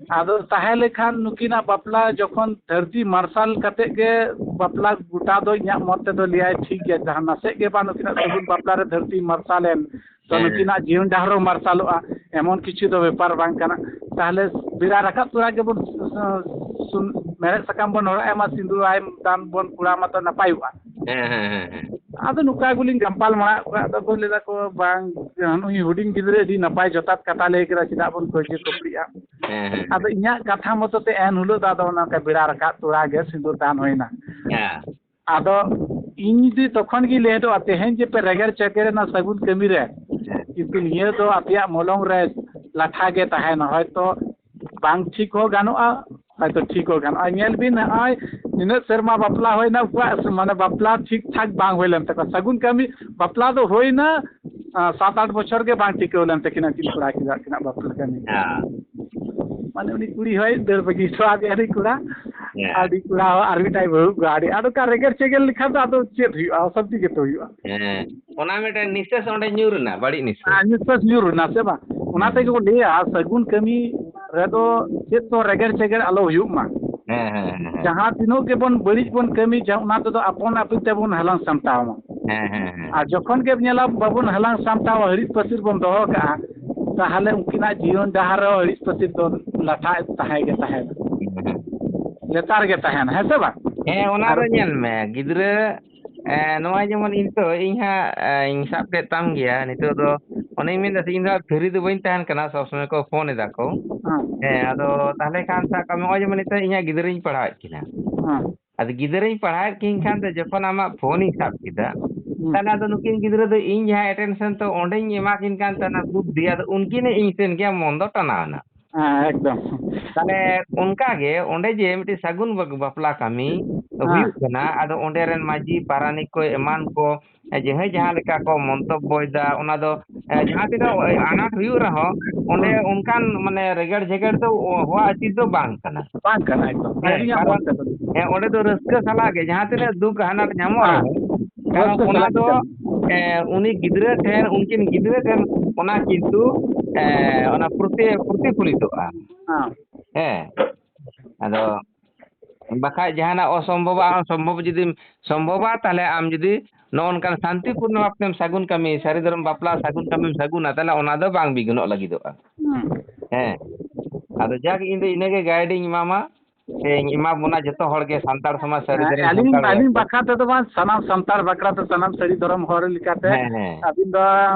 ᱟᱫᱚ ᱛᱟᱦᱮᱸ ᱞᱮᱠᱷᱟᱱ ᱱᱩᱠᱤᱱᱟᱜ ᱵᱟᱯᱞᱟ ᱡᱚᱠᱷᱚᱱ ᱫᱷᱟᱹᱨᱛᱤ ᱢᱟᱨᱥᱟᱞ ᱠᱟᱛᱮ ᱜᱮ ᱵᱟᱯᱞᱟ ᱜᱚᱴᱟ ᱫᱚ ᱤᱧᱟᱹᱜ ᱢᱚᱛ ᱛᱮᱫᱚ ᱞᱟᱹᱭᱟᱭ ᱴᱷᱤᱠ ᱜᱮᱭᱟ, ᱡᱟᱦᱟᱸ ᱱᱟᱥᱮ ᱜᱮ ᱵᱟᱝ ᱱᱩᱠᱤᱱᱟᱜ ᱥᱟᱹᱜᱩᱱ ᱵᱟᱯᱞᱟ ᱨᱮ ᱫᱷᱟᱹᱨᱛᱤ ᱢᱟᱨᱥᱟᱞ ᱮᱱ, ᱛᱚ ᱦᱮᱸ, ᱦᱮᱸ᱾ ᱱᱩᱠᱤᱱᱟᱜ ᱡᱤᱭᱚᱱ ᱰᱟᱦᱟᱨ ᱦᱚᱸ ᱢᱟᱨᱥᱟᱞᱚᱜᱼᱟ, ᱮᱢᱚᱱ ᱠᱤᱪᱷᱩ ᱫᱚ ᱵᱮᱯᱟᱨ ᱵᱟᱝ ᱠᱟᱱᱟ᱾ ᱛᱟᱦᱞᱮ ᱵᱮᱲᱟ ᱨᱟᱠᱟᱵ ᱛᱚᱨᱟ ᱜᱮᱵᱚᱱ, ᱥᱩ-, ᱥᱩ-, ᱢᱮᱲᱦᱮᱫ ᱥᱟᱠᱟᱢ ᱵᱚᱱ ᱦᱚᱨᱚᱜ ᱟᱭ ᱢᱟ, ᱥᱤᱸᱫᱩᱨ ᱟᱭ ᱫᱟᱱ ᱵᱚᱱ ᱠᱚᱲᱟ ᱢᱟᱛᱚ ᱱᱟᱯᱟᱭᱚᱜᱼᱟ᱾ ᱦᱮᱸ, ᱦᱮᱸ, ᱦᱮᱸ, ᱦᱮᱸ᱾ ᱟᱫᱚ ᱱᱚᱝᱠᱟ ᱜᱮᱞᱤᱧ ᱜᱟᱢᱯᱟᱞ ᱢᱟᱨᱟᱣ ᱠᱚᱣᱟ, ᱟᱫᱚ ᱠᱚ ᱞᱟᱹᱭ ᱫᱟᱠᱚ, "ᱵᱟᱝ, ᱱᱩᱭ ᱦᱩᱰᱤᱧ ᱜᱤᱫᱽᱨᱟᱹ ᱟᱹᱰᱤ ᱱᱟᱯᱟᱭ ᱡᱚᱛᱷᱟᱛ ᱠᱟᱛᱷᱟ ᱞᱟᱹᱭ ᱠᱮᱫᱟ, ᱪᱮᱫᱟᱜ ᱵᱚᱱ ᱠᱟᱹᱭᱡᱟᱹ ᱠᱷᱟᱹᱯᱟᱹᱨᱤᱜᱼᱟ?" ᱦᱮᱸ, ᱦᱮᱸ, ᱟᱫᱚ ᱦᱮᱸ᱾ ᱤᱧᱟᱹᱜ ᱠᱟᱛᱷᱟ ᱢᱚᱛᱚ ᱛᱮ ᱮᱱ ᱦᱤᱞᱳᱜ ᱫᱚ ᱟᱫᱚ ᱚᱱᱟ ᱚᱱᱠᱟ ᱵᱮᱲᱟ ᱨᱟᱠᱟᱵ ᱛᱚᱨᱟ ᱜᱮ ᱥᱤᱸᱫᱩᱨ ᱫᱟᱱ ᱦᱩᱭᱱᱟ᱾ ᱦᱮᱸ᱾ ᱟᱫᱚ ᱤᱧ ᱡᱩᱫᱤ ᱛᱚᱠᱷᱚᱱ ᱜᱮ ᱞᱟᱹᱭ ᱦᱚᱴᱚᱜᱼᱟ, ᱛᱮᱦᱮᱧ ᱡᱮ ᱯᱮ ᱨᱮᱜᱮᱲ ᱪᱮᱜᱮᱲ ᱮᱱᱟ ᱥᱟᱹᱜᱩᱱ ᱠᱟᱹᱢᱤ ᱨᱮ, ᱦᱮᱸ᱾ ᱠᱤᱱᱛᱩ ᱱᱤᱭᱟᱹ ᱫᱚ ᱟᱯᱮᱭᱟᱜ ᱢᱚᱞᱚᱝ ᱨᱮ ᱞᱟᱴᱷᱟ ᱜᱮ ᱛᱟᱦᱮᱱᱟ, ᱦᱚᱭᱛᱚ ᱵᱟᱝ ᱴᱷᱤᱠ ᱦᱚᱸ ᱜᱟᱱᱚᱜᱼᱟ, ᱦᱚᱭᱛᱚ ᱴᱷᱤᱠ ᱦᱚᱸ ᱜᱟᱱᱚᱜᱼᱟ᱾ ᱧᱮᱞ ᱵᱤᱱ, ᱱᱚᱜᱼᱚᱭ ᱱᱤᱱᱟᱹᱜ ᱥᱮᱨᱢᱟ ᱵᱟᱯᱞᱟ ᱦᱩᱭᱱᱟ, ᱩᱱᱠᱩᱣᱟᱜ ᱢᱟᱱᱮ ᱵᱟᱯᱞᱟ ᱴᱷᱤᱠ ᱴᱷᱟᱠ ᱵᱟᱝ ᱦᱩᱭ ᱞᱮᱱ ᱛᱟᱠᱚᱣᱟ᱾ ᱥᱟᱹᱜᱩᱱ ᱠᱟᱹᱢᱤ, ᱵᱟᱯᱞᱟ ᱫᱚ ᱦᱩᱭᱱᱟ, ᱟᱸ, ᱥᱟᱛ ᱟᱴ ᱵᱚᱪᱷᱚᱨ ᱜᱮ ᱵᱟᱝ ᱴᱤᱠᱟᱹᱣ ᱞᱮᱱ ᱛᱟᱹᱠᱤᱱᱟ ᱩᱱᱠᱤᱱ ᱠᱚᱲᱟ ᱜᱤᱫᱽᱨᱟᱹ ᱟᱹᱠᱤᱱᱟᱜ ᱵᱟᱯᱞᱟ ᱠᱟᱹᱢᱤ᱾ ᱦᱮᱸ᱾ ᱢᱟᱱᱮ ᱩᱱᱤ ᱠᱩᱲᱤ ᱦᱚᱸᱭ ᱫᱟᱹᱲ ᱵᱟᱹᱜᱤ ᱦᱚᱴᱚ ᱟᱫᱮᱭᱟ ᱩᱱᱤ ᱠᱚᱲᱟ᱾ ᱦᱮᱸ᱾ ᱟᱨ ᱩᱱᱤ ᱠᱚᱲᱟ ᱦᱚᱸ ᱟᱨ ᱢᱤᱫᱴᱟᱝ ᱵᱟᱹᱦᱩ ᱟᱹᱜᱩ ᱟᱫᱮᱭᱟ᱾ ᱟᱫᱚ ᱚᱱᱠᱟ ᱨᱮᱜᱮᱲ ᱪᱮᱜᱮᱲ ᱞᱮᱠᱷᱟᱱ ᱫᱚ ᱟᱫᱚ ᱪᱮᱫ ᱦᱩᱭᱩᱜᱼᱟ? ᱚᱥᱟᱱᱛᱤ ᱜᱮᱛᱚ ᱦᱩᱭᱩᱜᱼᱟ᱾ ᱦᱮᱸ᱾ ᱚᱱᱟ ᱢᱤᱫᱴᱮᱱ ᱱᱤᱥᱥᱟᱥ ᱚᱸᱰᱮ ᱧᱩᱨ ᱮᱱᱟ, ᱵᱟᱹᱲᱤᱡ ᱱᱤᱥᱥᱟᱥ᱾ ᱟᱨ ᱱᱤᱥᱥᱟᱥ ᱧᱩᱨ ᱮᱱᱟ ᱥᱮ ᱵᱟᱝ? ᱚᱱᱟ ᱦᱮᱸ᱾ ᱛᱮᱜᱮ ᱠᱚ ᱞᱟᱹᱭᱟ, ᱥᱟᱹᱜᱩᱱ ᱠᱟᱹᱢᱤ ᱨᱮᱫᱚ ᱪᱮᱫ ᱫᱚ ᱨᱮᱜᱮᱲ ᱪᱮᱜᱮᱲ ᱟᱞᱚ ᱦᱩᱭᱩᱜ ᱢᱟ᱾ ᱦᱮᱸ, ᱦᱮᱸ, ᱦᱮᱸ, ᱦᱮᱸ᱾ ᱡᱟᱦᱟᱸ ᱛᱤᱱᱟᱹᱜ ᱜᱮᱵᱚᱱ ᱵᱟᱹᱲᱤᱡ ᱵᱚᱱ ᱠᱟᱹᱢᱤ, ᱡᱟ-, ᱚᱱᱟ ᱛᱮᱫᱚ ᱟᱯᱚᱱ ᱟᱹᱯᱤᱱ ᱛᱮᱵᱚᱱ ᱦᱟᱞᱟᱝ ᱥᱟᱢᱴᱟᱣ ᱢᱟ᱾ ᱦᱮᱸ, ᱦᱮᱸ, ᱦᱮᱸ᱾ ᱟᱨ ᱡᱚᱠᱷᱚᱱ ᱜᱮ ᱧᱮᱞᱟ ᱵᱟᱵᱚᱱ ᱦᱟᱞᱟᱝ ᱥᱟᱢᱴᱟᱣᱟ, ᱦᱤᱲᱤᱡ ᱯᱟᱹᱥᱤᱨ ᱵᱚᱱ ᱫᱚᱦᱚ ᱠᱟᱜᱼᱟ, ᱛᱟᱦᱚᱞᱮ ᱩᱱᱠᱤᱱᱟᱜ ᱡᱤᱭᱚᱱ ᱰᱟᱦᱟᱨ ᱨᱮᱦᱚᱸ ᱦᱤᱲᱤᱡ ᱯᱟᱹᱥᱤᱨ ᱫᱚ ᱞᱟᱴᱷᱟ ᱛᱟᱦᱮᱸ ᱜᱮ ᱛᱟᱦᱮᱱᱟ, ᱦᱮᱸ, ᱦᱮᱸ᱾ ᱞᱮᱛᱟᱲ ᱜᱮ ᱛᱟᱦᱮᱱᱟ, ᱦᱮᱸ ᱥᱮ ᱵᱟᱝ? ᱦᱮᱸ, ᱚᱱᱟ ᱟᱨ ᱫᱚ ᱧᱮᱞ ᱢᱮ, ᱜᱤᱫᱽᱨᱟᱹ, ᱮᱸ, ᱱᱚᱜᱼᱚᱭ ᱡᱮᱢᱚᱱ ᱤᱧ ᱛᱚ, ᱤᱧ ᱦᱟᱸᱜ, ᱮᱸ, ᱤᱧ ᱥᱟᱵ ᱠᱮᱫ ᱛᱟᱢ ᱜᱮᱭᱟ, ᱱᱤᱛᱚᱜ ᱫᱚ ᱚᱱᱮᱧ ᱢᱮᱱᱫᱟ ᱥᱮ, ᱤᱧ ᱫᱚ ᱦᱟᱸᱜ free ᱫᱚ ᱵᱟᱹᱧ ᱛᱟᱦᱮᱱ ᱠᱟᱱᱟ, ᱥᱚᱵᱽ ᱥᱚᱢᱚᱭ ᱠᱚ ᱯᱷᱳᱱ ᱮᱫᱟ ᱠᱚ᱾ ᱦᱮᱸ᱾ ᱦᱮᱸ, ᱟᱫᱚ ᱛᱟᱦᱚᱞᱮ ᱠᱷᱟᱱ ᱥᱟᱵ ᱠᱟᱜ ᱢᱮ, ᱱᱚᱜᱼᱚᱭ ᱡᱮᱢᱚᱱ ᱱᱤᱛᱚᱜ ᱤᱧᱟᱹᱜ ᱜᱤᱫᱽᱨᱟᱹᱧ ᱯᱟᱲᱦᱟᱣᱮᱫ ᱠᱤᱱᱟ᱾ ᱦᱮᱸ᱾ ᱟᱫᱚ ᱜᱤᱫᱽᱨᱟᱹᱧ ᱯᱟᱲᱦᱟᱣᱮᱫ ᱠᱤᱱ ᱠᱷᱟᱱ ᱫᱚ ᱡᱚᱠᱷᱚᱱ ᱟᱢᱟᱜ ᱯᱷᱳᱱᱤᱧ ᱥᱟᱵ ᱠᱮᱫᱟ, ᱦᱩᱸ᱾ ᱛᱟᱦᱞᱮ ᱟᱫᱚ ᱱᱩᱠᱤᱱ ᱜᱤᱫᱽᱨᱟᱹ ᱫᱚ ᱤᱧ ᱡᱟᱦᱟᱸ attention ᱛᱚ ᱚᱸᱰᱮᱧ ᱮᱢᱟ ᱠᱤᱱ ᱠᱟᱱ ᱛᱟᱦᱮᱱᱟ ᱵᱩᱫᱽᱫᱷᱤ, ᱟᱫᱚ ᱩᱱᱠᱤᱱ ᱤᱧ ᱥᱮᱱ ᱜᱮᱭᱟ ᱢᱚᱱ ᱫᱚ ᱴᱟᱱᱟᱣ ᱮᱱᱟ᱾ ᱦᱮᱸ, ᱮᱠᱫᱚᱢ᱾ ᱛᱟᱦᱞᱮ ᱚᱱᱠᱟ ᱜᱮ ᱚᱸᱰᱮ ᱡᱮ ᱢᱤᱫᱴᱤᱡ ᱥᱟᱹᱜᱩᱱ ᱵᱟᱯ-, ᱵᱟᱯᱞᱟ ᱠᱟᱹᱢᱤ ᱦᱮᱸ᱾ ᱦᱩᱭᱩᱜ ᱠᱟᱱᱟ, ᱟᱫᱚ ᱚᱸᱰᱮ ᱨᱮᱱ ᱢᱟᱹᱡᱷᱤ ᱯᱟᱨᱟᱱᱤᱠ ᱠᱚ ᱮᱢᱟᱱ ᱠᱚ ᱡᱟᱦᱟᱸᱭ ᱡᱟᱦᱟᱸ ᱞᱮᱠᱟ ᱠᱚ ᱢᱚᱱᱛᱚᱵᱵᱚᱭᱮᱫᱟ, ᱚᱱᱟ ᱫᱚ, ᱮ, ᱡᱟᱦᱟᱸ ᱛᱤᱱᱟᱹᱜ ᱟᱱᱟᱴ ᱦᱩᱭᱩᱜ ᱨᱮᱦᱚᱸ, ᱚᱸᱰᱮ ᱦᱩᱸ᱾ ᱚᱱᱠᱟᱱ ᱢᱟᱱᱮ ᱨᱮᱜᱮᱲ ᱡᱷᱮᱜᱮᱲ ᱫᱚ ᱦᱚᱣᱟ ᱩᱪᱤᱛ ᱫᱚ ᱵᱟᱝ ᱠᱟᱱᱟ᱾ ᱵᱟᱝ ᱠᱟᱱᱟ ᱮᱠᱫᱚᱢ᱾ ᱦᱮᱸ, ᱟᱹᱞᱤᱧᱟᱜ ᱠᱟᱨᱚᱱ, ᱢᱚᱛ ᱛᱮᱫᱚ᱾ ᱦᱮᱸ, ᱚᱸᱰᱮ ᱫᱚ ᱨᱟᱹᱥᱠᱟᱹ ᱥᱟᱞᱟᱜ ᱜᱮ ᱡᱟᱦᱟᱸ ᱛᱤᱱᱟᱹᱜ ᱫᱩᱠ ᱦᱟᱱᱟᱴ ᱧᱟᱢᱚᱜ ᱦᱮᱸ᱾ ᱨᱮᱦᱚᱸ, ᱠᱟᱨᱚᱱ ᱨᱟᱹᱥᱠᱟᱹ ᱚᱱᱟ ᱥᱟᱞᱟᱜ ᱫᱚ, ᱜᱮ᱾ ᱮ, ᱩᱱᱤ ᱜᱤᱫᱽᱨᱟᱹ ᱴᱷᱮᱱ, ᱩᱱᱠᱤᱱ ᱜᱤᱫᱽᱨᱟᱹ ᱴᱷᱮᱱ ᱚᱱᱟ ᱠᱤᱱᱛᱩ, ᱮ, ᱚᱱᱟ ᱯᱨᱚᱛᱤ-, ᱯᱨᱚᱛᱤᱯᱷᱚᱞᱤᱛᱚᱜᱼᱟ᱾ ᱦᱮᱸ᱾ ᱦᱮᱸ᱾ ᱟᱫᱚ ᱵᱟᱠᱷᱟᱡ ᱡᱟᱦᱟᱱᱟᱜ ᱚᱥᱚᱢᱵᱷᱚᱵᱟᱜ ᱦᱚᱸ ᱥᱚᱢᱵᱷᱚᱵ ᱡᱩᱫᱤᱢ ᱥᱚᱢᱵᱷᱚᱵᱟ, ᱛᱟᱦᱞᱮ ᱟᱢ ᱡᱩᱫᱤ ᱱᱚᱜᱼᱚ ᱱᱚᱝᱠᱟᱱ ᱥᱟᱱᱛᱤᱯᱩᱨᱱᱚ ᱵᱷᱟᱵᱛᱮᱢ ᱥᱟᱹᱜᱩᱱ ᱠᱟᱹᱢᱤ, ᱥᱟᱹᱨᱤ ᱫᱷᱚᱨᱚᱢ ᱵᱟᱯᱞᱟ ᱥᱟᱹᱜᱩᱱ ᱠᱟᱹᱢᱤᱢ ᱥᱟᱹᱜᱩᱱᱟ, ᱛᱟᱦᱞᱮ ᱚᱱᱟ ᱫᱚ ᱵᱟᱝ ᱵᱤᱜᱷᱤᱱᱚᱜ ᱞᱟᱹᱜᱤᱫᱚᱜᱼᱟ᱾ ᱦᱩᱸ᱾ ᱦᱮᱸ᱾ ᱟᱫᱚ ᱡᱟᱜᱮ ᱤᱧ ᱫᱚ ᱤᱱᱟᱹᱜᱮ guide ᱤᱧ ᱮᱢᱟᱢᱟ, ᱥᱮᱧ ᱮᱢᱟ ᱵᱚᱱᱟ ᱡᱚᱛᱚ ᱦᱚᱲ ᱜᱮ ᱥᱟᱱᱛᱟᱲ ᱥᱚᱢᱟᱡᱽ, ᱥᱟᱹᱨᱤ ᱦᱮᱸ, ᱫᱷᱚᱨᱚᱢ ᱟᱹᱞᱤᱧ, ᱥᱟᱱᱛᱟᱲ ᱦᱚᱲ ᱟᱹᱞᱤᱧ ᱠᱚ᱾ ᱵᱟᱠᱷᱨᱟ ᱛᱮᱫᱚ ᱵᱟᱝ, ᱥᱟᱱᱟᱢ ᱥᱟᱱᱛᱟᱲ ᱵᱟᱠᱷᱨᱟ ᱛᱮ, ᱥᱟᱱᱟᱢ ᱥᱟᱹᱨᱤ ᱫᱷᱚᱨᱚᱢ ᱦᱚᱲ ᱞᱮᱠᱟᱛᱮ ᱦᱮᱸ, ᱦᱮᱸ᱾ ᱟᱹᱵᱤᱱ ᱫᱚ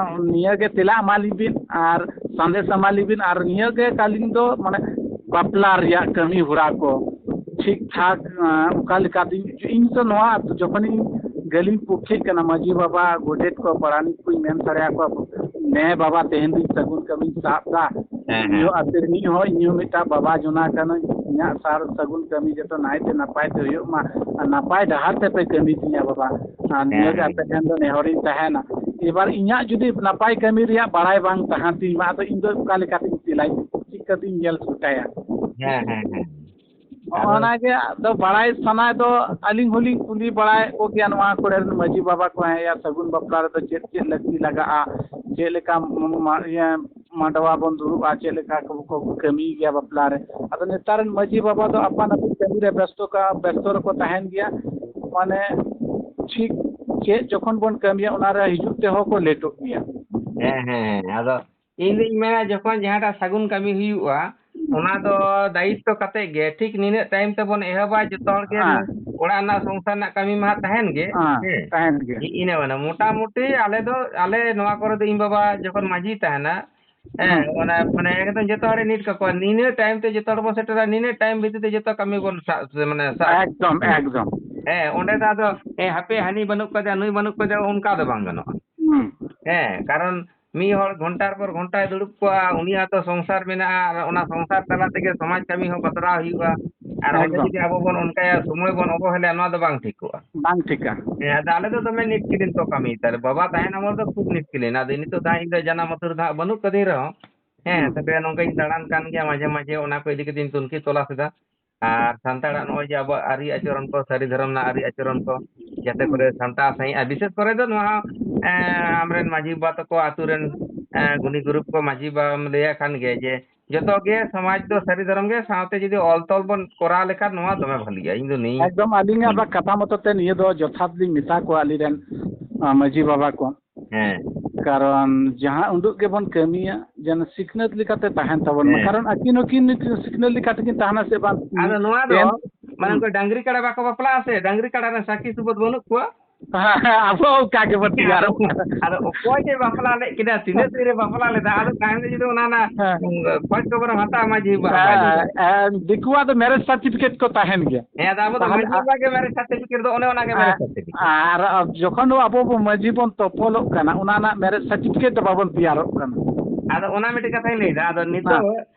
ᱱᱤᱭᱟᱹ ᱜᱮ ᱛᱮᱞᱟ ᱮᱢᱟ ᱞᱤᱧ ᱵᱤᱱ ᱟᱨ ᱥᱟᱸᱫᱮᱥ ᱮᱢᱟ ᱞᱤᱧ ᱵᱤᱱ, ᱟᱨ ᱱᱤᱭᱟᱹ ᱜᱮ ᱟᱹᱞᱤᱧ ᱫᱚ ᱢᱟᱱᱮ ᱵᱟᱯᱞᱟ ᱨᱮᱭᱟᱜ ᱠᱟᱹᱢᱤ ᱦᱚᱨᱟ ᱠᱚ ᱴᱷᱤᱠ ᱴᱷᱟᱠ, ᱟᱸ, ᱚᱠᱟ ᱞᱮᱠᱟᱛᱤᱧ, ᱤᱧ ᱫᱚ ᱱᱚᱣᱟ ᱡᱚᱠᱷᱚᱱᱤᱧ ᱜᱟᱹᱞᱤᱧ ᱯᱚᱠᱠᱷᱮᱜ ᱠᱟᱱᱟ, ᱢᱟᱹᱡᱷᱤ ᱵᱟᱵᱟ, ᱜᱚᱰᱮᱛ ᱠᱚ, ᱯᱟᱨᱟᱱᱤᱠ ᱠᱚᱧ ᱢᱮᱱ ᱥᱟᱰᱮ ᱟᱠᱚᱣᱟ, ᱱᱮ ᱵᱟᱵᱟ, ᱛᱮᱦᱮᱧ ᱫᱚᱧ ᱥᱟᱹᱜᱩᱱ ᱠᱟᱹᱢᱤᱧ ᱥᱟᱵ ᱫᱟ, ᱦᱮᱸ, ᱤᱧ ᱦᱚᱸ ᱦᱮᱸ᱾ ᱟᱹᱛᱩ ᱨᱤᱱᱤᱡ ᱦᱚᱸ, ᱤᱧ ᱦᱚᱸ ᱢᱤᱫᱴᱟᱝ ᱵᱟᱵᱟ ᱡᱚᱱᱟ ᱠᱟᱹᱱᱟᱹᱧ, ᱤᱧᱟᱹᱜ ᱥᱟᱨ ᱥᱟᱹᱜᱩᱱ ᱠᱟᱹᱢᱤ ᱡᱚᱛᱚ ᱱᱟᱭᱛᱮ ᱱᱟᱯᱟᱭ ᱛᱮ ᱦᱩᱭᱩᱜ ᱢᱟ, ᱟᱨ ᱱᱟᱯᱟᱭ ᱰᱟᱦᱟᱨ ᱛᱮᱯᱮ ᱠᱟᱹᱢᱤ ᱛᱤᱧᱟ ᱵᱟᱵᱟ, ᱟᱨ ᱦᱮᱸ, ᱱᱤᱭᱟᱹ ᱜᱮ ᱦᱮᱸ᱾ ᱟᱯᱮ ᱴᱷᱮᱱ ᱫᱚ ᱱᱮᱦᱚᱨᱤᱧ ᱛᱟᱦᱮᱱᱟ᱾ ᱮᱵᱟᱨ ᱤᱧᱟᱹᱜ ᱡᱩᱫᱤ ᱱᱟᱯᱟᱭ ᱠᱟᱹᱢᱤ ᱨᱮᱭᱟᱜ ᱵᱟᱲᱟᱭ ᱵᱟᱝ ᱛᱟᱦᱮᱱ ᱛᱤᱧ ᱢᱟ, ᱟᱫᱚ ᱤᱧ ᱫᱚ ᱚᱠᱟ ᱞᱮᱠᱟᱛᱤᱧ ᱛᱮᱞᱟᱧ, ᱪᱤᱠᱟᱹᱛᱤᱧ ᱧᱮᱞ ᱥᱩᱴᱟᱭᱟ? ᱦᱮᱸ, ᱦᱮᱸ, ᱦᱮᱸ᱾ ᱟᱫᱚ ᱚᱱᱟᱜᱮ ᱟᱫᱚ ᱵᱟᱲᱟᱭ ᱥᱟᱱᱟᱭ ᱫᱚ ᱟᱹᱞᱤᱧ ᱦᱚᱸᱞᱤᱧ ᱠᱩᱞᱤ ᱵᱟᱲᱟᱭᱮᱫ ᱠᱚᱜᱮᱭᱟ ᱱᱚᱣᱟ ᱠᱚᱨᱮ ᱨᱮᱱ ᱢᱟᱹᱡᱷᱤ ᱵᱟᱵᱟ ᱠᱚ, ᱦᱮᱸᱭᱟ, ᱥᱟᱹᱜᱩᱱ ᱵᱟᱯᱞᱟ ᱨᱮᱫᱚ ᱪᱮᱫ ᱪᱮᱫ ᱞᱟᱹᱠᱛᱤ ᱞᱟᱜᱟᱜᱼᱟ, ᱪᱮᱫ ᱞᱮᱠᱟ ᱢ-, ᱢ-, ᱤᱭᱟᱹ ᱢᱟᱰᱣᱟ ᱵᱚᱱ ᱫᱩᱲᱩᱵᱼᱟ, ᱪᱮᱫ ᱞᱮᱠᱟ ᱠᱚ, ᱠᱚ ᱠᱟᱹᱢᱤᱭ ᱜᱮᱭᱟ ᱵᱟᱯᱞᱟ ᱨᱮ᱾ ᱟᱫᱚ ᱱᱮᱛᱟᱨ ᱨᱮᱱ ᱢᱟᱹᱡᱷᱤ ᱵᱟᱵᱟ ᱫᱚ ᱟᱯᱟᱱ ᱟᱹᱯᱤᱱ ᱛᱮ ᱨᱮ ᱵᱮᱥᱛᱚ ᱠᱟ ᱵᱮᱥᱛᱚ ᱨᱮᱠᱚ ᱛᱟᱦᱮᱱ ᱜᱮᱭᱟ᱾ ᱢᱟᱱᱮ ᱴᱷᱤᱠ ᱪᱮᱫ ᱡᱚᱠᱷᱚᱱ ᱵᱚᱱ ᱠᱟᱹᱢᱤᱭᱟ, ᱚᱱᱟ ᱨᱮ ᱦᱤᱡᱩᱜ ᱛᱮᱦᱚᱸ ᱠᱚ ᱞᱮᱴᱚᱜ ᱜᱮᱭᱟ᱾ ᱦᱮᱸ, ᱦᱮᱸ, ᱦᱮᱸ᱾ ᱟᱫᱚ ᱤᱧ ᱫᱩᱧ ᱢᱮᱱᱟ, ᱡᱚᱠᱷᱚᱱ ᱡᱟᱦᱟᱸᱴᱟᱜ ᱥᱟᱹᱜᱩᱱ ᱠᱟᱹᱢᱤ ᱦᱩᱭᱩᱜᱼᱟ, ᱚᱱᱟ ᱫᱚ ᱫᱟᱭᱤᱛᱛᱚ ᱠᱟᱛᱮ ᱜᱮ ᱴᱷᱤᱠ ᱱᱤᱱᱟᱹᱜ ᱴᱟᱭᱤᱢ ᱛᱮᱵᱚᱱ ᱮᱦᱚᱵᱟ, ᱡᱚᱛᱚ ᱦᱚᱲ ᱜᱮ ᱦᱮᱸ᱾ ᱚᱲᱟᱜ ᱨᱮᱱᱟᱜ ᱥᱚᱝᱥᱟᱨ ᱨᱮᱱᱟᱜ ᱠᱟᱹᱢᱤ ᱢᱟ ᱦᱟᱸᱜ ᱛᱟᱦᱮᱱ ᱜᱮ᱾ ᱦᱮᱸ, ᱦᱮᱸ᱾ ᱛᱟᱦᱮᱱ ᱜᱮ᱾ ᱤ-, ᱤᱱᱟᱹ ᱢᱟᱱᱮ ᱢᱚᱴᱟᱢᱩᱴᱤ ᱟᱞᱮ ᱫᱚ, ᱟᱞᱮ ᱱᱚᱣᱟ ᱠᱚᱨᱮ ᱫᱚ ᱤᱧ ᱵᱟᱵᱟ ᱡᱚᱠᱷᱚᱱ ᱢᱟᱹᱡᱷᱤ ᱛᱟᱦᱮᱱᱟ, ᱦᱮᱸ, ᱦᱮᱸ᱾ ᱚᱱᱟ ᱢᱟᱱᱮ ᱮᱠᱫᱚᱢ ᱡᱚᱛᱚ ᱦᱚᱲᱮ ᱱᱤᱴ ᱠᱟᱠᱚᱣᱟ, ᱱᱤᱱᱟᱹᱜ ᱴᱟᱭᱤᱢ ᱛᱮ ᱡᱚᱛᱚ ᱦᱚᱲ ᱵᱚᱱ ᱥᱮᱴᱮᱨᱟ, ᱱᱤᱱᱟᱹᱜ ᱴᱟᱭᱤᱢ ᱵᱷᱤᱛᱤᱨ ᱛᱮ ᱡᱚᱛᱚ ᱠᱟᱹᱢᱤ ᱵᱚᱱ ᱥᱟᱵ, ᱢᱟᱱᱮ ᱥᱟᱵ ᱮᱠᱫᱚᱢ, ᱦᱩᱸ᱾ ᱮᱠᱫᱚᱢ᱾ ᱦᱮᱸ, ᱚᱸᱰᱮ ᱫᱚ ᱟᱫᱚ, ᱦᱮᱸ, ᱦᱟᱯᱮ ᱦᱟᱹᱱᱤ ᱵᱟᱹᱱᱩᱜ ᱠᱟᱫᱮᱭᱟ, ᱱᱩᱭ ᱵᱟᱹᱱᱩᱜ ᱠᱟᱫᱮᱭᱟ, ᱚᱱᱠᱟ ᱫᱚ ᱵᱟᱝ ᱜᱟᱱᱚᱜᱼᱟ᱾ ᱦᱩᱸ᱾ ᱦᱮᱸ, ᱠᱟᱨᱚᱱ ᱢᱤᱫ ᱦᱚᱲ ᱜᱷᱚᱱᱴᱟᱨ ᱯᱚᱨ ᱜᱷᱚᱱᱴᱟᱭ ᱫᱩᱲᱩᱵ ᱠᱚᱜᱼᱟ, ᱩᱱᱤᱭᱟᱜ ᱛᱚ ᱥᱚᱝᱥᱟᱨ ᱢᱮᱱᱟᱜᱼᱟ, ᱟᱨ ᱚᱱᱟ ᱥᱚᱝᱥᱟᱨ ᱛᱟᱞᱟ ᱛᱮᱜᱮ ᱥᱚᱢᱟᱡᱽ ᱠᱟᱹᱢᱤ ᱦᱚᱸ ᱵᱟᱛᱨᱟᱣ ᱦᱩᱭᱩᱜᱼᱟ᱾ ᱟᱨ ᱚᱸᱰᱮ ᱮᱠᱫᱚᱢ᱾ ᱡᱩᱫᱤ ᱟᱵᱚ ᱵᱚᱱ ᱚᱱᱠᱟᱭᱟ, ᱥᱚᱢᱚᱭ ᱵᱚᱱ ᱚᱵᱚᱦᱮᱞᱟ, ᱱᱚᱣᱟ ᱫᱚ ᱵᱟᱝ ᱴᱷᱤᱠᱚᱜᱼᱟ᱾ ᱵᱟᱝ ᱴᱷᱤᱠᱟ᱾ ᱦᱮᱸ, ᱟᱫᱚ ᱟᱞᱮ ᱫᱚ ᱫᱚᱢᱮ ᱱᱤᱴ ᱠᱞᱤᱱ ᱠᱚ ᱠᱟᱹᱢᱤᱭᱮᱫ ᱛᱟᱞᱮ, ᱵᱟᱵᱟ ᱛᱟᱦᱮᱱ ᱟᱢᱚᱞ ᱫᱚ ᱠᱷᱩᱵ ᱱᱤᱴ ᱠᱞᱤᱱ᱾ ᱟᱫᱚ ᱱᱤᱛᱚᱜ ᱫᱚ ᱦᱟᱸᱜ ᱤᱧ ᱫᱚ ᱡᱟᱱᱟᱢ ᱟᱹᱛᱩ ᱨᱮᱫᱚ ᱦᱟᱸᱜ ᱵᱟᱹᱱᱩᱜ ᱠᱟᱹᱫᱤᱧ ᱨᱮᱦᱚᱸ, ᱦᱮᱸ, ᱦᱩᱸ᱾ ᱛᱚᱵᱮ ᱱᱚᱝᱠᱟᱧ ᱫᱟᱬᱟᱱ ᱠᱟᱱ ᱜᱮᱭᱟ ᱢᱟᱡᱷᱮ ᱢᱟᱡᱷᱮ, ᱚᱱᱟ ᱠᱚ ᱤᱫᱤ ᱠᱟᱛᱮᱧ ᱛᱩᱱᱠᱷᱤ ᱛᱚᱞᱟᱥ ᱮᱫᱟ᱾ ᱟᱨ ᱥᱟᱱᱛᱟᱲᱟᱜ ᱱᱚᱜᱼᱚᱭ ᱡᱮ ᱟᱵᱚᱣᱟᱜ ᱟᱹᱨᱤ ᱟᱪᱚᱨᱚᱱ ᱠᱚ, ᱥᱟᱹᱨᱤ ᱫᱷᱚᱨᱚᱢ ᱨᱮᱱᱟᱜ ᱟᱹᱨᱤ ᱟᱪᱚᱨᱚᱱ ᱠᱚ, ᱡᱟᱛᱮ ᱦᱩᱸ᱾ ᱠᱚᱨᱮ ᱥᱟᱢᱴᱟᱣ ᱥᱟᱺᱦᱤᱡ, ᱟᱨ ᱵᱤᱥᱮᱥ ᱠᱚᱨᱮ ᱫᱚ ᱱᱚᱣᱟ, ᱮᱸ, ᱟᱢᱨᱮᱱ ᱢᱟᱹᱡᱷᱤ ᱵᱟᱵᱟ ᱛᱟᱠᱚ, ᱟᱛᱳ ᱨᱮᱱ, ᱮᱸ, ᱜᱩᱱᱤ ᱜᱩᱨᱩᱯ ᱠᱚ, ᱢᱟᱹᱡᱷᱤ ᱵᱟᱵᱟᱢ ᱞᱟᱹᱭᱟᱭ ᱠᱷᱟᱱ ᱜᱮ ᱡᱮ ᱡᱚᱛᱚ ᱜᱮ ᱥᱚᱢᱟᱡᱽ ᱫᱚ ᱥᱟᱹᱨᱤ ᱫᱷᱚᱨᱚᱢ ᱜᱮ, ᱥᱟᱶᱛᱮ ᱡᱩᱫᱤ ᱚᱞ ᱛᱚᱞ ᱵᱚᱱ ᱠᱚᱨᱟᱣ ᱞᱮᱠᱷᱟᱱ ᱱᱚᱣᱟ ᱫᱚᱢᱮ ᱵᱷᱟᱹᱞᱤᱜᱼᱟ᱾ ᱤᱧ ᱫᱚ ᱱᱤᱭᱟᱹ ᱮᱠᱫᱚᱢ ᱟᱹᱞᱤᱧᱟᱜ ᱢᱮᱱ- ᱵᱟ ᱠᱟᱛᱷᱟ ᱢᱚᱛᱚ ᱛᱮ ᱱᱤᱭᱟᱹ ᱫᱚ ᱡᱚᱛᱷᱟᱛ ᱞᱤᱧ ᱢᱮᱛᱟ ᱠᱚᱣᱟ ᱟᱹᱞᱤᱧ ᱨᱮᱱ, ᱟᱸ, ᱢᱟᱹᱡᱷᱤ ᱵᱟᱵᱟ ᱠᱚ᱾ ᱦᱮᱸ᱾ ᱠᱟᱨᱚᱱ ᱡᱟᱦᱟᱸ ᱩᱰᱩᱜ ᱜᱮᱵᱚᱱ ᱠᱟᱹᱢᱤᱭᱟ, ᱡᱮᱱᱚ ᱥᱤᱠᱷᱱᱟᱹᱛ ᱞᱮᱠᱟᱛᱮ ᱛᱟᱦᱮᱱ ᱛᱟᱵᱚᱱ ᱢᱟ᱾ ᱦᱮᱸ᱾ ᱠᱟᱨᱚᱱ ᱟᱹᱠᱤᱱ ᱦᱚᱸᱠᱤᱱ ᱥᱤᱠᱷᱱᱟᱹᱛ ᱞᱮᱠᱟ ᱛᱮᱠᱤᱱ ᱛᱟᱦᱮᱱᱟ ᱥᱮ ᱵᱟᱝ? ᱟᱫᱚ ᱱᱚᱣᱟ ᱫᱚ, ᱦᱮᱸ᱾ ᱢᱟᱱᱮ, ᱦᱩᱸ᱾ ᱩᱱᱠᱩ ᱰᱟᱝᱨᱤ ᱠᱟᱲᱟ ᱵᱟᱠᱚ ᱵᱟᱯᱞᱟᱜᱼᱟ ᱥᱮ, ᱰᱟᱝᱨᱤ ᱠᱟᱲᱟ ᱨᱮᱱ ᱥᱟᱹᱠᱷᱤ ᱥᱩᱵᱩᱫ ᱵᱟᱹᱱᱩᱜ ᱠᱚᱣᱟ? ᱦᱮᱸ, ᱦᱮᱸ, ᱟᱵᱚ ᱚᱱᱠᱟ ᱜᱮᱵᱚᱱ ᱟᱫᱚ, ᱛᱮᱭᱟᱨᱚᱜ ᱠᱟᱱᱟ᱾ ᱟᱫᱚ ᱚᱠᱚᱭ ᱡᱮ ᱵᱟᱯᱞᱟ ᱞᱮᱫ ᱠᱤᱱᱟ, ᱛᱤᱱᱟᱹᱜ ᱫᱤᱱ ᱨᱮ ᱵᱟᱯᱞᱟ ᱞᱮᱫᱟ, ᱟᱫᱚ ᱛᱟᱭᱚᱢ ᱨᱮ ᱡᱩᱫᱤ ᱚᱱᱟ ᱨᱮᱱᱟᱜ, ᱦᱮᱸ᱾ ᱩᱸ, ᱠᱷᱚᱡᱽ ᱠᱷᱚᱵᱚᱨᱮᱢ ᱦᱟᱛᱟᱣᱟ ᱢᱟᱹᱡᱷᱤ ᱵᱟᱵᱟ ᱦᱮᱸ, ᱵᱟᱵᱟ ᱡᱩᱫᱤ᱾ ᱦᱮᱸ, ᱫᱤᱠᱩᱣᱟᱜ ᱫᱚ marriage certificate ᱠᱚ ᱛᱟᱦᱮᱱ ᱜᱮᱭᱟ᱾ ᱦᱮᱸ, ᱟᱫᱚ ᱟᱵᱚ ᱫᱚ ᱛᱟᱦᱚᱞᱮ ᱢᱟᱹᱡᱷᱤ ᱟ-, ᱵᱟᱵᱟ ᱜᱮ marriage certificate ᱫᱚ, ᱚᱱᱮ ᱚᱱᱟ ᱜᱮ marriage ᱟ-, certificate᱾ ᱟᱨ ᱡᱚᱠᱷᱚᱱ ᱟᱵᱚ ᱵᱚ ᱢᱟᱹᱡᱷᱤ ᱵᱚᱱ ᱛᱚᱯᱚᱞᱚᱜ ᱠᱟᱱᱟ, ᱚᱱᱟ ᱨᱮᱱᱟᱜ marriage certificate ᱫᱚ ᱵᱟᱵᱚᱱ ᱛᱮᱭᱟᱨᱚᱜ ᱠᱟᱱᱟ᱾ ᱟᱫᱚ ᱚᱱᱟ ᱢᱤᱫᱴᱮᱡ ᱠᱟᱛᱷᱟᱧ ᱞᱟᱹᱭᱫᱟ, ᱟᱫᱚ ᱦᱮᱸ᱾ ᱱᱤᱛᱚᱜ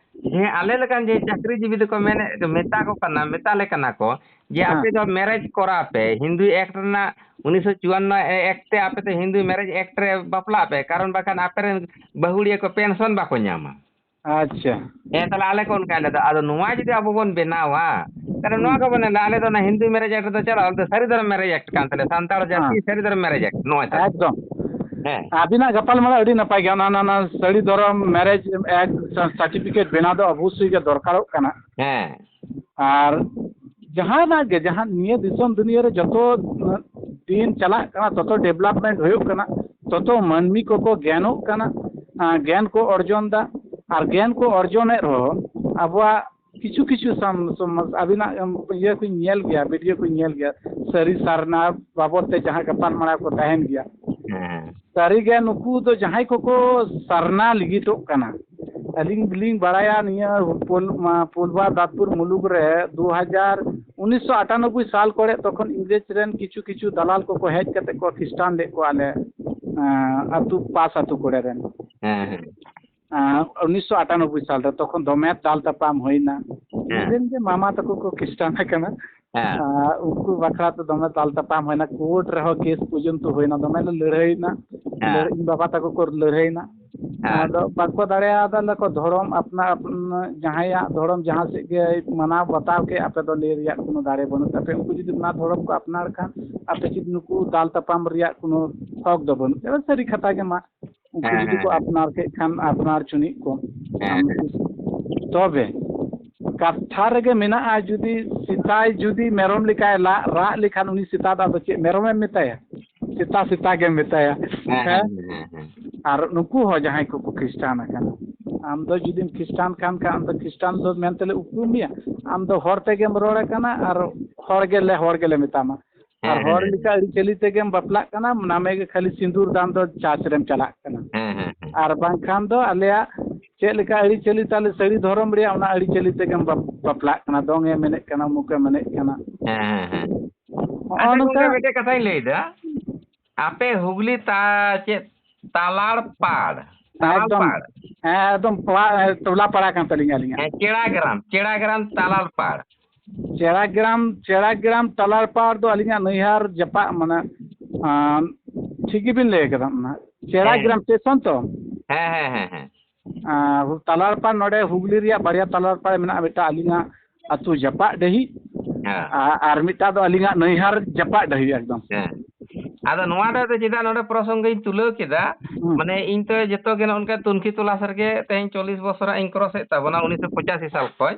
ᱡᱮ ᱟᱞᱮ ᱞᱮᱠᱟᱱ ᱡᱮ ᱪᱟᱹᱠᱨᱤ ᱡᱤᱵᱤ ᱫᱚᱠᱚ ᱢᱮᱱᱮᱫ, ᱢᱮᱛᱟ ᱠᱚ ᱠᱟᱱᱟ, ᱢᱮᱛᱟ ᱞᱮ ᱠᱟᱱᱟ ᱠᱚ ᱡᱮ ᱦᱮᱸ᱾ ᱟᱯᱮ ᱫᱚ marriage ᱠᱚᱨᱟᱣ ᱯᱮ, ᱦᱤᱱᱫᱩ act ᱨᱮᱱᱟᱜ ᱩᱱᱤᱥᱥᱚ ᱪᱩᱣᱟᱱᱱᱚ act ᱛᱮ ᱟᱯᱮ ᱫᱚ ᱦᱤᱱᱫᱩ marriage act ᱨᱮ ᱵᱟᱯᱞᱟᱜ ᱯᱮ, ᱠᱟᱨᱚᱱ ᱵᱟᱠᱷᱟᱱ ᱟᱯᱮ ᱨᱮᱱ ᱵᱟᱹᱦᱩᱲᱤᱭᱟᱹ ᱠᱚ pension ᱵᱟᱠᱚ ᱧᱟᱢᱟ᱾ ᱟᱪᱪᱷᱟ᱾ ᱦᱮᱸ, ᱛᱟᱦᱞᱮ ᱟᱞᱮ ᱠᱚ ᱚᱱᱠᱟᱭ ᱞᱮᱫᱟ᱾ ᱟᱫᱚ ᱱᱚᱣᱟ ᱡᱩᱫᱤ ᱟᱵᱚ ᱵᱚᱱ ᱵᱮᱱᱟᱣᱟ, ᱛᱟᱦᱞᱮ ᱱᱚᱣᱟ ᱦᱩᱸ᱾ ᱠᱚ ᱵᱚᱱ ᱞᱟᱹᱭᱟ, ᱟᱞᱮ ᱫᱚ ᱚᱱᱟ ᱦᱤᱱᱫᱩ marriage act ᱨᱮᱫᱚ ᱪᱟᱞᱟᱜ, ᱟᱞᱮ ᱫᱚ ᱥᱟᱹᱨᱤ ᱫᱷᱚᱨᱚᱢ marriage act ᱠᱟᱱ ᱛᱟᱞᱮᱭᱟ, ᱥᱟᱱᱛᱟᱲ ᱡᱟᱹᱛᱤ ᱦᱮᱸ᱾ ᱥᱟᱹᱨᱤ ᱫᱷᱚᱨᱚᱢ marriage act, ᱱᱚᱜᱼᱚᱭ ᱛᱟᱞᱮ᱾ ᱮᱠᱫᱚᱢ᱾ ᱦᱮᱸ᱾ ᱟᱹᱵᱤᱱᱟᱜ ᱜᱟᱯᱟᱞᱢᱟᱨᱟᱣ ᱟᱹᱰᱤ ᱱᱟᱯᱟᱭ ᱜᱮᱭᱟ᱾ ᱚᱱᱟ, ᱚᱱᱟ, ᱚᱱᱟ ᱥᱟᱹᱨᱤ ᱫᱷᱚᱨᱚᱢ marriage act certificate ᱵᱮᱱᱟᱣ ᱫᱚ ᱚᱵᱚᱥᱥᱳᱭ ᱜᱮ ᱫᱚᱨᱠᱟᱨᱚᱜ ᱠᱟᱱᱟ᱾ ᱦᱮᱸ᱾ ᱟᱨ ᱡᱟᱦᱟᱱᱟᱜ ᱜᱮ, ᱡᱟᱦᱟᱸ ᱱᱤᱭᱟᱹ ᱫᱤᱥᱚᱢ ᱫᱩᱱᱤᱭᱟᱹ ᱨᱮ ᱡᱚᱛᱚ ᱫᱤᱱ ᱪᱟᱞᱟᱜ ᱠᱟᱱᱟ, ᱛᱚᱛᱚ development ᱦᱩᱭᱩᱜ ᱠᱟᱱᱟ, ᱛᱚᱛᱚ ᱢᱟᱹᱱᱢᱤ ᱠᱚᱠᱚ ᱜᱮᱭᱟᱱᱚᱜ ᱠᱟᱱᱟ, ᱟᱸ, ᱜᱮᱭᱟᱱ ᱠᱚ ᱚᱨᱡᱚᱱ ᱫᱟ᱾ ᱟᱨ ᱜᱮᱭᱟᱱ ᱠᱚ ᱚᱨᱡᱚᱱᱮᱫ ᱨᱮᱦᱚᱸ ᱟᱵᱚᱣᱟᱜ ᱠᱤᱪᱷᱩ ᱠᱤᱪᱷᱩ ᱥᱟᱢ-, ᱥᱚᱢᱟᱡᱽ, ᱟᱹᱵᱤᱱᱟᱜ, ᱮᱢ, ᱤᱭᱟᱹ ᱠᱚᱧ ᱧᱮᱞ ᱜᱮᱭᱟ, video ᱠᱚᱧ ᱧᱮᱞ ᱜᱮᱭᱟ, ᱥᱟᱹᱨᱤ ᱥᱟᱨᱱᱟ ᱵᱟᱵᱚᱫ ᱛᱮ ᱡᱟᱦᱟᱸ ᱜᱟᱯᱟᱞ ᱢᱟᱨᱟᱣ ᱠᱚ ᱛᱟᱦᱮᱱ ᱜᱮᱭᱟ᱾ ᱦᱮᱸ᱾ ᱥᱟᱹᱨᱤᱜᱮ ᱱᱩᱠᱩ ᱫᱚ ᱡᱟᱦᱟᱸᱭ ᱠᱚᱠᱚ ᱥᱟᱨᱱᱟ ᱞᱟᱹᱜᱤᱫᱚᱜ ᱠᱟᱱᱟ, ᱟᱹᱞᱤᱧ ᱜᱮᱞᱤᱧ ᱵᱟᱲᱟᱭᱟ ᱱᱤᱭᱟᱹ ᱯᱩᱞ-, ᱢᱟ-, ᱯᱩᱞᱵᱟ ᱫᱟᱛᱯᱩᱨ ᱢᱩᱞᱩᱠ ᱨᱮ ᱫᱩ ᱦᱟᱡᱟᱨ, ᱩᱱᱤᱥᱥᱚ ᱟᱴᱟᱱᱚᱵᱵᱳᱭ ᱥᱟᱞ ᱠᱚᱨᱮ, ᱛᱚᱠᱷᱚᱱ ᱤᱝᱨᱮᱡᱽ ᱨᱮᱱ ᱠᱤᱪᱷᱩ ᱠᱤᱪᱷᱩ ᱫᱟᱞᱟᱞ ᱠᱚᱠᱚ ᱦᱮᱡ ᱠᱟᱛᱮ ᱠᱚ ᱠᱷᱨᱤᱥᱴᱟᱱ ᱞᱮᱫ ᱠᱚᱣᱟ ᱟᱞᱮ, ᱟᱸ, ᱟᱹᱛᱩ, ᱯᱟᱥ ᱟᱹᱛᱩ ᱠᱚᱨᱮ ᱨᱮᱱ᱾ ᱦᱮᱸ, ᱦᱮᱸ᱾ ᱟᱸ, ᱩᱱᱤᱥᱥᱚ ᱟᱴᱟᱱᱚᱵᱵᱳᱭ ᱥᱟᱞ ᱨᱮ, ᱛᱚᱠᱷᱚᱱ ᱫᱚᱢᱮ ᱫᱟᱞ ᱛᱟᱯᱟᱢ ᱦᱩᱭᱱᱟ᱾ ᱦᱮᱸ᱾ ᱤᱧ ᱨᱮᱱ ᱜᱮ ᱢᱟᱢᱟ ᱛᱟᱠᱚ ᱠᱚ ᱠᱷᱨᱤᱥᱴᱟᱱ ᱟᱠᱟᱱᱟ᱾ ᱦᱮᱸ᱾ ᱟᱸ, ᱩᱱᱠᱩ ᱵᱟᱠᱷᱨᱟ ᱛᱮ ᱫᱚᱢᱮ ᱫᱟᱞ ᱛᱟᱯᱟᱢ ᱦᱩᱭᱱᱟ, ᱠᱳᱨᱴ ᱨᱮᱦᱚᱸ ᱠᱮᱥ ᱯᱚᱨᱡᱚᱱᱛᱚ ᱦᱩᱭᱱᱟ, ᱫᱚᱢᱮ ᱞᱮ ᱞᱟᱹᱲᱦᱟᱹᱭᱱᱟ᱾ ᱦᱮᱸ᱾ ᱞᱟᱹᱲ-, ᱤᱧ ᱵᱟᱵᱟ ᱛᱟᱠᱚ ᱠᱚ ᱞᱟᱹᱲᱦᱟᱹᱭᱱᱟ᱾ ᱦᱮᱸ᱾ ᱟᱫᱚ ᱵᱟᱠᱚ ᱫᱟᱲᱮᱭᱟᱫᱟ, ᱞᱟᱹᱭ ᱠᱚ, "ᱫᱷᱚᱨᱚᱢ ᱟᱯᱱᱟ-, ᱟᱯᱱᱟ-, ᱡᱟᱦᱟᱸᱭᱟᱜ ᱫᱷᱚᱨᱚᱢ ᱡᱟᱦᱟᱸ ᱥᱮᱫ ᱜᱮ ᱢᱟᱱᱟᱣ ᱵᱟᱛᱟᱣ ᱠᱮᱫ, ᱟᱯᱮ ᱫᱚ ᱞᱟᱹᱭ ᱨᱮᱭᱟᱜ ᱠᱳᱱᱳ ᱫᱟᱲᱮ ᱵᱟᱹᱱᱩᱜ ᱛᱟᱯᱮ, ᱩᱱᱠᱩ ᱡᱩᱫᱤ ᱚᱱᱟ ᱫᱷᱚᱨᱚᱢ ᱠᱚ ᱟᱯᱱᱟᱨ ᱠᱷᱟᱱ, ᱟᱯᱮ ᱪᱮᱫ ᱱᱩᱠᱩ ᱫᱟᱞ ᱛᱟᱯᱟᱢ ᱨᱮᱭᱟᱜ ᱠᱳᱱᱳ ᱦᱚᱠ ᱫᱚ ᱵᱟᱹᱱᱩᱜ ᱛᱟᱯᱮ?" ᱥᱟᱹᱨᱤ ᱠᱟᱛᱷᱟ ᱜᱮ ᱢᱟ᱾ ᱩᱱᱠᱩ ᱦᱮᱸ, ᱡᱩᱫᱤ ᱠᱚ ᱦᱮᱸ᱾ ᱟᱯᱱᱟᱨ ᱠᱮᱫ ᱠᱷᱟᱱ, ᱟᱯᱱᱟᱨ ᱪᱩᱱᱤᱡ ᱠᱚ᱾ ᱦᱮᱸ, ᱟᱢ ᱦᱮᱸ᱾ ᱛᱚᱵᱮ ᱠᱟᱛᱷᱟ ᱨᱮᱜᱮ ᱢᱮᱱᱟᱜᱼᱟ, ᱡᱩᱫᱤ ᱥᱮᱛᱟᱭ ᱡᱩᱫᱤ ᱢᱮᱨᱚᱢ ᱞᱮᱠᱟᱭ ᱞᱟᱜ-, ᱨᱟᱜ ᱞᱮᱠᱷᱟᱱ, ᱩᱱᱤ ᱥᱮᱛᱟ ᱫᱚ ᱟᱫᱚ ᱪᱮᱫ ᱢᱮᱨᱚᱢᱮᱢ ᱢᱮᱛᱟᱭᱟ? ᱥᱮᱛᱟ ᱥᱮᱛᱟ ᱜᱮᱢ ᱢᱮᱛᱟᱭᱟ᱾ ᱦᱮᱸ, ᱦᱮᱸ? ᱦᱮᱸ, ᱦᱮᱸ, ᱦᱮᱸ᱾ ᱟᱨ ᱱᱩᱠᱩ ᱦᱚᱸ ᱡᱟᱦᱟᱸᱭ ᱠᱚᱠᱚ ᱠᱷᱨᱤᱥᱴᱟᱱ ᱟᱠᱟᱱᱟ, ᱟᱢ ᱫᱚ ᱡᱩᱫᱤᱢ ᱠᱷᱨᱤᱥᱴᱟᱱ ᱠᱟᱱ ᱠᱷᱟᱱ, ᱟᱢ ᱫᱚ ᱠᱷᱨᱤᱥᱴᱟᱱ ᱫᱚ ᱢᱮᱱᱛᱮᱞᱮ ᱩᱯᱨᱩᱢ ᱢᱮᱭᱟ? ᱟᱢ ᱫᱚ ᱦᱚᱲ ᱛᱮᱜᱮᱢ ᱨᱚᱲ ᱟᱠᱟᱱᱟ ᱟᱨ ᱦᱚᱲ ᱜᱮᱞᱮ, ᱦᱚᱲ ᱜᱮᱞᱮ ᱢᱮᱛᱟᱢᱟ᱾ ᱟᱨ ᱦᱮᱸ, ᱦᱚᱲ ᱦᱮᱸ, ᱞᱮᱠᱟ ᱦᱮᱸ᱾ ᱟᱹᱨᱤᱪᱟᱹᱞᱤ ᱛᱮᱜᱮᱢ ᱵᱟᱯᱞᱟᱜ ᱠᱟᱱᱟ, ᱱᱟᱢᱮ ᱜᱮ ᱠᱷᱟᱹᱞᱤ ᱥᱤᱸᱫᱩᱨ ᱫᱟᱱ ᱫᱚ ᱪᱟᱨᱪ ᱨᱮᱢ ᱪᱟᱞᱟᱜ ᱠᱟᱱᱟ᱾ ᱦᱮᱸ, ᱦᱮᱸ, ᱦᱮᱸ᱾ ᱟᱨ ᱵᱟᱝᱠᱷᱟᱱ ᱫᱚ ᱟᱞᱮᱭᱟᱜ ᱪᱮᱫ ᱞᱮᱠᱟ ᱟᱹᱨᱤᱪᱟᱹᱞᱤ ᱛᱟᱞᱮ, ᱥᱟᱹᱨᱤ ᱫᱷᱚᱨᱚᱢ ᱨᱮᱭᱟᱜ, ᱚᱱᱟ ᱟᱹᱨᱤᱪᱟᱹᱞᱤ ᱛᱮᱜᱮᱢ ᱵᱟᱯ-, ᱵᱟᱯᱞᱟᱜ ᱠᱟᱱᱟ, ᱫᱚᱝ ᱮ ᱢᱮᱱᱮᱫ ᱠᱟᱱᱟ, ᱚᱢᱩᱠ ᱮ ᱢᱮᱱᱮᱫ ᱠᱟᱱᱟ᱾ ᱦᱮᱸ, ᱦᱮᱸ, ᱦᱮᱸ᱾ ᱦᱚᱸᱜᱼᱚ ᱟᱪᱪᱷᱟ ᱱᱚᱝᱠᱟ᱾ ᱜᱚᱝᱠᱮ, ᱢᱤᱫᱴᱮᱡ ᱠᱟᱛᱷᱟᱧ ᱞᱟᱹᱭᱫᱟ, ᱟᱯᱮ ᱦᱩᱜᱽᱞᱤ ᱛᱟ-, ᱪᱮᱫ ᱛᱟᱞᱟᱲ ᱯᱟᱲ, ᱛᱟᱞᱟᱲ ᱮᱠᱫᱚᱢ᱾ ᱯᱟᱲ? ᱦᱮᱸ, ᱮᱠᱫᱚᱢ ᱯᱟᱲᱟ-, ᱴᱚᱞᱟ ᱯᱟᱲᱟ ᱠᱟᱱ ᱛᱟᱹᱞᱤᱧᱟ ᱟᱹᱞᱤᱧᱟᱜ᱾ ᱦᱮᱸ, ᱪᱮᱲᱟ ᱜᱨᱟᱢ, ᱪᱮᱲᱟ ᱜᱨᱟᱢ ᱛᱟᱞᱟᱲ ᱯᱟᱲ᱾ ᱪᱮᱲᱟ ᱜᱨᱟᱢ, ᱪᱮᱲᱟ ᱜᱨᱟᱢ ᱛᱟᱞᱟᱲ ᱯᱟᱲ ᱫᱚ ᱟᱹᱞᱤᱧᱟᱜ ᱱᱟᱹᱭᱦᱟᱹᱨ ᱡᱟᱯᱟᱜ, ᱢᱟᱱᱮ, ᱟᱸ, ᱴᱷᱤᱠ ᱜᱮᱵᱤᱱ ᱞᱟᱹᱭ ᱠᱟᱫᱟ, ᱚᱱᱟ ᱪᱮᱲᱟ ᱦᱮᱸ, ᱜᱨᱟᱢ ᱦᱮᱸ᱾ ᱥᱴᱮᱥᱚᱱ ᱛᱚ? ᱦᱮᱸ, ᱦᱮᱸ, ᱦᱮᱸ, ᱦᱮᱸ᱾ ᱟᱸ, ᱛᱟᱞᱟᱲ ᱯᱟᱲ, ᱱᱚᱰᱮ ᱦᱩᱜᱽᱞᱤ ᱨᱮᱭᱟᱜ ᱵᱟᱨᱭᱟ ᱛᱟᱞᱟᱲ ᱯᱟᱲ ᱢᱮᱱᱟᱜᱼᱟ, ᱢᱤᱫᱴᱟᱝ ᱟᱹᱞᱤᱧᱟᱜ ᱟᱹᱛᱩ ᱡᱟᱯᱟᱜ ᱰᱟᱹᱦᱤ, ᱦᱮᱸ᱾ ᱟ-, ᱟᱨ ᱢᱤᱫᱴᱟᱝ ᱫᱚ ᱟᱹᱞᱤᱧᱟᱜ ᱱᱟᱹᱭᱦᱟᱹᱨ ᱡᱟᱯᱟᱜ ᱰᱟᱹᱦᱤ ᱮᱠᱫᱚᱢ᱾ ᱦᱮᱸ᱾ ᱟᱫᱚ ᱱᱚᱣᱟ ᱫᱚ ᱪᱮᱫᱟᱜ ᱱᱚᱰᱮ ᱯᱨᱚᱥᱚᱝᱜᱚᱧ ᱛᱩᱞᱟᱹᱣ ᱠᱮᱫᱟ? ᱦᱩᱸ᱾ ᱢᱟᱱᱮ, ᱤᱧ ᱛᱚ ᱡᱚᱛᱚ ᱜᱮ ᱱᱚᱜᱼᱚ ᱱᱚᱝᱠᱟ ᱛᱩᱱᱠᱷᱤ ᱛᱚᱞᱟᱥ ᱨᱮᱜᱮ ᱛᱮᱦᱮᱧ ᱪᱚᱞᱞᱤᱥ ᱵᱚᱪᱷᱚᱨᱟᱜ ᱤᱧ ᱠᱨᱚᱥ ᱮᱫ ᱛᱟᱵᱚᱱᱟ, ᱩᱱᱤᱥᱥᱚ ᱯᱚᱸᱪᱟᱥᱤ ᱥᱟᱞ ᱠᱷᱚᱱ᱾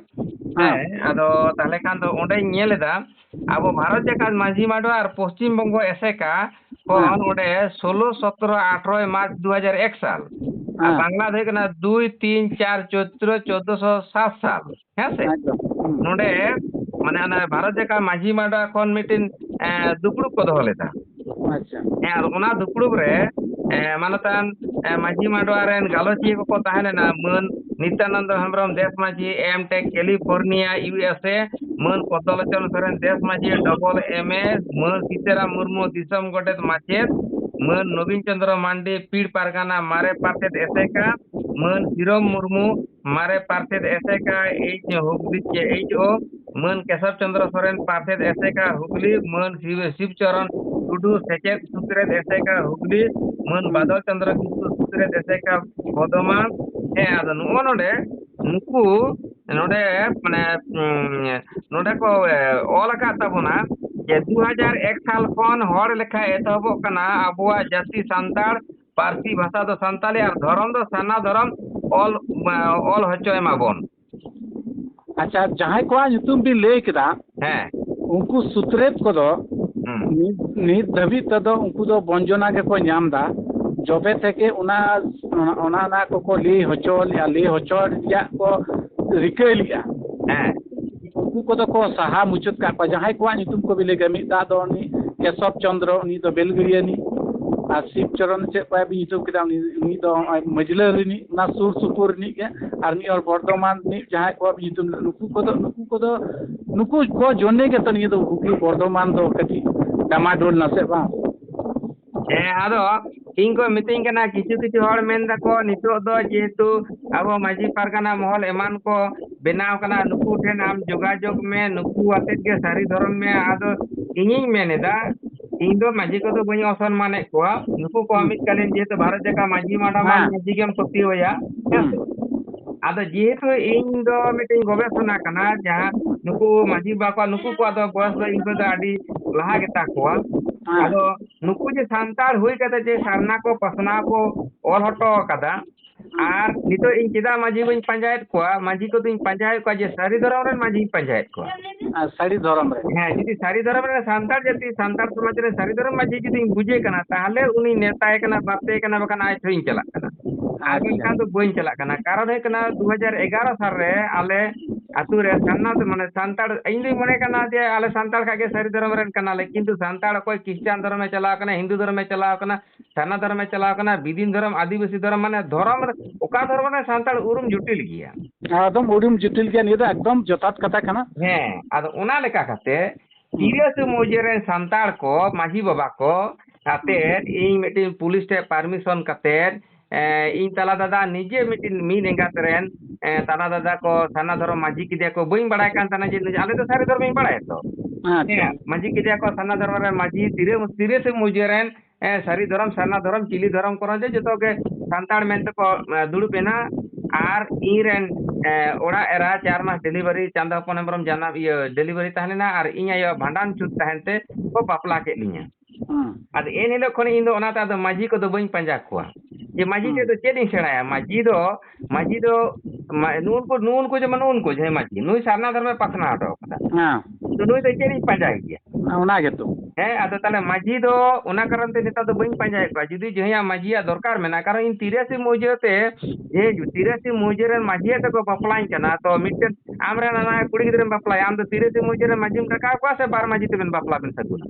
ᱦᱮᱸ᱾ ᱦᱮᱸ, ᱟᱫᱚ ᱛᱟᱦᱞᱮ ᱠᱷᱟᱱ ᱫᱚ ᱚᱸᱰᱮᱧ ᱧᱮᱞ ᱮᱫᱟ, ᱟᱵᱚ ᱵᱷᱟᱨᱚᱛ ᱡᱟᱠᱟᱛ ᱢᱟᱹᱡᱷᱤ ᱢᱟᱰᱣᱟ ᱟᱨ ᱯᱚᱥᱪᱤᱢ ᱵᱚᱝᱜᱚ ᱮᱥᱮᱠᱟ ᱠᱷᱚᱱ ᱦᱮᱸ᱾ ᱚᱸᱰᱮ ᱥᱳᱞᱳ, ᱥᱚᱛᱨᱚ, ᱟᱴᱷᱨᱚᱭ ᱢᱟᱨᱪ ᱫᱩ ᱦᱟᱡᱟᱨ ᱮᱠ ᱥᱟᱞ᱾ ᱟᱨ ᱦᱮᱸ᱾ ᱵᱟᱝᱞᱟ ᱫᱚ ᱦᱩᱭᱩᱜ ᱠᱟᱱᱟ ᱫᱩᱭ, ᱛᱤᱱ, ᱪᱟᱨ, ᱪᱳᱭᱛᱨᱚ, ᱪᱳᱫᱽᱫᱳᱥᱚ ᱥᱟᱛ ᱥᱟᱞ᱾ ᱦᱮᱸ ᱥᱮ? ᱮᱠᱫᱚᱢ᱾ ᱦᱩᱸ᱾ ᱱᱚᱰᱮ ᱢᱟᱱᱮ ᱚᱱᱟ ᱵᱷᱟᱨᱚᱛ ᱡᱟᱠᱟᱛ ᱢᱟᱹᱡᱷᱤ ᱢᱟᱰᱣᱟ ᱠᱷᱚᱱ ᱢᱤᱫᱴᱤᱱ, ᱮ, ᱫᱩᱯᱲᱩᱵ ᱠᱚ ᱫᱚᱦᱚ ᱞᱮᱫᱟ᱾ ᱟᱪᱪᱷᱟ᱾ ᱦᱮᱸ, ᱟᱫᱚ ᱚᱱᱟ ᱫᱩᱯᱲᱩᱵ ᱨᱮ, ᱮ, ᱢᱟᱱᱚᱛᱟᱱ, ᱮ, ᱢᱟᱹᱡᱷᱤ ᱢᱟᱰᱣᱟ ᱨᱮᱱ ᱜᱟᱞᱚᱪᱤᱭᱟᱹ ᱠᱚᱠᱚ ᱛᱟᱦᱮᱸ ᱞᱮᱱᱟ, ᱢᱟᱹᱱ ᱱᱤᱛᱭᱟᱱᱚᱱᱫᱚ ᱦᱮᱢᱵᱨᱚᱢ, ᱫᱮᱥ ᱢᱟᱹᱡᱷᱤ, ᱮᱢ ᱴᱮᱠ, ᱠᱮᱞᱤᱯᱷᱳᱨᱱᱤᱭᱟ, ᱤᱭᱩ ᱮᱥ ᱮ, ᱢᱟᱹᱱ ᱯᱚᱫᱽᱫᱚᱞᱳᱪᱚᱱ ᱥᱚᱨᱮᱱ, ᱫᱮᱥ ᱢᱟᱹᱡᱷᱤ, ᱰᱚᱵᱚᱞ ᱮᱢ ᱮ, ᱢᱟᱹᱱ ᱥᱤᱛᱟᱨᱟᱢ ᱢᱩᱨᱢᱩ, ᱫᱤᱥᱚᱢ ᱜᱚᱰᱮᱛ ᱢᱟᱪᱮᱛ, ᱢᱟᱹᱱ ᱱᱚᱵᱤᱱ ᱪᱚᱸᱫᱽᱨᱚ ᱢᱟᱱᱰᱤ, ᱯᱤᱲ ᱯᱟᱨᱜᱟᱱᱟ, ᱢᱟᱨᱮ ᱯᱟᱨᱥᱮᱛ ᱮᱥᱮᱠᱟ, ᱢᱟᱹᱱ ᱥᱤᱨᱚᱢ ᱢᱩᱨᱢᱩ, ᱢᱟᱨᱮ ᱯᱟᱨᱥᱮᱛ ᱮᱥᱮᱠᱟ, ᱮᱭᱤᱪ ᱦᱩᱜᱽᱞᱤ, ᱮᱭᱤᱪ ᱳ, ᱢᱟᱹᱱ ᱠᱮᱥᱚᱵ ᱪᱚᱸᱫᱽᱨᱚ ᱥᱚᱨᱮᱱ, ᱯᱟᱨᱥᱮᱛ ᱮᱥᱮᱠᱟ ᱦᱩᱜᱽᱞᱤ, ᱢᱟᱹᱱ ᱥᱤᱵ-, ᱥᱤᱵ ᱪᱚᱨᱚᱱ ᱴᱩᱰᱩ, ᱥᱮᱪᱮᱫ ᱥᱩᱛᱨᱮᱛ ᱮᱥᱮᱠᱟ ᱦᱩᱜᱽᱞᱤ, ᱢᱟᱹᱱ ᱵᱟᱫᱚᱞ ᱪᱚᱸᱫᱽᱨᱚ ᱠᱤᱥᱠᱩ, ᱥᱩᱛᱨᱮᱛ ᱮᱥᱮᱠᱟ ᱵᱚᱨᱫᱷᱚᱢᱟᱱ᱾ ᱦᱮᱸ, ᱟᱫᱚ ᱱᱚᱜᱼᱚ ᱱᱚᱰᱮ ᱱᱩᱠᱩ ᱱᱚᱰᱮ ᱢᱟᱱᱮ, ᱩᱸ, ᱱᱚᱰᱮ ᱠᱚ, ᱮ, ᱚᱞ ᱟᱠᱟᱫ ᱛᱟᱵᱚᱱᱟ ᱡᱮ ᱫᱩ ᱦᱟᱡᱟᱨ ᱮᱠ ᱥᱟᱞ ᱠᱷᱚᱱ ᱦᱚᱲ ᱞᱮᱠᱷᱟ ᱮᱛᱚᱦᱚᱵᱚᱜ ᱠᱟᱱᱟ, ᱟᱵᱚᱣᱟᱜ ᱡᱟᱹᱛᱤ ᱥᱟᱱᱛᱟᱲ, ᱯᱟᱹᱨᱥᱤ ᱵᱷᱟᱥᱟ ᱫᱚ ᱥᱟᱱᱛᱟᱲᱤ ᱟᱨ ᱫᱷᱚᱨᱚᱢ ᱫᱚ ᱥᱟᱨᱱᱟ ᱫᱷᱚᱨᱚᱢ ᱚᱞ, ᱚᱞ ᱦᱚᱪᱚᱭ ᱢᱟᱵᱚᱱ᱾ ᱟᱪᱪᱷᱟ, ᱡᱟᱦᱟᱸᱭ ᱠᱚᱣᱟᱜ ᱧᱩᱛᱩᱢ ᱵᱤᱱ ᱞᱟᱹᱭ ᱠᱮᱫᱟ, ᱦᱮᱸ᱾ ᱩᱱᱠᱩ ᱥᱩᱛᱨᱮᱛ ᱠᱚᱫᱚ ᱦᱩᱸ᱾ ᱱᱤᱛ, ᱱᱤᱛ ᱫᱷᱟᱹᱵᱤᱡ ᱛᱮᱫᱚ ᱩᱱᱠᱩ ᱫᱚ ᱵᱚᱧᱡᱚᱱᱟ ᱜᱮᱠᱚ ᱧᱟᱢ ᱮᱫᱟ᱾ ᱡᱚᱵᱮ ᱛᱷᱮᱠᱮ ᱚᱱᱟ, ᱚᱱᱟ, ᱚᱱᱟ ᱠᱚᱠᱚ ᱞᱟᱹᱭ ᱦᱚᱪᱚ ᱞᱮᱫᱼᱟ, ᱞᱟᱹᱭ ᱦᱚᱪᱚ ᱨᱮᱭᱟᱜ ᱠᱚ ᱨᱤᱠᱟᱹᱭ ᱞᱮᱫᱼᱟ᱾ ᱦᱮᱸ᱾ ᱩᱱᱠᱩ ᱠᱚᱫᱚ ᱠᱚ ᱥᱟᱦᱟ ᱢᱩᱪᱟᱹᱫ ᱠᱟᱜ ᱠᱚᱣᱟ᱾ ᱡᱟᱦᱟᱸᱭ ᱠᱚᱣᱟᱜ ᱧᱩᱛᱩᱢ ᱠᱚ ᱵᱤᱱ ᱞᱟᱹᱭ ᱠᱮᱫᱟ, ᱢᱤᱫ ᱫᱷᱟᱣ ᱫᱚ ᱩᱱᱤ ᱠᱮᱥᱚᱵ ᱪᱚᱸᱫᱽᱨᱚ, ᱩᱱᱤ ᱫᱚ ᱵᱮᱞᱜᱟᱹᱲᱤᱭᱟᱹ ᱨᱤᱱᱤᱡ, ᱟᱨ ᱥᱤᱵ ᱪᱚᱨᱚᱱ ᱪᱮᱫ ᱠᱚᱭᱟ ᱵᱤᱱ ᱧᱩᱛᱩᱢ ᱠᱮᱫᱟ, ᱩᱱᱤ, ᱩᱱᱤ ᱫᱚ ᱱᱚᱜᱼᱚᱭ ᱢᱟᱹᱡᱽᱞᱟᱹ ᱨᱤᱱᱤᱡ, ᱚᱱᱟ ᱥᱩᱨ ᱥᱩᱯᱩᱨ ᱨᱤᱱᱤᱡ ᱜᱮ, ᱟᱨ ᱢᱤᱫ ᱦᱚᱲ ᱵᱚᱨᱫᱷᱚᱢᱟᱱ ᱨᱤᱱᱤᱡ, ᱡᱟᱦᱟᱸᱭ ᱠᱚᱣᱟᱜ ᱧᱩᱛᱩᱢ, ᱱᱩᱠᱩ ᱠᱚᱫᱚ, ᱱᱩᱠᱩ ᱠᱚᱫᱚ, ᱱᱩᱠᱩ ᱠᱚ ᱡᱚᱱᱱᱮ ᱜᱮᱛᱚ ᱱᱤᱭᱟᱹ ᱫᱚ ᱦᱩᱜᱽᱞᱤ ᱵᱚᱨᱫᱷᱚᱢᱟᱱ ᱫᱚ ᱠᱟᱹᱴᱤᱡ ᱰᱟᱢᱟᱰᱳᱞ ᱱᱟᱥᱮ ᱵᱟᱝ? ᱦᱮᱸ, ᱟᱫᱚ ᱤᱧ ᱠᱚ ᱢᱤᱛᱟᱹᱧ ᱠᱟᱱᱟ, ᱠᱤᱪᱷᱩ ᱠᱤᱪᱷᱩ ᱦᱚᱲ ᱢᱮᱱ ᱫᱟᱠᱚ, ᱱᱤᱛᱚᱜ ᱫᱚ ᱡᱮᱦᱮᱛᱩ ᱟᱵᱚ ᱢᱟᱹᱡᱷᱤ ᱯᱟᱨᱜᱟᱱᱟ ᱢᱚᱦᱚᱞ ᱮᱢᱟᱱ ᱠᱚ ᱵᱮᱱᱟᱣ ᱠᱟᱱᱟ, ᱱᱩᱠᱩ ᱴᱷᱮᱱ ᱟᱢ ᱡᱳᱜᱟᱡᱳᱜᱽ ᱢᱮ, ᱱᱩᱠᱩ ᱟᱛᱮᱫ ᱜᱮ ᱥᱟᱹᱨᱤ ᱫᱷᱚᱨᱚᱢ ᱢᱮ᱾ ᱟᱫᱚ ᱤᱧᱤᱧ ᱢᱮᱱ ᱮᱫᱟ, ᱤᱧ ᱫᱚ ᱢᱟᱹᱡᱷᱤ ᱠᱚᱫᱚ ᱵᱟᱹᱧ ᱚᱥᱚᱱᱢᱟᱱᱮᱫ ᱠᱚᱣᱟ, ᱱᱩᱠᱩ ᱠᱚ ᱦᱩᱸ᱾ ᱢᱤᱫ ᱠᱟᱞᱤᱱ ᱡᱮᱦᱮᱛᱩ ᱵᱷᱟᱨᱚᱛ ᱡᱟᱠᱟᱛ ᱢᱟᱹᱡᱷᱤ ᱢᱟᱰᱣᱟ ᱢᱟ ᱦᱮᱸ᱾ ᱢᱟᱹᱡᱷᱤ ᱜᱮᱢ ᱯᱟᱹᱛᱭᱟᱹᱣ ᱟᱭᱟ, ᱦᱮᱸ ᱦᱩᱸ᱾ ᱥᱮ? ᱟᱫᱚ ᱡᱮᱦᱮᱛᱩ ᱤᱧ ᱫᱚ ᱢᱤᱫᱴᱮᱱ ᱜᱚᱵᱮᱥᱚᱱᱟ ᱠᱟᱱᱟ, ᱡᱟᱦᱟᱸ ᱱᱩᱠᱩ ᱢᱟᱹᱡᱷᱤ ᱵᱟᱵᱟ ᱠᱚᱣᱟᱜ, ᱱᱩᱠᱩ ᱠᱚᱣᱟᱜ ᱫᱚ ᱵᱚᱭᱚᱥ ᱫᱚ ᱤᱧ ᱠᱷᱚᱱ ᱫᱚ ᱟᱹᱰᱤ ᱞᱟᱦᱟ ᱜᱮᱛᱟ ᱠᱚᱣᱟ᱾ ᱦᱮᱸ᱾ ᱟᱫᱚ ᱱᱩᱠᱩ ᱡᱮ ᱥᱟᱱᱛᱟᱲ ᱦᱩᱭ ᱠᱟᱛᱮ ᱡᱮ ᱥᱟᱨᱱᱟ ᱠᱚ ᱯᱟᱥᱱᱟᱣ ᱠᱚ ᱚᱞ ᱦᱚᱴᱚ ᱟᱠᱟᱫᱟ, ᱟᱨ ᱱᱤᱛᱚᱜ ᱤᱧ ᱪᱮᱫᱟᱜ ᱢᱟᱹᱡᱷᱤ ᱵᱟᱹᱧ ᱯᱟᱸᱡᱟᱭᱮᱫ ᱠᱚᱣᱟ? ᱢᱟᱹᱡᱷᱤ ᱠᱚᱫᱚᱧ ᱯᱟᱸᱡᱟᱭᱮᱫ ᱠᱚᱣᱟ ᱡᱮ ᱥᱟᱹᱨᱤ ᱫᱷᱚᱨᱚᱢ ᱨᱮᱱ ᱢᱟᱹᱡᱷᱤᱧ ᱯᱟᱸᱡᱟᱭᱮᱫ ᱠᱚᱣᱟ᱾ ᱟᱨ ᱥᱟᱹᱨᱤ ᱫᱷᱚᱨᱚᱢ ᱨᱮ᱾ ᱦᱮᱸ, ᱡᱩᱫᱤ ᱥᱟᱹᱨᱤ ᱫᱷᱚᱨᱚᱢ ᱨᱮᱱ ᱥᱟᱱᱛᱟᱲ ᱡᱟᱹᱛᱤ, ᱥᱟᱱᱛᱟᱲ ᱥᱚᱢᱟᱡᱽ ᱨᱮᱱ ᱥᱟᱹᱨᱤ ᱫᱷᱚᱨᱚᱢ ᱢᱟᱹᱡᱷᱤ ᱡᱩᱫᱤᱧ ᱵᱩᱡᱮ ᱠᱟᱱᱟ, ᱛᱟᱦᱚᱞᱮ ᱩᱱᱤᱧ ᱱᱮᱣᱛᱟᱭᱮ ᱠᱟᱱᱟ, ᱵᱟᱨᱛᱮ ᱠᱟᱱᱟ, ᱵᱟᱠᱷᱟᱱ ᱟᱡ ᱴᱷᱮᱱ ᱤᱧ ᱪᱟᱞᱟᱜ ᱠᱟᱱᱟ᱾ ᱟᱨ ᱟᱪᱪᱷᱟ᱾ ᱵᱟᱝᱠᱷᱟᱱ ᱫᱚ ᱵᱟᱹᱧ ᱪᱟᱞᱟᱜ ᱠᱟᱱᱟ᱾ ᱠᱟᱨᱚᱱ ᱦᱩᱭᱩᱜ ᱠᱟᱱᱟ, ᱫᱩ ᱦᱟᱡᱟᱨ ᱮᱜᱟᱨᱚ ᱥᱟᱞ ᱨᱮ ᱟᱞᱮ ᱟᱹᱛᱩ ᱨᱮ ᱥᱟᱨᱱᱟ ᱫᱚ, ᱢᱟᱱᱮ, ᱥᱟᱱᱛᱟᱲ, ᱤᱧ ᱫᱩᱧ ᱢᱚᱱᱮ ᱠᱟᱱᱟ ᱡᱮ ᱟᱞᱮ ᱥᱟᱱᱛᱟᱲ ᱠᱷᱟᱡ ᱜᱮ ᱥᱟᱹᱨᱤ ᱫᱷᱚᱨᱚᱢ ᱨᱮᱱ ᱠᱟᱱᱟᱞᱮ, ᱠᱤᱱᱛᱩ ᱥᱟᱱᱛᱟᱲ ᱚᱠᱚᱭ ᱠᱷᱨᱤᱥᱴᱟᱱ ᱫᱷᱚᱨᱚᱢᱮ ᱪᱟᱞᱟᱣ ᱠᱟᱱᱟ, ᱦᱤᱱᱫᱩ ᱫᱷᱚᱨᱚᱢᱮ ᱪᱟᱞᱟᱣ ᱠᱟᱱᱟ, ᱥᱟᱨᱱᱟ ᱫᱷᱚᱨᱚᱢᱮ ᱪᱟᱞᱟᱣ ᱠᱟᱱᱟ, ᱵᱤᱫᱤᱱ ᱫᱷᱚᱨᱚᱢ, ᱟᱹᱫᱤᱵᱟᱹᱥᱤ ᱫᱷᱚᱨᱚᱢ, ᱢᱟᱱᱮ, ᱫᱷᱚᱨᱚᱢ ᱨᱮ, ᱚᱠᱟ ᱫᱷᱚᱨᱚᱢ ᱨᱮ ᱥᱟᱱᱛᱟᱲ ᱩᱨᱩᱢ ᱡᱚᱴᱤᱞ ᱜᱮᱭᱟ᱾ ᱮᱠᱫᱚᱢ ᱩᱨᱩᱢ ᱡᱚᱴᱤᱞ ᱜᱮᱭᱟ, ᱱᱤᱭᱟᱹ ᱫᱚ ᱮᱠᱫᱚᱢ ᱡᱚᱛᱷᱟᱛ ᱠᱟᱛᱷᱟ ᱠᱟᱱᱟ᱾ ᱦᱮᱸ, ᱟᱫᱚ ᱚᱱᱟ ᱞᱮᱠᱟ ᱠᱟᱛᱮ ᱦᱩᱸ᱾ ᱛᱤᱨᱟᱹᱥᱤ ᱢᱩᱡᱟᱹ ᱨᱮᱱ ᱥᱟᱱᱛᱟᱲ ᱠᱚ, ᱢᱟᱹᱡᱷᱤ ᱵᱟᱵᱟ ᱠᱚ, ᱟᱛᱮᱫ ᱦᱩᱸ᱾ ᱤᱧ ᱢᱤᱫᱴᱤᱱ ᱯᱩᱞᱤᱥ ᱴᱷᱮᱱ ᱯᱟᱨᱢᱤᱥᱚᱱ ᱠᱟᱛᱮᱫ, ᱮ, ᱤᱧ ᱛᱟᱞᱟ ᱫᱟᱫᱟ ᱱᱤᱡᱮ ᱢᱤᱫᱴᱤᱱ ᱢᱤᱫ ᱮᱸᱜᱟᱛ ᱨᱮᱱ, ᱮ, ᱛᱟᱞᱟ ᱫᱟᱫᱟ ᱠᱚ ᱥᱟᱨᱱᱟ ᱫᱷᱚᱨᱚᱢ ᱢᱟᱹᱡᱷᱤ ᱠᱮᱫᱮᱭᱟ ᱠᱚ᱾ ᱵᱟᱹᱧ ᱵᱟᱲᱟᱭ ᱠᱟᱱ ᱛᱟᱦᱮᱱᱟ ᱡᱮ ᱱᱩᱭ, ᱟᱞᱮ ᱫᱚ ᱥᱟᱹᱨᱤ ᱫᱷᱚᱨᱚᱢᱤᱧ ᱵᱟᱲᱟᱭᱟ ᱛᱚ᱾ ᱟᱪᱪᱷᱟ᱾ ᱦᱮᱸ, ᱢᱟᱹᱡᱷᱤ ᱠᱮᱫᱮᱭᱟ ᱠᱚ ᱥᱟᱨᱱᱟ ᱫᱷᱚᱨᱚᱢ ᱨᱮᱱ ᱢᱟᱹᱡᱷᱤ, ᱛᱤᱨᱟᱹ-, ᱛᱤᱨᱟᱹᱥᱤ ᱢᱩᱡᱟᱹ ᱨᱮᱱ, ᱮ, ᱥᱟᱹᱨᱤ ᱫᱷᱚᱨᱚᱢ, ᱥᱟᱨᱱᱟ ᱫᱷᱚᱨᱚᱢ, ᱪᱤᱞᱤ ᱫᱷᱚᱨᱚᱢ ᱠᱚᱨᱮ ᱡᱮ ᱡᱚᱛᱚ ᱜᱮ ᱥᱟᱱᱛᱟᱲ ᱢᱮᱱᱛᱮ ᱠᱚ, ᱮ, ᱫᱩᱲᱩᱵ ᱮᱱᱟ᱾ ᱟᱨ ᱤᱧ ᱨᱮᱱ, ᱮ, ᱚᱲᱟᱜ ᱮᱨᱟ ᱪᱟᱨ ᱢᱟᱥ ᱰᱮᱞᱤᱵᱷᱟᱨᱤ, ᱪᱟᱸᱫᱟ ᱦᱚᱯᱚᱱ ᱦᱮᱢᱵᱨᱚᱢ ᱡᱟᱱᱟᱢ, ᱤᱭᱟᱹ, ᱰᱮᱞᱤᱵᱷᱟᱨᱤ ᱛᱟᱦᱮᱸ ᱞᱮᱱᱟ, ᱟᱨ ᱤᱧ ᱟᱭᱳ ᱵᱷᱟᱸᱰᱟᱱ ᱪᱷᱩᱛ ᱛᱟᱦᱮᱱ ᱛᱮ ᱠᱚ ᱵᱟᱯᱞᱟ ᱠᱮᱫ ᱞᱤᱧᱟ᱾ ᱦᱩᱸ᱾ ᱟᱫᱚ ᱮᱱ ᱦᱤᱞᱳᱜ ᱠᱷᱚᱱ ᱤᱧ ᱫᱚ ᱚᱱᱟᱛᱮ ᱟᱫᱚ ᱢᱟᱹᱡᱷᱤ ᱠᱚᱫᱚ ᱵᱟᱹᱧ ᱯᱟᱸᱡᱟ ᱠᱚᱣᱟ᱾ ᱡᱮ ᱢᱟᱹᱡᱷᱤ ᱦᱩᱸ᱾ ᱴᱷᱮᱡ ᱫᱚ ᱪᱮᱫ ᱤᱧ ᱥᱮᱬᱟᱭᱟ? ᱢᱟᱹᱡᱷᱤ ᱫᱚ, ᱢᱟᱹᱡᱷᱤ ᱫᱚ, ᱢᱟ-, ᱱᱩᱜᱼᱩ ᱱᱩᱠᱩ, ᱱᱩᱜᱼᱩ ᱱᱩᱠᱩ ᱡᱮᱢᱚᱱ ᱱᱩᱜᱼᱩ ᱱᱩᱠᱩ ᱡᱟᱦᱟᱸᱭ ᱢᱟᱹᱡᱷᱤ, ᱱᱩᱭ ᱥᱟᱨᱱᱟ ᱫᱷᱚᱨᱢᱮ ᱯᱟᱥᱱᱟᱣ ᱦᱚᱴᱚ ᱠᱟᱫᱟ᱾ ᱦᱮᱸ᱾ ᱛᱚ ᱱᱩᱭ ᱫᱚ ᱪᱮᱫ ᱤᱧ ᱯᱟᱸᱡᱟᱭ ᱜᱮᱭᱟ? ᱚᱱᱟ ᱜᱮᱛᱚ᱾ ᱦᱮᱸ, ᱟᱫᱚ ᱛᱟᱦᱞᱮ ᱢᱟᱹᱡᱷᱤ ᱫᱚ ᱚᱱᱟ ᱠᱟᱨᱚᱱ ᱛᱮ ᱱᱮᱛᱟᱨ ᱫᱚ ᱵᱟᱹᱧ ᱯᱟᱸᱡᱟᱭᱮᱫ ᱠᱚᱣᱟ᱾ ᱡᱩᱫᱤ ᱡᱟᱦᱟᱸᱭᱟᱜ ᱢᱟᱹᱡᱷᱤᱭᱟᱜ ᱫᱚᱨᱠᱟᱨ ᱢᱮᱱᱟᱜᱼᱟ, ᱠᱟᱨᱚᱱ ᱤᱧ ᱛᱤᱨᱟᱹᱥᱤ ᱢᱩᱡᱟᱹ ᱛᱮ, ᱡᱮ ᱛᱤᱨᱟᱹᱥᱤ ᱢᱩᱡᱟᱹ ᱨᱮᱱ ᱢᱟᱹᱡᱷᱤᱭᱟᱜ ᱛᱮᱠᱚ ᱵᱟᱯᱞᱟᱧ ᱠᱟᱱᱟ, ᱛᱚ ᱢᱤᱫᱴᱮᱱ ᱟᱢ ᱨᱮᱱ ᱚᱱᱟ ᱠᱩᱲᱤ ᱜᱤᱫᱽᱨᱟᱹᱢ ᱵᱟᱯᱞᱟᱭᱟ, ᱟᱢ ᱫᱚ ᱛᱤᱨᱟᱹᱥᱤ ᱢᱩᱡᱟᱹ ᱨᱮᱱ ᱢᱟᱹᱡᱷᱤᱢ ᱰᱟᱠᱟᱣ ᱠᱚᱣᱟ ᱥᱮ ᱵᱟᱨ ᱢᱟᱹᱡᱷᱤ ᱛᱮᱵᱮᱱ ᱵᱟᱯᱞᱟ ᱵᱮᱱ ᱥᱟᱹᱜᱩᱱᱟ?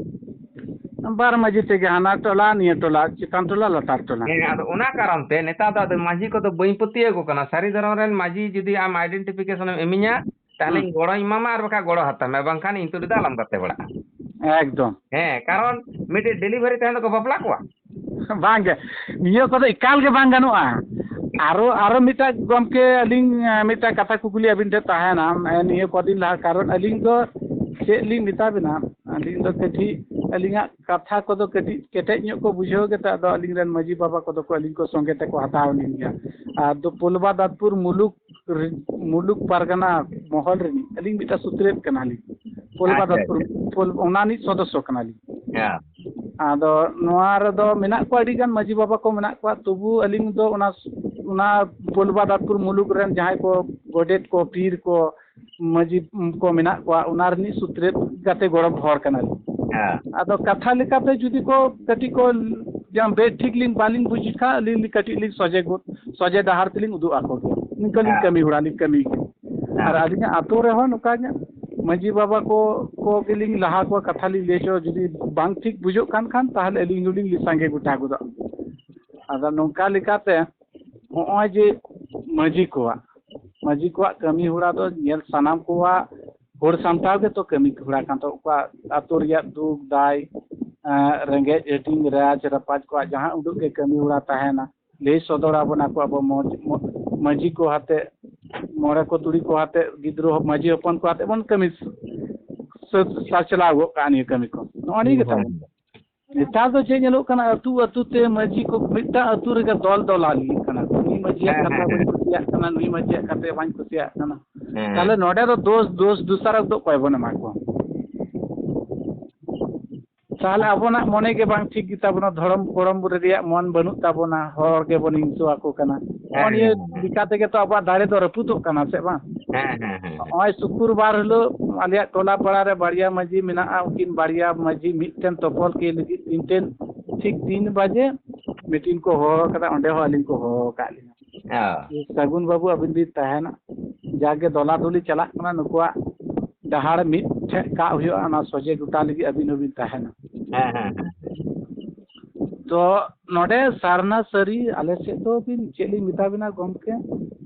ᱵᱟᱨ ᱢᱟᱹᱡᱷᱤ ᱛᱮᱜᱮ, ᱦᱟᱱᱟ ᱴᱚᱞᱟ, ᱱᱤᱭᱟᱹ ᱴᱚᱞᱟ, ᱪᱮᱛᱟᱱ ᱴᱚᱞᱟ, ᱞᱟᱛᱟᱨ ᱴᱚᱞᱟ᱾ ᱦᱮᱸ, ᱟᱫᱚ ᱚᱱᱟ ᱠᱟᱨᱚᱱ ᱛᱮ ᱱᱮᱛᱟᱨ ᱫᱚ ᱟᱫᱚ ᱢᱟᱹᱡᱷᱤ ᱠᱚᱫᱚ ᱵᱟᱹᱧ ᱯᱟᱹᱛᱭᱟᱹᱣ ᱟᱠᱚ ᱠᱟᱱᱟ᱾ ᱥᱟᱹᱨᱤ ᱫᱷᱚᱨᱚᱢ ᱨᱮᱱ ᱢᱟᱹᱡᱷᱤ ᱡᱩᱫᱤ ᱟᱢ identification ᱮᱢ ᱤᱢᱟᱹᱧᱟ, ᱛᱟᱦᱞᱮᱧ ᱦᱩᱸ᱾ ᱜᱚᱲᱚᱧ ᱮᱢᱟᱢᱟ, ᱟᱨ ᱵᱟᱠᱷᱟᱡ ᱜᱚᱲᱚ ᱦᱟᱛᱟᱣ ᱢᱮ, ᱵᱟᱝᱠᱷᱟᱱ ᱤᱧ ᱛᱩᱞᱩᱡ ᱫᱚ ᱟᱞᱚᱢ ᱜᱟᱛᱮ ᱵᱟᱲᱟᱜᱼᱟ᱾ ᱮᱠᱫᱚᱢ᱾ ᱦᱮᱸ, ᱠᱟᱨᱚᱱ ᱢᱤᱫᱴᱮᱡ ᱰᱮᱞᱤᱵᱷᱟᱨᱤ ᱛᱟᱦᱮᱱ ᱫᱚᱠᱚ ᱵᱟᱯᱞᱟ ᱠᱚᱣᱟ? ᱵᱟᱝ ᱜᱮ, ᱱᱤᱭᱟᱹ ᱠᱚᱫᱚ ᱮᱠᱟᱞ ᱜᱮ ᱵᱟᱝ ᱜᱟᱱᱚᱜᱼᱟ᱾ ᱟᱨᱚ, ᱟᱨᱚ ᱢᱤᱫᱴᱟᱝ ᱜᱚᱢᱠᱮ, ᱟᱹᱞᱤᱧ, ᱮ, ᱢᱤᱫᱴᱟᱝ ᱠᱟᱛᱷᱟ ᱠᱩᱠᱞᱤ ᱟᱹᱵᱤᱱ ᱴᱷᱮᱱ ᱛᱟᱦᱮᱱᱟ, ᱮ, ᱱᱤᱭᱟᱹ ᱠᱚᱫᱤᱱ ᱞᱟᱦᱟ, ᱠᱟᱨᱚᱱ ᱟᱹᱞᱤᱧ ᱫᱚ ᱪᱮᱫ ᱞᱤᱧ ᱢᱮᱛᱟ ᱵᱤᱱᱟ, ᱟᱹᱞᱤᱧ ᱫᱚ ᱠᱟᱹᱴᱤᱡ, ᱟᱹᱞᱤᱧᱟᱜ ᱠᱟᱛᱷᱟ ᱠᱚᱫᱚ ᱠᱟᱹᱴᱤᱡ ᱠᱮᱴᱮᱡ ᱧᱚᱜ ᱠᱚ ᱵᱩᱡᱷᱟᱹᱣ ᱜᱮᱛᱮ, ᱟᱫᱚ ᱟᱹᱞᱤᱧ ᱨᱮᱱ ᱢᱟᱹᱡᱷᱤ ᱵᱟᱵᱟ ᱠᱚᱫᱚ ᱠᱚ, ᱟᱹᱞᱤᱧ ᱠᱚ ᱥᱚᱸᱜᱮ ᱛᱮᱠᱚ ᱦᱟᱛᱟᱣ ᱞᱤᱧ ᱜᱮᱭᱟ᱾ ᱟᱨ ᱫᱚ ᱯᱳᱞᱵᱟᱫᱟᱛᱯᱩᱨ ᱢᱩᱞᱩᱠ ᱨᱤ-, ᱢᱩᱞᱩᱠ ᱯᱟᱨᱜᱟᱱᱟ ᱢᱚᱦᱚᱞ ᱨᱤᱱᱤᱡ ᱟᱹᱞᱤᱧ ᱢᱤᱫᱴᱟᱝ ᱥᱩᱛᱨᱮᱛ ᱠᱟᱱᱟᱞᱤᱧ᱾ ᱯᱳᱞᱵᱟᱫᱟᱛᱯᱩᱨ, ᱟᱪᱪᱷᱟ, ᱟᱪᱪᱷᱟ᱾ ᱯᱳᱞ-, ᱚᱱᱟ ᱨᱤᱱᱤᱡ ᱥᱚᱫᱚᱥᱥᱚ ᱠᱟᱱᱟᱞᱤᱧ᱾ ᱦᱮᱸ᱾ ᱟᱫᱚ ᱱᱚᱣᱟ ᱨᱮᱫᱚ ᱢᱮᱱᱟᱜ ᱠᱚᱣᱟ, ᱟᱹᱰᱤ ᱜᱟᱱ ᱢᱟᱹᱡᱷᱤ ᱵᱟᱵᱟ ᱠᱚ ᱢᱮᱱᱟᱜ ᱠᱚᱣᱟ, ᱛᱚᱵᱩ ᱟᱹᱞᱤᱧ ᱫᱚ ᱚᱱᱟ ᱥᱩ-, ᱚᱱᱟ ᱯᱳᱞᱵᱟᱫᱟᱛᱯᱩᱨ ᱢᱩᱞᱩᱠ ᱨᱮᱱ ᱡᱟᱦᱟᱸᱭ ᱠᱚ ᱜᱚᱰᱮᱛ ᱠᱚ, ᱯᱤᱨ ᱠᱚ, ᱢᱟᱹᱡᱷᱤ ᱠᱚ ᱢᱮᱱᱟᱜ ᱠᱚᱣᱟ, ᱚᱱᱟ ᱨᱤᱱᱤᱡ ᱥᱩᱛᱨᱮᱫ ᱜᱟᱛᱮ ᱜᱚᱲᱚᱢ ᱦᱚᱲ ᱠᱟᱱᱟᱞᱤᱧ᱾ ᱦᱮᱸ ᱟᱫᱚ ᱠᱟᱛᱷᱟ ᱞᱮᱠᱟᱛᱮ ᱡᱩᱫᱤ ᱠᱚ ᱠᱟᱹᱴᱤᱡ ᱠᱚ ᱡᱟᱦᱟᱸ ᱵᱮᱥ ᱴᱷᱤᱠ ᱞᱤᱧ ᱵᱟᱹᱞᱤᱧ ᱵᱩᱡᱽ ᱠᱷᱟᱱ, ᱟᱹᱞᱤᱧ ᱞᱤᱧ ᱠᱟᱹᱴᱤᱡ ᱞᱤᱧ ᱥᱚᱡᱷᱮ ᱜᱚᱫ, ᱥᱚᱡᱷᱮ ᱰᱟᱦᱟᱨ ᱛᱮᱞᱤᱧ ᱩᱫᱩᱜ ᱟᱠᱚ ᱜᱮᱭᱟ᱾ ᱱᱤᱝᱠᱟᱹ ᱞᱤᱧ ᱦᱮᱸ᱾ ᱠᱟᱹᱢᱤ ᱦᱚᱨᱟ ᱞᱤᱧ ᱠᱟᱹᱢᱤ ᱜᱮᱭᱟ᱾ ᱦᱮᱸ᱾ ᱟᱨ ᱟᱹᱞᱤᱧᱟᱜ ᱟᱛᱳ ᱨᱮᱦᱚᱸ ᱱᱚᱝᱠᱟ ᱜᱮ ᱢᱟᱹᱡᱷᱤ ᱵᱟᱵᱟ ᱠᱚ, ᱠᱚ ᱜᱮᱞᱤᱧ ᱞᱟᱦᱟ ᱠᱚᱣᱟ, ᱠᱟᱛᱷᱟ ᱞᱤᱧ ᱞᱟᱹᱭ ᱦᱚᱪᱚ, ᱡᱩᱫᱤ ᱵᱟᱝ ᱴᱷᱤᱠ ᱵᱩᱡᱷᱟᱹᱜ ᱠᱟᱱ ᱠᱷᱟᱱ, ᱛᱟᱦᱚᱞᱮ ᱟᱹᱞᱤᱧ ᱦᱚᱸᱞᱤᱧ ᱥᱟᱸᱜᱮ ᱜᱚᱴᱟ ᱜᱚᱫᱚᱜ᱾ ᱟᱫᱚ ᱱᱚᱝᱠᱟ ᱞᱮᱠᱟᱛᱮ ᱱᱚᱜᱼᱚᱭ ᱡᱮ ᱢᱟᱹᱡᱷᱤ ᱠᱚᱣᱟᱜ, ᱢᱟᱹᱡᱷᱤ ᱠᱚᱣᱟᱜ ᱠᱟᱹᱢᱤ ᱦᱚᱨᱟ ᱫᱚ ᱧᱮᱞ ᱥᱟᱱᱟᱢ ᱠᱚᱣᱟᱜ ᱦᱚᱲ ᱥᱟᱢᱴᱟᱣ ᱜᱮᱛᱚ ᱠᱟᱹᱢᱤ ᱦᱚᱨᱟ ᱠᱟᱱ ᱛᱟᱠᱚᱣᱟ᱾ ᱟᱛᱳ ᱨᱮᱭᱟᱜ ᱫᱩᱠ ᱫᱟᱭ, ᱮᱸ, ᱨᱮᱸᱜᱮᱡ ᱦᱟᱹᱴᱤᱧ ᱨᱟᱡᱽ ᱨᱟᱯᱟᱡᱽ ᱠᱚᱣᱟᱜ ᱡᱟᱦᱟᱸ ᱩᱰᱩᱠ ᱜᱮ ᱠᱟᱹᱢᱤ ᱦᱚᱨᱟ ᱛᱟᱦᱮᱱᱟ, ᱞᱟᱹᱭ ᱥᱚᱫᱚᱨ ᱟᱵᱚᱱᱟ ᱠᱚ ᱟᱵᱚ ᱢᱚᱡᱽ-, ᱢᱚ-, ᱢᱟᱹᱡᱷᱤ ᱠᱚ ᱟᱛᱮ, ᱢᱚᱬᱮ ᱠᱚ ᱛᱩᱲᱤ ᱠᱚ ᱟᱛᱮ, ᱜᱤᱫᱽᱨᱟᱹ ᱦᱚ-, ᱢᱟᱹᱡᱷᱤ ᱦᱚᱯᱚᱱ ᱠᱚ ᱟᱛᱮ ᱵᱚᱱ ᱠᱟᱹᱢᱤ ᱥᱟᱹᱛ ᱥᱟᱪᱞᱟᱣ ᱜᱚᱫ ᱠᱟᱜᱼᱟ ᱱᱤᱭᱟᱹ ᱠᱟᱹᱢᱤ ᱠᱚ᱾ ᱱᱚᱜᱼᱚ ᱱᱤᱭᱟᱹ ᱜᱮ ᱛᱟᱵᱚᱱ᱾ ᱱᱮᱛᱟᱨ ᱫᱚ ᱪᱮᱫ ᱧᱮᱞᱚᱜ ᱠᱟᱱᱟ, ᱟᱹᱛᱩ ᱟᱹᱛᱩ ᱛᱮ ᱢᱟᱹᱡᱷᱤ ᱠᱚ ᱢᱤᱫᱴᱟᱝ ᱟᱹᱛᱩ ᱨᱮᱜᱮ ᱫᱚᱞ ᱫᱚᱞ ᱤᱫᱤᱜ ᱠᱟᱱᱟ᱾ ᱱᱩᱭ ᱢᱟᱹᱡᱷᱤᱭᱟᱜ ᱦᱮᱸ, ᱠᱟᱛᱷᱟ ᱦᱮᱸ, ᱵᱟᱹᱧ ᱦᱮᱸ᱾ ᱠᱩᱥᱤᱭᱟᱜ ᱠᱟᱱᱟ, ᱱᱩᱭ ᱢᱟᱹᱡᱷᱤᱭᱟᱜ ᱠᱟᱛᱷᱟ ᱵᱟᱹᱧ ᱠᱩᱥᱤᱭᱟᱜ ᱠᱟᱱᱟ᱾ ᱦᱮᱸ᱾ ᱛᱟᱦᱞᱮ ᱱᱚᱰᱮ ᱫᱚ ᱫᱳᱥ, ᱫᱳᱥ ᱫᱩᱥᱟᱨᱚᱯ ᱫᱚ ᱚᱠᱚᱭ ᱵᱚᱱ ᱮᱢᱟ ᱠᱚᱣᱟ? ᱛᱟᱦᱞᱮ ᱟᱵᱚᱱᱟᱜ ᱢᱚᱱᱮ ᱜᱮ ᱵᱟᱝ ᱴᱷᱤᱠ ᱜᱮᱛᱟ ᱵᱚᱱᱟ, ᱫᱷᱚᱨᱚᱢ ᱠᱚᱲᱚᱢ ᱨᱮᱭᱟᱜ ᱢᱚᱱ ᱵᱟᱹᱱᱩᱜ ᱛᱟᱵᱚᱱᱟ, ᱦᱚᱲ ᱜᱮᱵᱚᱱ ᱦᱤᱝᱥᱟᱹ ᱟᱠᱚ ᱠᱟᱱᱟ᱾ ᱱᱚᱜᱼᱚ ᱦᱮᱸ, ᱱᱤᱭᱟᱹ ᱦᱮᱸ, ᱦᱮᱸ᱾ ᱞᱮᱠᱟ ᱛᱮᱜᱮ ᱛᱚ ᱟᱵᱚᱣᱟᱜ ᱫᱟᱲᱮ ᱫᱚ ᱨᱟᱹᱯᱩᱫᱚᱜ ᱠᱟᱱᱟ, ᱥᱮ ᱵᱟᱝ? ᱦᱮᱸ, ᱦᱮᱸ, ᱦᱮᱸ᱾ ᱱᱚᱜᱼᱚᱭ ᱥᱩᱠᱩᱨᱵᱟᱨ ᱦᱤᱞᱳᱜ ᱟᱞᱮᱭᱟᱜ ᱴᱚᱞᱟ ᱯᱟᱲᱟ ᱨᱮ ᱵᱟᱨᱭᱟ ᱢᱟᱹᱡᱷᱤ ᱢᱮᱱᱟᱜᱼᱟ, ᱩᱱᱠᱤᱱ ᱵᱟᱨᱭᱟ ᱢᱟᱹᱡᱷᱤ ᱢᱤᱫᱴᱷᱮᱱ ᱛᱚᱯᱚᱞ ᱠᱤᱱ ᱞᱟᱹᱜᱤᱫ ᱛᱤᱱ ᱴᱷᱮᱱ ᱴᱷᱤᱠ ᱛᱤᱱ ᱵᱟᱡᱮ ᱢᱤᱴᱤᱝ ᱠᱚ ᱦᱚᱦᱚ ᱟᱠᱟᱫᱟ, ᱚᱸᱰᱮ ᱦᱚᱸ ᱟᱹᱞᱤᱧ ᱠᱚ ᱦᱚᱦᱚ ᱟᱠᱟᱫ ᱞᱤᱧᱟ᱾ ᱚ᱾ ᱥᱟᱹᱜᱩᱱ ᱵᱟᱹᱵᱩ, ᱟᱹᱵᱤᱱ ᱵᱤᱱ ᱛᱟᱦᱮᱱᱟ, ᱡᱟᱜᱮ ᱫᱚᱞᱟᱫᱚᱞᱤ ᱪᱟᱞᱟᱜ ᱠᱟᱱᱟ, ᱱᱩᱠᱩᱣᱟᱜ ᱰᱟᱦᱟᱨ ᱢᱤᱫ ᱴᱷᱮᱱ ᱠᱟᱜ ᱦᱩᱭᱩᱜᱼᱟ, ᱚᱱᱟ ᱥᱚᱡᱷᱮ ᱜᱚᱴᱟ ᱞᱟᱹᱜᱤᱫ ᱟᱹᱵᱤᱱ ᱦᱚᱸᱵᱤᱱ ᱛᱟᱦᱮᱱᱟ᱾ ᱦᱮᱸ, ᱦᱮᱸ, ᱦᱮᱸ᱾ ᱛᱚ ᱱᱚᱰᱮ ᱥᱟᱨᱱᱟ ᱥᱟᱹᱨᱤ ᱟᱞᱮ ᱥᱮᱫ ᱫᱚ ᱵᱤᱱ ᱪᱮᱫ ᱞᱤᱧ ᱢᱮᱛᱟ ᱵᱤᱱᱟ ᱜᱚᱢᱠᱮ,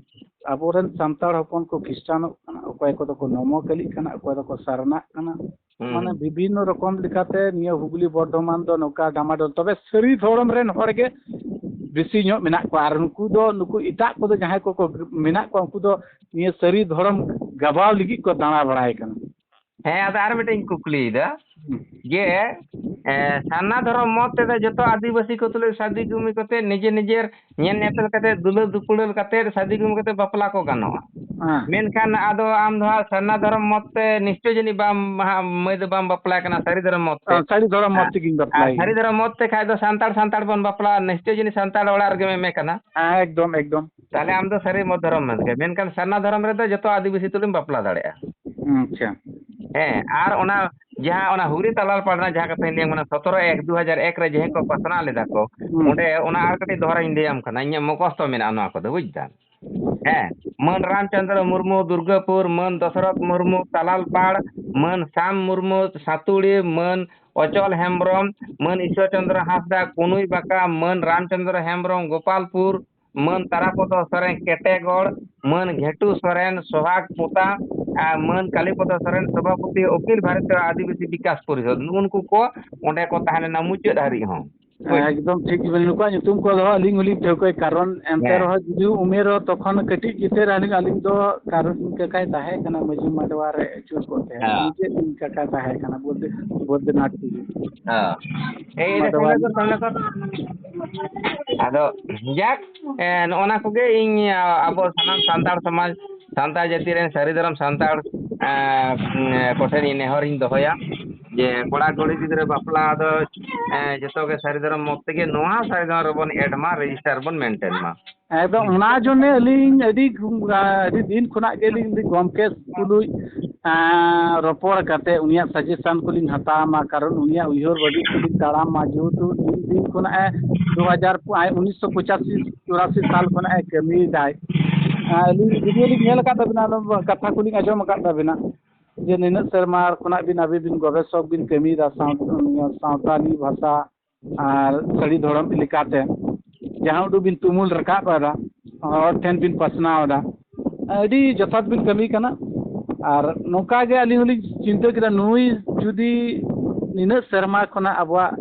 ᱟᱵᱚᱨᱮᱱ ᱥᱟᱱᱛᱟᱲ ᱦᱚᱯᱚᱱ ᱠᱚ ᱠᱷᱨᱤᱥᱴᱟᱱᱚᱜ ᱠᱟᱱᱟ, ᱚᱠᱚᱭ ᱠᱚᱫᱚ ᱠᱚ ᱱᱚᱢᱚ ᱠᱟᱹᱞᱤᱜ ᱠᱟᱱᱟ, ᱚᱠᱚᱭ ᱫᱚᱠᱚ ᱥᱟᱨᱱᱟᱜ ᱠᱟᱱᱟ᱾ ᱦᱩᱸ, ᱢᱟᱱᱮ ᱦᱩᱸ᱾ ᱵᱤᱵᱷᱤᱱᱱᱚ ᱨᱚᱠᱚᱢ ᱞᱮᱠᱟᱛᱮ ᱱᱤᱭᱟᱹ ᱦᱩᱜᱽᱞᱤ ᱵᱚᱨᱫᱷᱚᱢᱟᱱ ᱫᱚ ᱱᱚᱝᱠᱟ ᱰᱟᱢᱟᱰᱳᱞ, ᱛᱚᱵᱮ ᱥᱟᱹᱨᱤ ᱫᱷᱚᱨᱚᱢ ᱨᱮᱱ ᱦᱚᱲ ᱜᱮ ᱵᱮᱥᱤ ᱧᱚᱜ ᱢᱮᱱᱟᱜ ᱠᱚᱣᱟ᱾ ᱟᱨ ᱱᱩᱠᱩ ᱫᱚ, ᱱᱩᱠᱩ ᱮᱴᱟᱜ ᱠᱚᱫᱚ ᱡᱟᱦᱟᱸᱭ ᱠᱚᱠᱚ ᱢᱮᱱᱟᱜ ᱠᱚᱣᱟ, ᱩᱱᱠᱩ ᱫᱚ ᱱᱤᱭᱟᱹ ᱥᱟᱹᱨᱤ ᱫᱷᱚᱨᱚᱢ ᱜᱟᱵᱟᱣ ᱞᱟᱹᱜᱤᱫ ᱠᱚ ᱫᱟᱬᱟ ᱵᱟᱲᱟᱭ ᱠᱟᱱᱟ᱾ ᱦᱮᱸ, ᱟᱫᱚ ᱟᱨ ᱢᱤᱫᱴᱮᱱ ᱠᱩᱠᱞᱤᱭᱮᱫᱟ ᱦᱩᱸ᱾ ᱡᱮ, ᱮ, ᱥᱟᱨᱱᱟ ᱫᱷᱚᱨᱚᱢ ᱢᱚᱛ ᱛᱮᱫᱚ ᱡᱚᱛᱚ ᱟᱹᱫᱤᱵᱟᱹᱥᱤ ᱠᱚ ᱛᱩᱞᱩᱡ ᱥᱟᱹᱫᱤ ᱜᱩᱢᱤ ᱠᱚᱛᱮ ᱱᱤᱡᱮ ᱱᱤᱡᱮᱨ ᱧᱮᱞ ᱧᱮᱯᱮᱞ ᱠᱟᱛᱮ, ᱫᱩᱞᱟᱹᱲ ᱫᱩᱯᱩᱞᱟᱹᱲ ᱠᱟᱛᱮ ᱥᱟᱹᱫᱤ ᱜᱩᱢᱤ ᱠᱟᱛᱮ ᱵᱟᱯᱞᱟ ᱠᱚ ᱜᱟᱱᱚᱜᱼᱟ᱾ ᱦᱮᱸ᱾ ᱢᱮᱱᱠᱷᱟᱱ ᱟᱫᱚ ᱟᱢ ᱫᱚ ᱦᱟᱸᱜ ᱥᱟᱨᱱᱟ ᱫᱷᱚᱨᱚᱢ ᱢᱚᱛ ᱛᱮ ᱱᱤᱥᱪᱚᱭ ᱡᱟᱹᱱᱤᱡ ᱵᱟᱢ, ᱦᱟᱸᱜ ᱢᱟᱹᱭ ᱫᱚ ᱵᱟᱢ ᱵᱟᱯᱞᱟ ᱠᱟᱱᱟ ᱥᱟᱹᱨᱤ ᱫᱷᱚᱨᱚᱢ ᱢᱚᱛ ᱛᱮ᱾ ᱟᱨ ᱥᱟᱹᱨᱤ ᱫᱷᱚᱨᱚᱢ ᱢᱚᱛ ᱟᱨ ᱛᱮᱜᱤᱧ ᱵᱟᱯᱞᱟᱭ ᱥᱟᱹᱨᱤ ᱠᱟᱱᱟ᱾ ᱫᱷᱚᱨᱚᱢ ᱢᱚᱛ ᱛᱮ ᱠᱷᱟᱡ ᱫᱚ ᱥᱟᱱᱛᱟᱲ, ᱥᱟᱱᱛᱟᱲ ᱵᱚᱱ ᱵᱟᱯᱞᱟ, ᱱᱤᱥᱪᱚᱭ ᱡᱟᱹᱱᱤᱡ ᱥᱟᱱᱛᱟᱲ ᱚᱲᱟᱜ ᱨᱮᱜᱮ ᱢᱮ ᱠᱟᱱᱟ᱾ ᱦᱮᱸ, ᱮᱠᱫᱚᱢ, ᱮᱠᱫᱚᱢ᱾ ᱛᱟᱦᱞᱮ ᱟᱢ ᱫᱚ ᱥᱟᱹᱨᱤ ᱢᱚᱛ ᱫᱷᱚᱨᱚᱢ ᱢᱮᱱ ᱜᱮ᱾ ᱢᱮᱱᱠᱷᱟᱱ ᱥᱟᱨᱱᱟ ᱫᱷᱚᱨᱚᱢ ᱨᱮᱫᱚ ᱡᱚᱛᱚ ᱟᱹᱫᱤᱵᱟᱹᱥᱤ ᱛᱩᱞᱩᱡ ᱵᱟᱯᱞᱟ ᱫᱟᱲᱮᱭᱟᱜᱼᱟ᱾ ᱟᱪᱪᱷᱟ᱾ ᱦᱮᱸ, ᱟᱨ ᱚᱱᱟ ᱡᱟᱦᱟᱸ ᱚᱱᱟ ᱦᱩᱨᱤ ᱛᱟᱞᱟᱞ ᱯᱟᱲ ᱨᱮᱱᱟᱜ ᱡᱟᱦᱟᱸ ᱠᱟᱛᱷᱟᱧ ᱞᱟᱹᱭᱟᱢ ᱠᱟᱱᱟ, ᱥᱚᱛᱨᱚ ᱮᱠ ᱫᱩ ᱦᱟᱡᱟᱨ ᱮᱠ ᱨᱮ ᱡᱟᱦᱟᱸᱭ ᱠᱚ ᱯᱟᱥᱱᱟᱣ ᱞᱮᱫᱟ ᱠᱚ, ᱦᱩᱸ᱾ ᱚᱸᱰᱮ ᱚᱱᱟ ᱟᱨ ᱠᱟᱹᱴᱤᱡ ᱫᱚᱦᱲᱟᱧ ᱞᱟᱹᱭᱟᱢ ᱠᱟᱱᱟ, ᱤᱧᱟᱹᱜ ᱢᱩᱠᱷᱚᱥᱛᱚ ᱢᱮᱱᱟᱜᱼᱟ ᱱᱚᱣᱟ ᱠᱚᱫᱚ, ᱵᱩᱡᱽ ᱫᱟᱢ? ᱦᱮᱸ, ᱢᱟᱹᱱ ᱨᱟᱢᱪᱚᱸᱫᱽᱨᱚ ᱢᱩᱨᱢᱩ ᱫᱩᱨᱜᱟᱹᱯᱩᱨ, ᱢᱟᱹᱱ ᱫᱚᱥᱚᱨᱚᱛᱷ ᱢᱩᱨᱢᱩ ᱛᱟᱞᱟᱞᱯᱟᱲ, ᱢᱟᱹᱱ ᱥᱟᱢ ᱢᱩᱨᱢᱩ ᱥᱟᱹᱛᱩᱲᱤ, ᱢᱟᱹᱱ ᱚᱪᱚᱞ ᱦᱮᱢᱵᱽᱨᱚᱢ, ᱢᱟᱹᱱ ᱤᱥᱣᱚᱨ ᱪᱚᱸᱫᱽᱨᱚ ᱦᱟᱸᱥᱫᱟ ᱠᱩᱱᱩᱭ ᱵᱟᱠᱟ, ᱢᱟᱹᱱ ᱨᱟᱢᱪᱚᱸᱫᱽᱨᱚ ᱦᱮᱢᱵᱽᱨᱚᱢ ᱜᱳᱯᱟᱞᱯᱩᱨ, ᱢᱟᱹᱱ ᱛᱟᱨᱟᱯᱚᱫᱚ ᱥᱚᱨᱮᱱ ᱠᱮᱴᱮᱜᱚᱲ, ᱢᱟᱹᱱ ᱜᱷᱮᱴᱩ ᱥᱚᱨᱮᱱ ᱥᱚᱦᱟᱜᱽ ᱯᱚᱛᱟ, ᱟᱨ ᱢᱟᱹᱱ ᱠᱟᱞᱤᱯᱚᱫᱚ ᱥᱚᱨᱮᱱ ᱥᱚᱵᱷᱟᱯᱚᱛᱤ ᱚᱠᱷᱤᱞ ᱵᱷᱟᱨᱚᱛᱤᱭᱚ ᱟᱹᱫᱤᱵᱟᱹᱥᱤ ᱵᱤᱠᱟᱥ ᱯᱚᱨᱤᱥᱚᱫᱽ, ᱱᱩᱜᱼᱩ ᱱᱩᱠᱩ ᱠᱚ ᱚᱸᱰᱮ ᱠᱚ ᱛᱟᱦᱮᱸ ᱞᱮᱱᱟ ᱢᱩᱪᱟᱹᱫ ᱦᱟᱹᱨᱤᱡ ᱦᱚᱸ᱾ ᱦᱳᱭ᱾ ᱮᱠᱫᱚᱢ ᱴᱷᱤᱠ ᱜᱮᱵᱮᱱ, ᱱᱩᱠᱩᱣᱟᱜ ᱧᱩᱛᱩᱢ ᱠᱚ ᱫᱚ ᱟᱹᱞᱤᱧ ᱦᱚᱸᱞᱤᱧ ᱴᱷᱟᱹᱣᱠᱟᱹᱭ, ᱠᱟᱨᱚᱱ ᱮᱱᱛᱮ ᱦᱮᱸ᱾ ᱨᱮᱦᱚᱸ ᱡᱩᱫᱤ ᱩᱢᱮᱨ ᱦᱚᱸ ᱛᱚᱠᱷᱚᱱ ᱠᱟᱹᱴᱤᱡ ᱜᱮᱛᱮ ᱨᱮᱦᱚᱸ ᱟᱹᱞᱤᱧ ᱫᱚ ᱠᱟᱨᱚᱱ ᱤᱧ ᱠᱟᱠᱟᱭ ᱛᱟᱦᱮᱸ ᱠᱟᱱᱟ ᱢᱟᱹᱡᱷᱤ ᱢᱟᱰᱣᱟ ᱨᱮ ᱟᱹᱪᱩᱨ ᱠᱚ ᱛᱟᱦᱮᱸ᱾ ᱦᱮᱸ᱾ ᱱᱤᱡᱮ ᱤᱧ ᱠᱟᱠᱟ ᱛᱟᱦᱮᱸ ᱠᱟᱱᱟ ᱵᱳᱫᱮ-, ᱵᱳᱫᱮᱱᱟᱛᱷ ᱴᱩᱰᱩ᱾ ᱦᱮᱸ᱾ ᱮᱭ ᱨᱮ ᱢᱟᱰᱣᱟ ᱥᱟᱢᱱᱮ ᱨᱮ᱾ ᱠᱚᱨ, ᱥᱟᱢᱱᱮ ᱠᱚᱨ᱾ ᱟᱫᱚ ᱡᱟᱠ, ᱮ, ᱱᱚᱜᱼᱚ ᱱᱟ ᱠᱚᱜᱮ ᱤᱧ, ᱟ, ᱟᱵᱚ ᱥᱟᱱᱟᱢ ᱥᱟᱱᱛᱟᱲ ᱥᱚᱢᱟᱡᱽ, ᱥᱟᱱᱛᱟᱲ ᱡᱟᱹᱛᱤ ᱨᱮᱱ ᱥᱟᱹᱨᱤ ᱫᱷᱚᱨᱚᱢ ᱥᱟᱱᱛᱟᱲ, ᱮ, ᱠᱚᱴᱷᱮᱱ ᱤᱧ ᱱᱮᱦᱚᱨᱤᱧ ᱫᱚᱦᱚᱭᱟ ᱡᱮ ᱠᱚᱲᱟ ᱠᱩᱲᱤ ᱜᱤᱫᱽᱨᱟᱹ ᱵᱟᱯᱞᱟ ᱫᱚ, ᱮ, ᱡᱚᱛᱚ ᱜᱮ ᱥᱟᱹᱨᱤ ᱫᱷᱚᱨᱚᱢ ᱢᱚᱛ ᱛᱮᱜᱮ ᱱᱚᱣᱟ ᱥᱟᱹᱨᱤ ᱫᱷᱚᱨᱚᱢ ᱨᱮᱵᱚᱱ ᱮᱰ ᱢᱟ, ᱨᱮᱡᱤᱥᱴᱟᱨ ᱵᱚᱱ ᱢᱮᱱᱴᱮᱱ ᱢᱟ᱾ ᱮᱠᱫᱚᱢ, ᱚᱱᱟ ᱡᱚᱱᱱᱮ ᱟᱹᱞᱤᱧ ᱟᱹᱰᱤ, ᱟᱹᱰᱤ ᱫᱤᱱ ᱠᱷᱚᱱᱟᱜ ᱜᱮᱞᱤᱧ ᱜᱚᱢᱠᱮ ᱛᱩᱞᱩᱡ, ᱮᱸ, ᱨᱚᱯᱚᱲ ᱠᱟᱛᱮ ᱩᱱᱤᱭᱟᱜ ᱥᱟᱡᱮᱥᱚᱱ ᱠᱚᱞᱤᱧ ᱦᱟᱛᱟᱣ ᱢᱟ, ᱠᱟᱨᱚᱱ ᱩᱱᱤᱭᱟᱜ ᱩᱭᱦᱟᱹᱨ ᱵᱟᱹᱵᱤ ᱛᱮᱞᱤᱧ ᱛᱟᱲᱟᱢ ᱢᱟ, ᱡᱮᱦᱮᱛᱩ ᱫᱤᱱ, ᱫᱤᱱ ᱠᱷᱚᱱᱟᱜ ᱮ ᱫᱩ ᱦᱟᱡᱟᱨ, ᱟᱭ ᱩᱱᱤᱥᱥᱚ ᱯᱚᱸᱪᱟᱥᱤ ᱪᱩᱨᱟᱥᱤ ᱥᱟᱞ ᱠᱷᱚᱱᱟᱜ ᱮ ᱠᱟᱹᱢᱤᱭᱮᱫᱟᱭ᱾ ᱮᱸ, ᱟᱹᱞᱤᱧ ᱵᱷᱤᱰᱤᱭᱳ ᱞᱤᱧ ᱧᱮᱞ ᱟᱠᱟᱫ ᱛᱟᱵᱤᱱᱟ, ᱚᱱᱟ ᱠᱟᱛᱷᱟ ᱠᱚᱞᱤᱧ ᱟᱸᱡᱚᱢ ᱟᱠᱟᱫ ᱛᱟᱵᱤᱱᱟ ᱡᱮ ᱱᱤᱱᱟᱹᱜ ᱥᱮᱨᱢᱟ ᱠᱷᱚᱱᱟᱜ ᱵᱤᱱ, ᱟᱹᱵᱤᱱ ᱵᱤᱱ ᱜᱚᱵᱮᱥᱚᱠ ᱵᱤᱱ ᱠᱟᱹᱢᱤᱭᱮᱫᱟ ᱥᱟᱶ-, ᱥᱟᱶᱛᱟᱞᱤ ᱵᱷᱟᱥᱟ ᱟᱨ ᱥᱟᱹᱨᱤ ᱫᱷᱚᱨᱚᱢ ᱞᱮᱠᱟᱛᱮ ᱡᱟᱦᱟᱸ ᱩᱰᱩᱠ ᱵᱤᱱ ᱛᱩᱢᱩᱞ ᱨᱟᱠᱟᱵ ᱮᱫᱟ, ᱦᱚᱲ ᱴᱷᱮᱱ ᱵᱤᱱ ᱯᱟᱥᱱᱟᱣ ᱮᱫᱟ, ᱟᱹᱰᱤ ᱡᱚᱛᱷᱟᱛ ᱵᱤᱱ ᱠᱟᱹᱢᱤ ᱠᱟᱱᱟ᱾ ᱟᱨ ᱱᱚᱝᱠᱟ ᱜᱮ ᱟᱹᱞᱤᱧ ᱦᱚᱸᱞᱤᱧ ᱪᱤᱱᱛᱟᱹ ᱠᱮᱫᱟ, ᱱᱩᱭ ᱡᱩᱫᱤ ᱱᱤᱱᱟᱹᱜ ᱥᱮᱨᱢᱟ ᱠᱷᱚᱱᱟᱜ ᱟᱵᱚᱣᱟᱜ,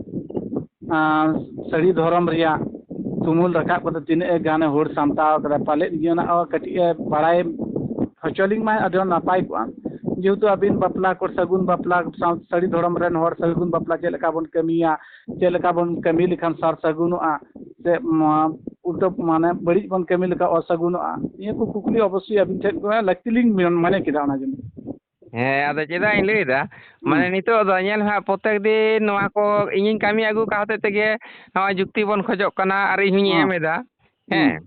ᱟᱸ, ᱥᱟᱹᱨᱤ ᱫᱷᱚᱨᱚᱢ ᱨᱮᱭᱟᱜ ᱛᱩᱢᱩᱞ ᱨᱟᱠᱟᱵ ᱠᱟᱛᱮ ᱛᱤᱱᱟᱹᱜ ᱮ ᱜᱟᱱᱮ ᱦᱚᱲ ᱥᱟᱢᱴᱟᱣ ᱠᱟᱫᱟ, ᱯᱟᱞᱮᱫ ᱱᱤᱭᱟᱹ ᱨᱮᱱᱟᱜ ᱦᱚᱸ ᱠᱟᱹᱴᱤᱡ ᱮ ᱵᱟᱲᱟᱭ ᱦᱚᱪᱚ ᱞᱤᱧ ᱢᱟ, ᱟᱹᱰᱤ ᱱᱟᱯᱟᱭ ᱠᱚᱜᱼᱟ᱾ ᱡᱮᱦᱮᱛᱩ ᱟᱹᱵᱤᱱ ᱵᱟᱯᱞᱟ ᱠᱚ, ᱥᱟᱹᱜᱩᱱ ᱵᱟᱯᱞᱟ ᱥᱟᱶ ᱥᱟᱹᱨᱤ ᱫᱷᱚᱨᱚᱢ ᱨᱮᱱ ᱦᱚᱲ ᱥᱟᱹᱜᱩᱱ ᱵᱟᱯᱞᱟ ᱪᱮᱫ ᱞᱮᱠᱟ ᱵᱚᱱ ᱠᱟᱹᱢᱤᱭᱟ, ᱪᱮᱫ ᱞᱮᱠᱟ ᱵᱚᱱ ᱠᱟᱹᱢᱤ ᱞᱮᱠᱷᱟᱱ ᱥᱟᱨ ᱥᱟᱹᱜᱩᱱᱚᱜᱼᱟ, ᱥᱮ ᱱᱚᱣᱟ ᱩᱞᱴᱟᱹ ᱢᱟᱱᱮ ᱵᱟᱹᱲᱤᱡ ᱵᱚᱱ ᱠᱟᱹᱢᱤ ᱞᱮᱠᱷᱟᱱ ᱚᱥᱟᱹᱜᱩᱱᱚᱜᱼᱟ? ᱱᱤᱭᱟᱹ ᱠᱚ ᱠᱩᱠᱞᱤ ᱚᱵᱚᱥᱥᱳᱭ ᱟᱹᱵᱤᱱ ᱴᱷᱮᱱ ᱠᱚ ᱞᱟᱹᱠᱛᱤ ᱞᱤᱧ ᱢᱮᱱ- ᱢᱚᱱᱮ ᱠᱮᱫᱟ ᱚᱱᱟ ᱡᱚᱱᱱᱚ᱾ ᱦᱮᱸ, ᱟᱫᱚ ᱪᱮᱫᱟᱜ ᱤᱧ ᱞᱟᱹᱭᱫᱟ, ᱦᱩᱸ᱾ ᱢᱟᱱᱮ ᱱᱤᱛᱚᱜ ᱫᱚ ᱧᱮᱞ ᱦᱟᱸᱜ, ᱯᱨᱚᱛᱮᱠ ᱫᱤᱱ ᱱᱚᱣᱟ ᱠᱚ ᱤᱧᱤᱧ ᱠᱟᱹᱢᱤ ᱟᱹᱜᱩ ᱠᱟᱜ ᱦᱚᱛᱮᱡ ᱛᱮᱜᱮ ᱱᱚᱣᱟ ᱡᱩᱠᱛᱤ ᱵᱚᱱ ᱠᱷᱚᱡᱚᱜ ᱠᱟᱱᱟ ᱟᱨ ᱤᱧ ᱦᱚᱸᱧ ᱦᱮᱸ᱾ ᱮᱢ ᱮᱫᱟ᱾ ᱦᱩᱸ᱾ ᱦᱮᱸ,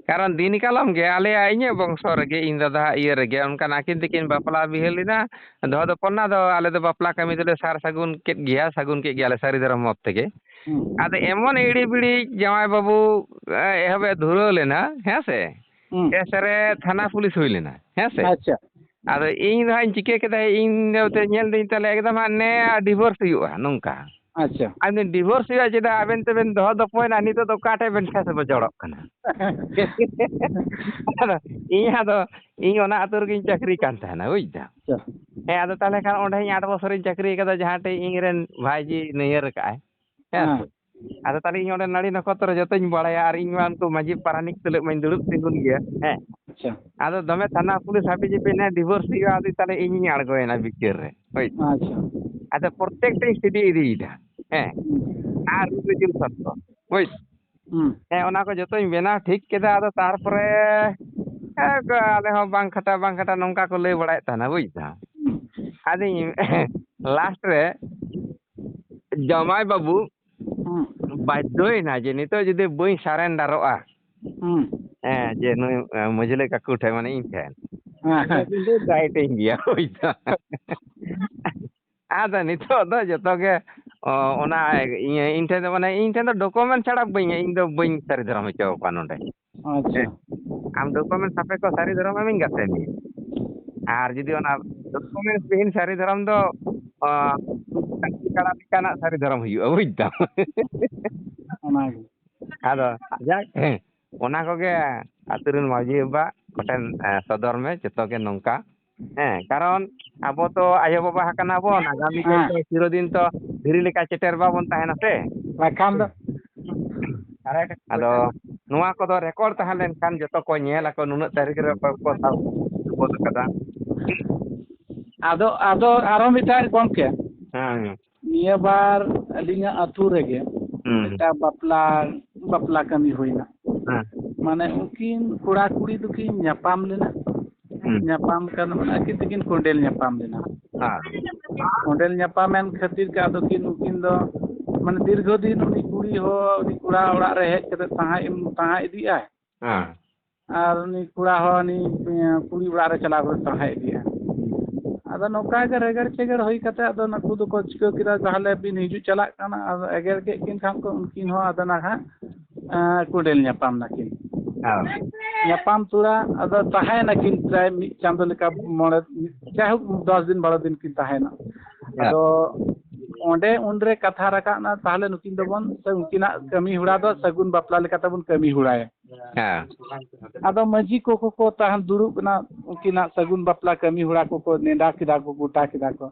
ᱠᱟᱨᱚᱱ ᱫᱤᱱ ᱠᱟᱞᱚᱢ ᱜᱮ ᱟᱞᱮᱭᱟᱜ, ᱤᱧᱟᱹᱜ ᱵᱚᱝᱥᱚ ᱨᱮᱜᱮ, ᱤᱧ ᱫᱟᱫᱟ ᱤᱭᱟᱹ ᱨᱮᱜᱮ, ᱚᱱᱠᱟᱱ ᱟᱹᱠᱤᱱ ᱛᱤᱠᱤᱱ ᱵᱟᱯᱞᱟ ᱵᱤᱦᱟᱹ ᱞᱮᱱᱟ᱾ ᱫᱚᱦᱚ ᱫᱚᱯᱚᱱ ᱱᱟ ᱫᱚ ᱟᱞᱮ ᱫᱚ ᱵᱟᱯᱞᱟ ᱠᱟᱹᱢᱤ ᱫᱚᱞᱮ ᱥᱟᱨ ᱥᱟᱹᱜᱩᱱ ᱠᱮᱫ ᱜᱮᱭᱟ, ᱥᱟᱹᱜᱩᱱ ᱠᱮᱫ ᱜᱮᱭᱟᱞᱮ ᱥᱟᱹᱨᱤ ᱫᱷᱚᱨᱚᱢ ᱢᱚᱛ ᱛᱮᱜᱮ᱾ ᱦᱩᱸ᱾ ᱟᱫᱚ ᱮᱢᱚᱱ ᱤᱲᱤ ᱵᱤᱲᱤ ᱡᱟᱶᱟᱭ ᱵᱟᱹᱵᱩ, ᱮ, ᱮᱦᱚᱵ ᱮ ᱫᱷᱩᱨᱟᱹᱣ ᱞᱮᱱᱟ, ᱦᱮᱸ ᱥᱮ? ᱦᱩᱸ᱾ ᱮᱥ ᱨᱮ ᱛᱷᱟᱱᱟ ᱯᱩᱞᱤᱥ ᱦᱩᱭ ᱞᱮᱱᱟ, ᱦᱮᱸ ᱥᱮ? ᱟᱪᱪᱷᱟ᱾ ᱟᱫᱚ ᱤᱧ ᱫᱚ ᱦᱟᱸᱜ ᱤᱧ ᱪᱤᱠᱟᱹ ᱠᱮᱫᱟ, ᱤᱧ ᱫᱚ ᱛᱮ ᱧᱮᱞ ᱫᱟᱹᱧ ᱛᱟᱦᱞᱮ ᱮᱠᱫᱚᱢ ᱦᱟᱸᱜ ᱱᱮ ᱰᱤᱵᱷᱳᱨᱥ ᱦᱩᱭᱩᱜᱼᱟ ᱱᱚᱝᱠᱟ᱾ ᱟᱪᱪᱷᱟ᱾ ᱟᱫᱚ ᱰᱤᱵᱷᱳᱨᱥ ᱦᱩᱭᱩᱜᱼᱟ, ᱪᱮᱫᱟᱜ ᱟᱵᱮᱱ ᱛᱮᱵᱮᱱ ᱫᱚᱦᱚ ᱫᱚᱯᱚᱭᱮᱱᱟ, ᱱᱤᱛᱚᱜ ᱫᱚ ᱚᱠᱟ ᱴᱷᱮᱡ ᱵᱮᱱ ᱠᱷᱟᱥ ᱵᱚᱡᱚᱲᱚᱜ ᱠᱟᱱᱟ? ᱟᱫᱚ ᱤᱧ ᱟᱫᱚ, ᱤᱧ ᱚᱱᱟ ᱟᱹᱛᱩ ᱨᱮᱜᱤᱧ ᱪᱟᱹᱠᱨᱤ ᱠᱟᱱ ᱛᱟᱦᱮᱱᱟ, ᱵᱩᱡᱽ ᱫᱟᱢ? ᱟᱪᱪᱷᱟ᱾ ᱦᱮᱸ, ᱟᱫᱚ ᱛᱟᱦᱞᱮ ᱠᱷᱟᱱ ᱚᱸᱰᱮ ᱤᱧ ᱟᱴ ᱵᱚᱪᱷᱚᱨᱤᱧ ᱪᱟᱹᱠᱨᱤ ᱠᱟᱫᱟ, ᱡᱟᱦᱟᱸ ᱴᱷᱮᱡ ᱤᱧ ᱨᱮᱱ ᱵᱷᱟᱭᱡᱤ ᱱᱟᱹᱭᱦᱟᱹᱨ ᱠᱟᱜᱼᱟᱭ᱾ ᱦᱮᱸ ᱥᱮ? ᱦᱮᱸ᱾ ᱟᱫᱚ ᱛᱟᱦᱞᱮ ᱤᱧ ᱚᱸᱰᱮ ᱱᱟᱹᱲᱤ ᱱᱚᱠᱷᱚᱛᱨᱚ ᱡᱚᱛᱚᱧ ᱵᱟᱲᱟᱭᱟ, ᱟᱨ ᱤᱧ ᱢᱟ ᱩᱱᱠᱩ ᱢᱟᱹᱡᱷᱤ ᱯᱟᱨᱟᱱᱤᱠ ᱛᱩᱞᱩᱡ ᱢᱟᱧ ᱫᱩᱲᱩᱵ ᱛᱤᱸᱜᱩᱱ ᱜᱮᱭᱟ᱾ ᱦᱮᱸ᱾ ᱟᱪᱪᱷᱟ᱾ ᱟᱫᱚ ᱫᱚᱢᱮ ᱛᱷᱟᱱᱟ ᱯᱩᱞᱤᱥ ᱦᱟᱹᱵᱤ ᱡᱟᱹᱵᱤ ᱱᱮ ᱰᱤᱵᱷᱳᱨᱥ ᱦᱩᱭᱩᱜᱼᱟ, ᱟᱫᱚ ᱛᱟᱦᱞᱮ ᱤᱧᱤᱧ ᱟᱬᱜᱚᱭᱮᱱᱟ ᱵᱤᱪᱟᱹᱨ ᱨᱮ᱾ ᱦᱳᱭ᱾ ᱟᱪᱪᱷᱟ᱾ ᱟᱫᱚ ᱯᱨᱚᱛᱮᱠ ᱴᱷᱮᱡ ᱤᱧ ᱥᱤᱰᱤ ᱤᱫᱤᱭᱮᱫᱟ᱾ ᱦᱮᱸ᱾ ᱦᱩᱸ᱾ ᱟᱨ ᱨᱩᱞ ᱨᱮᱡᱩᱞᱮᱥᱚᱱ ᱠᱚ᱾ ᱦᱳᱭ᱾ ᱦᱩᱸ᱾ ᱦᱮᱸ, ᱚᱱᱟ ᱠᱚ ᱡᱚᱛᱚᱧ ᱵᱮᱱᱟᱣ ᱴᱷᱤᱠ ᱠᱮᱫᱟ᱾ ᱟᱫᱚ ᱛᱟᱨᱯᱚᱨᱮ, ᱦᱮᱸ, ᱟᱞᱮ ᱦᱚᱸ ᱵᱟᱝ ᱠᱷᱟᱴᱟ ᱵᱟᱝ ᱠᱷᱟᱴᱟ ᱱᱚᱝᱠᱟ ᱠᱚ ᱞᱟᱹᱭ ᱵᱟᱲᱟᱭᱮᱫ ᱛᱟᱦᱮᱱᱟ, ᱵᱩᱡᱽ ᱫᱟᱢ᱾ ᱦᱩᱸ᱾ ᱟᱫᱚᱧ ᱞᱟᱥᱴ ᱨᱮ ᱡᱟᱢᱟᱭ ᱵᱟᱹᱵᱩ ᱦᱩᱸ᱾ ᱵᱟᱫᱽᱫᱷᱚᱭᱮᱱᱟ ᱡᱮ ᱱᱤᱛᱚᱜ ᱡᱩᱫᱤ ᱵᱟᱹᱧ ᱥᱟᱨᱮᱱᱰᱟᱨᱚᱜᱼᱟ, ᱦᱩᱸ᱾ ᱦᱮᱸ, ᱡᱮ ᱱᱩᱭ, ᱮ, ᱢᱟᱹᱡᱷᱞᱟᱹ ᱠᱟᱠᱩ ᱴᱷᱮᱱ, ᱢᱟᱱᱮ ᱤᱧ ᱴᱷᱮᱱ, ᱦᱮᱸ, ᱦᱮᱸ᱾ ᱤᱧ ᱫᱚ ᱜᱟᱭᱤᱰ ᱤᱧ ᱜᱮᱭᱟ, ᱵᱩᱡᱽ ᱫᱟᱢ᱾ ᱟᱫᱚ ᱱᱤᱛᱚᱜ ᱫᱚ ᱡᱚᱛᱚ ᱜᱮ, ᱚ, ᱚᱱᱟ ᱤᱭᱟᱹ, ᱤᱧ ᱴᱷᱮᱱ ᱫᱚ, ᱢᱟᱱᱮ, ᱤᱧ ᱴᱷᱮᱱ ᱫᱚ ᱰᱚᱠᱩᱢᱮᱱᱴ ᱪᱷᱟᱲᱟ ᱵᱟᱹᱧ, ᱤᱧ ᱫᱚ ᱵᱟᱹᱧ ᱥᱟᱹᱨᱤ ᱫᱷᱚᱨᱚᱢ ᱦᱚᱪᱚ ᱟᱠᱚᱣᱟ ᱱᱚᱰᱮ᱾ ᱟᱪᱪᱷᱟ᱾ ᱦᱮᱸ᱾ ᱟᱢ ᱰᱚᱠᱩᱢᱮᱱᱴ ᱥᱟᱯᱮ ᱠᱚ ᱥᱟᱹᱨᱤ ᱫᱷᱚᱨᱚᱢ ᱮᱢᱤᱧ ᱜᱟᱛᱮ ᱢᱮᱭᱟ᱾ ᱟᱨ ᱡᱩᱫᱤ ᱚᱱᱟ ᱰᱚᱠᱩᱢᱮᱱᱴ ᱵᱤᱦᱤᱱ ᱥᱟᱹᱨᱤ ᱫᱷᱚᱨᱚᱢ ᱫᱚ, ᱚ, ᱰᱟᱹᱝᱨᱤ ᱠᱟᱲᱟ ᱞᱮᱠᱟᱱᱟᱜ ᱥᱟᱹᱨᱤ ᱫᱷᱚᱨᱚᱢ ᱦᱩᱭᱩᱜᱼᱟ, ᱵᱩᱡᱽ ᱫᱟᱢ᱾ ᱚᱱᱟᱜᱮ᱾ ᱟᱫᱚ ᱡᱟᱠ, ᱚᱱᱟ ᱠᱚᱜᱮ ᱟᱹᱛᱩ ᱨᱮᱱ ᱢᱟᱹᱡᱷᱤ ᱵᱟᱵᱟ ᱠᱚᱴᱷᱮᱱ, ᱮ, ᱥᱚᱫᱚᱨ ᱢᱮ, ᱡᱚᱛᱚ ᱜᱮ ᱱᱚᱝᱠᱟ᱾ ᱦᱮᱸ, ᱠᱟᱨᱚᱱ ᱟᱵᱚ ᱛᱚ ᱟᱭᱳ ᱵᱟᱵᱟ ᱟᱠᱟᱱᱟ ᱵᱚᱱ, ᱟᱜᱟᱢᱤ ᱫᱤᱱ ᱦᱮᱸ᱾ ᱛᱚ ᱪᱤᱨᱚᱫᱤᱱ ᱛᱚ ᱫᱷᱤᱨᱤ ᱞᱮᱠᱟ ᱪᱮᱴᱮᱨ ᱵᱟᱵᱚᱱ ᱛᱟᱦᱮᱱᱟ ᱥᱮ᱾ ᱵᱟᱠᱷᱟᱱ ᱫᱚ᱾ ᱟᱫᱚ ᱱᱚᱣᱟ ᱠᱚᱫᱚ ᱨᱮᱠᱚᱨᱰ ᱛᱟᱦᱮᱸ ᱞᱮᱱᱠᱷᱟᱱ ᱡᱚᱛᱚ ᱠᱚ ᱧᱮᱞ ᱟᱠᱚ, ᱱᱩᱱᱟᱹᱜ ᱛᱟᱹᱨᱤᱠᱷ ᱨᱮ ᱚᱠᱚᱭ ᱠᱚ ᱥᱟᱵ ᱜᱚᱫ ᱟᱠᱟᱫᱟ᱾ ᱟᱫᱚ, ᱟᱫᱚ ᱟᱨᱚ ᱢᱤᱫᱴᱟᱝ ᱜᱚᱢᱠᱮ, ᱦᱮᱸ, ᱦᱮᱸ᱾ ᱱᱤᱭᱟᱹ ᱵᱟᱨ ᱟᱹᱞᱤᱧᱟᱜ ᱟᱹᱛᱩ ᱨᱮᱜᱮ ᱦᱩᱸ᱾ ᱢᱤᱫᱴᱟᱝ ᱵᱟᱯᱞᱟ ᱵᱟᱯᱞᱟ ᱠᱟᱹᱢᱤ ᱦᱩᱭᱱᱟ᱾ ᱦᱮᱸ᱾ ᱢᱟᱱᱮ ᱩᱱᱠᱤᱱ ᱠᱚᱲᱟ ᱠᱩᱲᱤ ᱫᱚᱠᱤᱱ ᱧᱟᱯᱟᱢ ᱞᱮᱱᱟ᱾ ᱦᱩᱸ᱾ ᱧᱟᱯᱟᱢ ᱠᱟᱱ ᱢᱟᱱᱮ ᱟᱹᱠᱤᱱ ᱛᱮᱠᱤᱱ ᱠᱚᱸᱰᱮᱞ ᱧᱟᱯᱟᱢ ᱞᱮᱱᱟ᱾ ᱦᱮᱸ᱾ ᱠᱚᱸᱰᱮᱞ ᱧᱟᱯᱟᱢᱮᱱ ᱠᱷᱟᱹᱛᱤᱨ ᱜᱮ ᱟᱫᱚ ᱠᱤᱱ ᱩᱱᱠᱤᱱ ᱫᱚ ᱢᱟᱱᱮ ᱫᱤᱨᱜᱷᱚ ᱫᱤᱱ ᱩᱱᱤ ᱠᱩᱲᱤ ᱦᱚᱸ ᱩᱱᱤ ᱠᱚᱲᱟ ᱚᱲᱟᱜ ᱨᱮ ᱦᱮᱡ ᱠᱟᱛᱮ ᱛᱟᱦᱮᱸ ᱛᱟᱦᱮᱸ ᱤᱫᱤᱜᱼᱟᱭ᱾ ᱦᱮᱸ᱾ ᱟᱨ ᱩᱱᱤ ᱠᱚᱲᱟ ᱦᱚᱸ ᱩᱱᱤ, ᱮᱸ, ᱠᱩᱲᱤ ᱚᱲᱟᱜ ᱨᱮ ᱪᱟᱞᱟᱣ ᱠᱟᱛᱮ ᱛᱟᱦᱮᱸ ᱤᱫᱤᱜᱼᱟ᱾ ᱟᱫᱚ ᱱᱚᱝᱠᱟ ᱜᱮ ᱨᱮᱜᱮᱲ ᱪᱮᱜᱮᱲ ᱦᱩᱭ ᱠᱟᱛᱮ ᱟᱫᱚ ᱱᱩᱠᱩ ᱫᱚᱠᱚ ᱪᱤᱠᱟᱹ ᱠᱮᱫᱟ, ᱛᱟᱦᱚᱞᱮ ᱵᱤᱱ ᱦᱤᱡᱩᱜ ᱪᱟᱞᱟᱜ ᱠᱟᱱᱟ, ᱟᱫᱚ ᱮᱜᱮᱨ ᱠᱮᱫ ᱠᱤᱱ ᱠᱷᱟᱱ ᱠᱚ ᱩᱱᱠᱤᱱ ᱦᱚᱸ ᱟᱫᱚ ᱱᱟᱦᱟᱜ, ᱮᱸ, ᱠᱚᱸᱰᱮᱞ ᱧᱟᱯᱟᱢ ᱱᱟᱠᱤᱱ᱾ ᱦᱮᱸ᱾ ᱧᱟᱯᱟᱢ ᱛᱚᱨᱟ ᱟᱫᱚ ᱛᱟᱦᱮᱸ ᱱᱟᱠᱤᱱ ᱯᱨᱟᱭ ᱢᱤᱫ ᱪᱟᱸᱫᱚ ᱞᱮᱠᱟ, ᱢᱚᱬᱮ, ᱡᱟᱭᱦᱳᱠ ᱫᱚᱥ ᱫᱤᱱ ᱵᱟᱨᱚ ᱫᱤᱱ ᱠᱤᱱ ᱛᱟᱦᱮᱸᱱᱟ᱾ ᱦᱮᱸ᱾ ᱟᱫᱚ ᱚᱸᱰᱮ ᱩᱱᱨᱮ ᱠᱟᱛᱷᱟ ᱨᱟᱠᱟᱵ ᱮᱱᱟ, ᱛᱟᱦᱚᱞᱮ ᱱᱩᱠᱤᱱ ᱫᱚᱵᱚᱱ, ᱥᱮ ᱩᱱᱠᱤᱱᱟᱜ ᱠᱟᱹᱢᱤ ᱦᱚᱨᱟ ᱫᱚ ᱥᱟᱹᱜᱩᱱ ᱵᱟᱯᱞᱟ ᱞᱮᱠᱟᱛᱮᱵᱚᱱ ᱠᱟᱹᱢᱤ ᱦᱚᱨᱟᱭᱟ᱾ ᱦᱮᱸ᱾ ᱟᱫᱚ ᱢᱟᱹᱡᱷᱤ ᱠᱚᱠᱚ ᱠᱚ ᱛᱟᱦᱮᱱ ᱫᱩᱲᱩᱵ ᱮᱱᱟ, ᱩᱱᱠᱤᱱᱟᱜ ᱥᱟᱹᱜᱩᱱ ᱵᱟᱯᱞᱟ ᱠᱟᱹᱢᱤ ᱦᱚᱨᱟ ᱠᱚᱠᱚ ᱱᱮᱰᱟ ᱠᱮᱫᱟ ᱠᱚ, ᱜᱚᱴᱟ ᱠᱮᱫᱟ ᱠᱚ᱾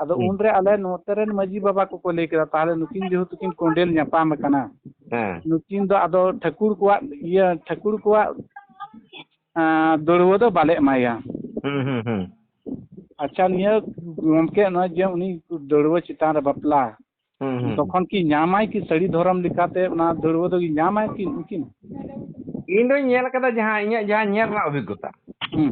ᱟᱫᱚ ᱦᱩᱸ᱾ ᱩᱱᱨᱮ ᱟᱞᱮ ᱱᱚᱛᱮ ᱨᱮᱱ ᱢᱟᱹᱡᱷᱤ ᱵᱟᱵᱟ ᱠᱚᱠᱚ ᱞᱟᱹᱭ ᱠᱮᱫᱟ, ᱛᱟᱦᱚᱞᱮ ᱱᱩᱠᱤᱱ ᱡᱮᱦᱮᱛᱩ ᱠᱤᱱ ᱠᱚᱸᱰᱮᱞ ᱧᱟᱯᱟᱢ ᱟᱠᱟᱱᱟ, ᱦᱮᱸ᱾ ᱱᱩᱠᱤᱱ ᱫᱚ ᱟᱫᱚ ᱴᱷᱟᱹᱠᱩᱨ ᱠᱚᱣᱟᱜ ᱤᱭᱟᱹ, ᱴᱷᱟᱹᱠᱩᱨ ᱠᱚᱣᱟᱜ, ᱟᱸ, ᱫᱟᱹᱲᱣᱟᱹ ᱫᱚ ᱵᱟᱞᱮ ᱮᱢᱟᱭᱟ᱾ ᱦᱩᱸ, ᱦᱩᱸ, ᱦᱩᱸ᱾ ᱟᱪᱪᱷᱟ, ᱱᱤᱭᱟᱹ ᱜᱚᱢᱠᱮ, ᱱᱚᱜᱼᱚᱭ ᱡᱮ ᱩᱱᱤ ᱫᱟᱹᱲᱣᱟᱹ ᱪᱮᱛᱟᱱ ᱨᱮ ᱵᱟᱯᱞᱟ, ᱦᱩᱸ, ᱦᱩᱸ, ᱦᱩᱸ᱾ ᱛᱚᱠᱷᱚᱱ ᱠᱤ ᱧᱟᱢᱟᱭ ᱠᱤ ᱥᱟᱹᱨᱤ ᱫᱷᱚᱨᱚᱢ ᱞᱮᱠᱟᱛᱮ ᱚᱱᱟ ᱫᱟᱹᱲᱣᱟᱹ ᱫᱚ ᱧᱟᱢᱟᱭ ᱠᱤ ᱩᱱᱠᱤᱱ? ᱤᱧ ᱫᱚᱧ ᱧᱮᱞ ᱠᱟᱫᱟ, ᱡᱟᱦᱟᱸ ᱤᱧᱟᱹᱜ ᱡᱟᱦᱟᱸ ᱧᱮᱞ ᱨᱮᱱᱟᱜ ᱚᱵᱷᱤᱜᱽᱜᱚᱛᱟ, ᱦᱩᱸ᱾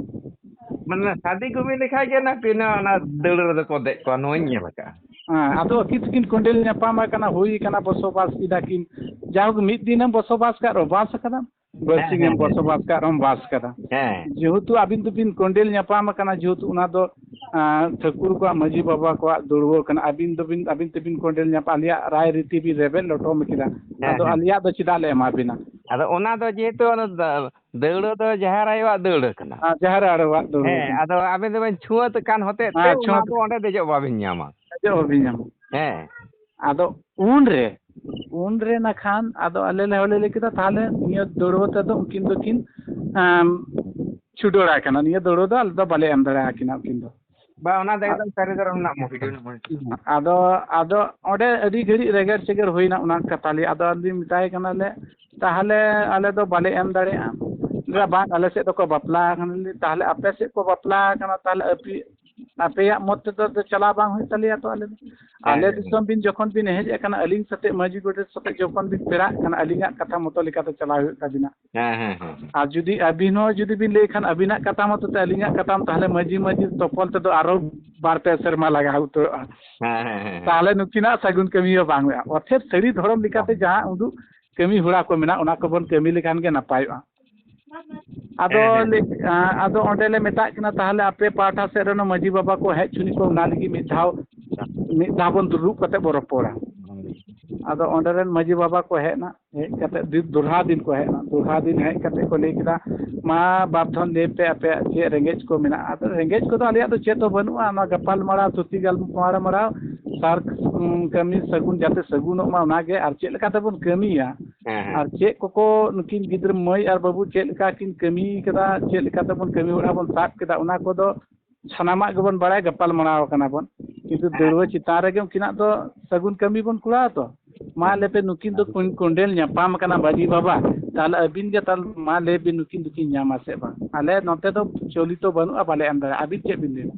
ᱢᱟᱱᱮ ᱥᱟᱫᱤ ᱠᱚ ᱢᱮᱱ ᱞᱮᱠᱷᱟᱡ ᱜᱮ ᱚᱱᱟ ᱯᱤᱱᱟ ᱚᱱᱟ ᱫᱟᱹᱲ ᱨᱮᱫᱚ ᱠᱚ ᱫᱮᱡ ᱠᱚᱣᱟ, ᱱᱚᱣᱟᱧ ᱧᱮᱞ ᱟᱠᱟᱫᱼᱟ᱾ ᱦᱮᱸ, ᱟᱫᱚ ᱟᱹᱠᱤᱱ ᱛᱮᱠᱤᱱ ᱠᱚᱸᱰᱮᱞ ᱧᱟᱯᱟᱢ ᱟᱠᱟᱱᱟ, ᱦᱩᱭ ᱟᱠᱟᱱᱟ, ᱵᱚᱥᱚᱵᱟᱥ ᱠᱮᱫᱟ ᱠᱤᱱ, ᱡᱟᱭᱦᱳᱠ ᱢᱤᱫ ᱫᱤᱱᱮᱢ ᱵᱚᱥᱚᱵᱟᱥ ᱠᱟᱫ ᱨᱮᱦᱚᱸ ᱵᱟᱥ ᱟᱠᱟᱫᱟᱢ, ᱵᱟᱨᱥᱤᱧ ᱦᱮᱸ, ᱮᱢ ᱦᱮᱸ, ᱦᱮᱸ᱾ ᱵᱚᱥᱚᱵᱟᱥ ᱠᱟᱜ ᱨᱮᱦᱚᱸ ᱵᱟᱥ ᱠᱟᱫᱟ᱾ ᱦᱮᱸ᱾ ᱡᱮᱦᱮᱛᱩ ᱟᱹᱵᱤᱱ ᱫᱚᱵᱤᱱ ᱠᱚᱸᱰᱮᱞ ᱧᱟᱯᱟᱢ ᱟᱠᱟᱱᱟ, ᱡᱮᱦᱮᱛᱩ ᱚᱱᱟ ᱫᱚ, ᱟᱸ, ᱴᱷᱟᱹᱠᱩᱨ ᱠᱚᱣᱟᱜ, ᱢᱟᱹᱡᱷᱤ ᱵᱟᱵᱟ ᱠᱚᱣᱟᱜ ᱫᱟᱹᱲᱣᱟᱹ ᱠᱟᱱᱟ, ᱟᱹᱵᱤᱱ ᱫᱚᱵᱤᱱ, ᱟᱹᱵᱤᱱ ᱛᱮᱵᱤᱱ ᱠᱚᱸᱰᱮᱞ ᱧᱟᱯᱟᱢ, ᱟᱞᱮᱭᱟᱜ ᱨᱟᱭ ᱨᱤᱛᱤ ᱵᱤᱱ ᱨᱮᱵᱮᱫ ᱞᱚᱴᱚᱢ ᱠᱮᱫᱟ, ᱦᱮᱸ, ᱟᱫᱚ ᱦᱮᱸ᱾ ᱟᱞᱮᱭᱟᱜ ᱫᱚ ᱪᱮᱫᱟᱜ ᱞᱮ ᱮᱢᱟ ᱵᱤᱱᱟ? ᱟᱫᱚ ᱚᱱᱟ ᱫᱚ ᱡᱮᱦᱮᱛᱩ ᱚᱱᱟ ᱫᱟ-, ᱫᱟᱹᱣᱲᱟᱹ ᱫᱚ ᱡᱟᱦᱮᱨ ᱟᱭᱳᱣᱟᱜ ᱫᱟᱹᱣᱲᱟᱹ ᱠᱟᱱᱟ᱾ ᱟᱨ ᱡᱟᱦᱮᱨ ᱟᱭᱳᱣᱟᱜ ᱫᱟᱹᱣᱲᱟᱹ ᱦᱮᱸ, ᱠᱟᱱᱟ᱾ ᱟᱫᱚ ᱟᱵᱮᱱ ᱫᱚᱵᱮᱱ ᱪᱷᱩᱣᱟᱹᱛ ᱠᱟᱱ ᱦᱚᱛᱮᱡ ᱛᱮ ᱦᱮᱸ, ᱚᱱᱟ ᱪᱷᱩᱣᱟᱹᱛ ᱫᱚ ᱚᱸᱰᱮ ᱫᱮᱡᱚᱜ ᱵᱟᱵᱮᱱ ᱧᱟᱢᱟ᱾ ᱫᱮᱡᱚᱜ ᱵᱟᱵᱮᱱ ᱧᱟᱢᱟ᱾ ᱦᱮᱸ᱾ ᱟᱫᱚ ᱩᱱᱨᱮ, ᱩᱱᱨᱮ ᱱᱟᱠᱷᱟᱱ ᱟᱫᱚ ᱟᱞᱮ ᱞᱮ ᱦᱚᱸᱞᱮ ᱞᱟᱹᱭ ᱠᱮᱫᱟ, ᱛᱟᱦᱚᱞᱮ ᱱᱤᱭᱟᱹ ᱫᱟᱹᱲᱣᱟᱹ ᱛᱮᱫᱚ ᱩᱱᱠᱤᱱ ᱫᱚᱠᱤᱱ, ᱟᱢ, ᱪᱷᱩᱰᱟᱹᱨᱟᱭ ᱠᱟᱱᱟ, ᱱᱤᱭᱟᱹ ᱫᱟᱹᱲᱣᱟᱹ ᱫᱚ ᱟᱞᱮ ᱫᱚ ᱵᱟᱞᱮ ᱮᱢ ᱫᱟᱲᱮᱭᱟᱠᱤᱱᱟ ᱩᱱᱠᱤᱱ ᱫᱚ᱾ ᱵᱟ, ᱚᱱᱟ ᱫᱚ ᱮᱠᱫᱚᱢ ᱥᱟᱹᱨᱤ ᱫᱷᱚᱨᱚᱢ ᱨᱮᱱᱟᱜ ᱢᱚᱛ ᱠᱟᱱᱟ᱾ ᱟᱫᱚ, ᱟᱫᱚ ᱚᱸᱰᱮ ᱟᱹᱰᱤ ᱜᱷᱟᱹᱲᱤᱡ ᱨᱮᱜᱮᱲ ᱪᱮᱜᱮᱲ ᱦᱩᱭᱱᱟ ᱚᱱᱟ ᱠᱟᱛᱷᱟ ᱞᱟᱹᱭ᱾ ᱟᱫᱚ ᱟᱹᱞᱤᱧ ᱢᱮᱛᱟᱭ ᱠᱟᱱᱟᱞᱮ, "ᱛᱟᱦᱚᱞᱮ ᱟᱞᱮ ᱫᱚ ᱵᱟᱞᱮ ᱮᱢ ᱫᱟᱲᱮᱭᱟᱜᱼᱟ᱾" ᱞᱟᱹᱭᱫᱟ, "ᱵᱟᱝ, ᱟᱞᱮ ᱥᱮᱫ ᱫᱚᱠᱚ ᱵᱟᱯᱞᱟ ᱟᱠᱟᱱᱟ᱾" ᱞᱟᱹᱭ, "ᱛᱟᱦᱚᱞᱮ ᱟᱯᱮ ᱥᱮᱫ ᱠᱚ ᱵᱟᱯᱞᱟ ᱟᱠᱟᱱᱟ, ᱛᱟᱦᱚᱞᱮ ᱟᱯᱮ, ᱟᱯᱮᱭᱟᱜ ᱢᱚᱛ ᱛᱮᱫᱚ ᱪᱟᱞᱟᱣ ᱵᱟᱝ ᱦᱩᱭᱩᱜ ᱛᱟᱞᱮᱭᱟ ᱛᱚ ᱟᱞᱮ ᱫᱚ?" ᱟᱞᱮ ᱫᱤᱥᱚᱢ ᱵᱤᱱ ᱡᱚᱠᱷᱚᱱ ᱵᱤᱱ ᱦᱮᱡ ᱟᱠᱟᱱᱟ, ᱟᱹᱞᱤᱧ ᱥᱟᱛᱮ ᱢᱟᱹᱡᱷᱤ ᱜᱚᱰᱮᱛ ᱥᱟᱛᱮ ᱡᱚᱠᱷᱚᱱ ᱵᱤᱱ ᱯᱮᱲᱟᱜ ᱠᱟᱱᱟ, ᱟᱹᱞᱤᱧᱟᱜ ᱠᱟᱛᱷᱟ ᱢᱚᱛᱚ ᱞᱮᱠᱟᱛᱮ ᱪᱟᱞᱟᱣ ᱦᱩᱭᱩᱜ ᱛᱟᱵᱤᱱᱟ᱾ ᱦᱮᱸ, ᱦᱮᱸ, ᱦᱮᱸ, ᱦᱮᱸ᱾ ᱟᱨ ᱡᱩᱫᱤ ᱟᱹᱵᱤᱱ ᱦᱚᱸ ᱡᱩᱫᱤ ᱵᱤᱱ ᱞᱟᱹᱭ ᱠᱷᱟᱱ, ᱟᱹᱵᱤᱱᱟᱜ ᱠᱟᱛᱷᱟ ᱢᱚᱛᱚ ᱛᱮ ᱟᱹᱞᱤᱧᱟᱜ ᱠᱟᱛᱷᱟ, ᱛᱟᱦᱚᱞᱮ ᱢᱟᱹᱡᱷᱤ ᱢᱟᱹᱡᱷᱤ ᱛᱚᱯᱚᱞ ᱛᱮᱫᱚ ᱟᱨᱚ ᱵᱟᱨ ᱯᱮ ᱥᱮᱨᱢᱟ ᱞᱟᱜᱟᱣ ᱩᱛᱟᱹᱨᱚᱜᱼᱟ᱾ ᱦᱮᱸ, ᱦᱮᱸ, ᱦᱮᱸ, ᱦᱮᱸ᱾ ᱛᱟᱦᱚᱞᱮ ᱱᱩᱠᱤᱱᱟᱜ ᱥᱟᱹᱜᱩᱱ ᱠᱟᱹᱢᱤ ᱦᱚᱸ ᱵᱟᱝ ᱦᱩᱭᱩᱜᱼᱟ᱾ ᱚᱨᱛᱷᱟᱛ ᱥᱟᱹᱨᱤ ᱫᱷᱚᱨᱚᱢ ᱞᱮᱠᱟᱛᱮ ᱡᱟᱦᱟᱸ ᱩᱰᱩᱜ ᱠᱟᱹᱢᱤ ᱦᱚᱨᱟ ᱠᱚ ᱢᱮᱱᱟᱜᱼᱟ, ᱚᱱᱟ ᱠᱚᱵᱚᱱ ᱠᱟᱹᱢᱤ ᱞᱮᱠᱷᱟᱱ ᱜᱮ ᱱᱟᱯᱟᱭᱚᱜᱼᱟ᱾ ᱟᱫᱚ ᱦᱮᱸ, ᱦᱮᱸ᱾ ᱞᱮ-, ᱟ-, ᱟᱫᱚ ᱚᱸᱰᱮ ᱞᱮ ᱢᱮᱛᱟᱜ ᱠᱤᱱᱟ, ᱛᱟᱦᱚᱞᱮ ᱟᱯᱮ ᱯᱟᱦᱴᱟ ᱥᱮᱫ ᱨᱮᱱ ᱢᱟᱹᱡᱷᱤ ᱵᱟᱵᱟ ᱠᱚ ᱦᱮᱡ ᱦᱚᱪᱚᱱᱤᱡ ᱠᱚ, ᱚᱱᱟ ᱞᱟᱹᱜᱤᱫ ᱢᱤᱫ ᱫᱷᱟᱣ, ᱢᱤᱫ ᱫᱷᱟᱣ ᱵᱚᱱ ᱫᱩᱲᱩᱵ ᱠᱟᱛᱮ ᱵᱚ ᱨᱚᱯᱚᱲᱟ᱾ ᱦᱳᱭ᱾ ᱟᱫᱚ ᱚᱸᱰᱮ ᱨᱮᱱ ᱢᱟᱹᱡᱷᱤ ᱵᱟᱵᱟ ᱠᱚ ᱦᱮᱡ ᱮᱱᱟ, ᱦᱮᱡ ᱠᱟᱛᱮ ᱫᱤ-, ᱫᱚᱲᱦᱟ ᱫᱤᱱ ᱠᱚ ᱦᱮᱡ ᱮᱱᱟ᱾ ᱫᱚᱲᱦᱟ ᱫᱤᱱ ᱦᱮᱡ ᱠᱟᱛᱮ ᱠᱚ ᱞᱟᱹᱭ ᱠᱮᱫᱟ, "ᱢᱟ ᱵᱟᱨ ᱫᱷᱚᱱ ᱞᱟᱹᱭ ᱯᱮ, ᱟᱯᱮᱭᱟᱜ ᱪᱮᱫ ᱨᱮᱸᱜᱮᱡ ᱠᱚ ᱢᱮᱱᱟᱜᱼᱟ?" ᱟᱫᱚ ᱨᱮᱸᱜᱮᱡ ᱠᱚᱫᱚ ᱟᱞᱮᱭᱟᱜ ᱫᱚ ᱪᱮᱫ ᱦᱚᱸ ᱵᱟᱹᱱᱩᱜᱼᱟ, ᱚᱱᱟ ᱜᱟᱯᱟᱞ ᱢᱟᱨᱟᱣ, ᱛᱷᱩᱛᱤ ᱜᱟᱞᱢᱟᱨᱟᱣ, ᱥᱟᱨ, ᱩᱸ, ᱠᱟᱹᱢᱤ ᱥᱟᱹᱜᱩᱱ ᱡᱟᱛᱮ ᱥᱟᱹᱜᱩᱱᱚᱜ ᱢᱟ, ᱚᱱᱟᱜᱮ᱾ ᱟᱨ ᱪᱮᱫ ᱞᱮᱠᱟ ᱛᱮᱵᱚᱱ ᱠᱟᱹᱢᱤᱭᱟ, ᱦᱮᱸ, ᱦᱮᱸ᱾ ᱟᱨ ᱪᱮᱫ ᱠᱚᱠᱚ ᱱᱩᱠᱤᱱ ᱜᱤᱫᱽᱨᱟᱹ ᱢᱟᱹᱭ ᱟᱨ ᱵᱟᱹᱵᱩ ᱪᱮᱫ ᱞᱮᱠᱟ ᱠᱤᱱ ᱠᱟᱹᱢᱤ ᱠᱟᱫᱟ, ᱪᱮᱫ ᱞᱮᱠᱟ ᱛᱮᱵᱚᱱ ᱠᱟᱹᱢᱤ ᱦᱚᱨᱟ ᱵᱚᱱ ᱥᱟᱵ ᱠᱮᱫᱟ, ᱚᱱᱟ ᱠᱚᱫᱚ ᱥᱟᱱᱟᱢᱟᱜ ᱜᱮᱵᱚᱱ ᱵᱟᱲᱟᱭ, ᱜᱟᱯᱟᱞ ᱢᱟᱨᱟᱣ ᱠᱟᱱᱟ ᱵᱚᱱ᱾ ᱠᱤᱱᱛᱩ ᱦᱮᱸ᱾ ᱫᱟᱹᱲᱣᱟᱹ ᱪᱮᱛᱟᱱ ᱨᱮᱜᱮ ᱩᱱᱠᱤᱱᱟᱜ ᱫᱚ ᱥᱟᱹᱜᱩᱱ ᱠᱟᱹᱢᱤ ᱵᱚᱱ ᱠᱚᱨᱟᱣᱟ ᱛᱚ᱾ ᱢᱟ ᱦᱮᱸ᱾ ᱞᱟᱹᱭ ᱯᱮ, ᱱᱩᱠᱤᱱ ᱫᱚ ᱠᱩᱧ-, ᱠᱚᱸᱰᱮᱞ ᱧᱟᱯᱟᱢ ᱠᱟᱱᱟ ᱢᱟᱹᱡᱷᱤ ᱵᱟᱵᱟ, ᱛᱟᱦᱞᱮ ᱟᱹᱵᱤᱱ ᱜᱮ ᱛᱟᱦᱞᱮ ᱢᱟ ᱞᱟᱹᱭ ᱵᱤᱱ, ᱱᱩᱠᱤᱱ ᱫᱚᱠᱤᱱ ᱧᱟᱢᱟ ᱥᱮ ᱵᱟᱝ? ᱟᱞᱮ ᱱᱚᱛᱮ ᱫᱚ ᱪᱚᱞᱤᱛᱚ ᱵᱟᱹᱱᱩᱜᱼᱟ, ᱵᱟᱞᱮ ᱮᱢ ᱫᱟᱲᱮᱭᱟᱜᱼᱟ, ᱟᱹᱵᱤᱱ ᱪᱮᱫ ᱵᱤᱱ ᱞᱟᱹᱭᱟ?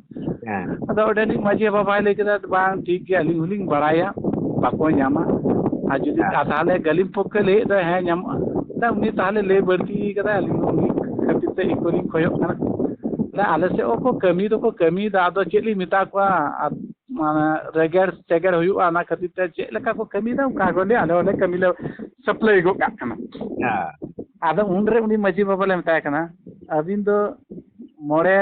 ᱦᱮᱸ᱾ ᱟᱫᱚ ᱚᱸᱰᱮᱱᱤᱡ ᱢᱟᱹᱡᱷᱤ ᱵᱟᱵᱟᱭ ᱞᱟᱹᱭ ᱠᱮᱫᱟ, "ᱵᱟᱝ, ᱴᱷᱤᱠ ᱜᱮᱭᱟ, ᱟᱹᱞᱤᱧ ᱦᱚᱸᱞᱤᱧ ᱵᱟᱲᱟᱭᱟ, ᱵᱟᱠᱚ ᱧᱟᱢᱟ᱾ ᱟᱨ ᱡᱩᱫᱤ ᱦᱮᱸ᱾ ᱛᱟᱦᱞᱮ ᱜᱟᱹᱞᱤᱢ ᱯᱚᱠᱠᱷᱮ ᱞᱟᱹᱭᱮᱫ ᱫᱚ ᱦᱮᱸ ᱧᱟᱢᱚᱜᱼᱟ", ᱛᱟ ᱩᱱᱤ ᱛᱟᱦᱞᱮ ᱞᱟᱹᱭ ᱵᱟᱹᱲᱛᱤ ᱠᱟᱫᱟᱭ, ᱟᱹᱞᱤᱧ ᱦᱚᱸ ᱩᱱᱤ ᱠᱷᱟᱹᱛᱤᱨ ᱛᱮ ᱤᱠᱟᱹ ᱞᱤᱧ ᱠᱷᱚᱡᱚᱜ ᱠᱟᱱᱟ᱾ ᱛᱟ ᱟᱞᱮ ᱥᱮᱫ ᱦᱚᱸᱠᱚ ᱠᱟᱹᱢᱤ ᱫᱚᱠᱚ ᱠᱟᱹᱢᱤᱭᱮᱫᱟ, ᱟᱫᱚ ᱪᱮᱫ ᱞᱤᱧ ᱢᱮᱛᱟ ᱠᱚᱣᱟ, ᱟᱨ ᱢᱟᱱᱮ ᱨᱮᱜᱮᱲ ᱪᱮᱜᱮᱲ ᱦᱩᱭᱩᱜᱼᱟ, ᱚᱱᱟ ᱠᱷᱟᱹᱛᱤᱨ ᱛᱮ ᱪᱮᱫ ᱞᱮᱠᱟ ᱠᱚ ᱠᱟᱹᱢᱤᱭᱮᱫᱟ, ᱚᱱᱠᱟ ᱜᱮ ᱟᱞᱮ ᱦᱚᱸᱞᱮ ᱠᱟᱹᱢᱤ ᱞᱮ supply ᱜᱚᱫ ᱠᱟᱜ ᱠᱟᱱᱟ᱾ ᱦᱮᱸ᱾ ᱟᱫᱚ ᱩᱱᱨᱮ ᱩᱱᱤ ᱢᱟᱹᱡᱷᱤ ᱵᱟᱵᱟ ᱞᱮ ᱢᱮᱛᱟᱭ ᱠᱟᱱᱟ, "ᱟᱹᱵᱤᱱ ᱫᱚ ᱢᱚᱬᱮ,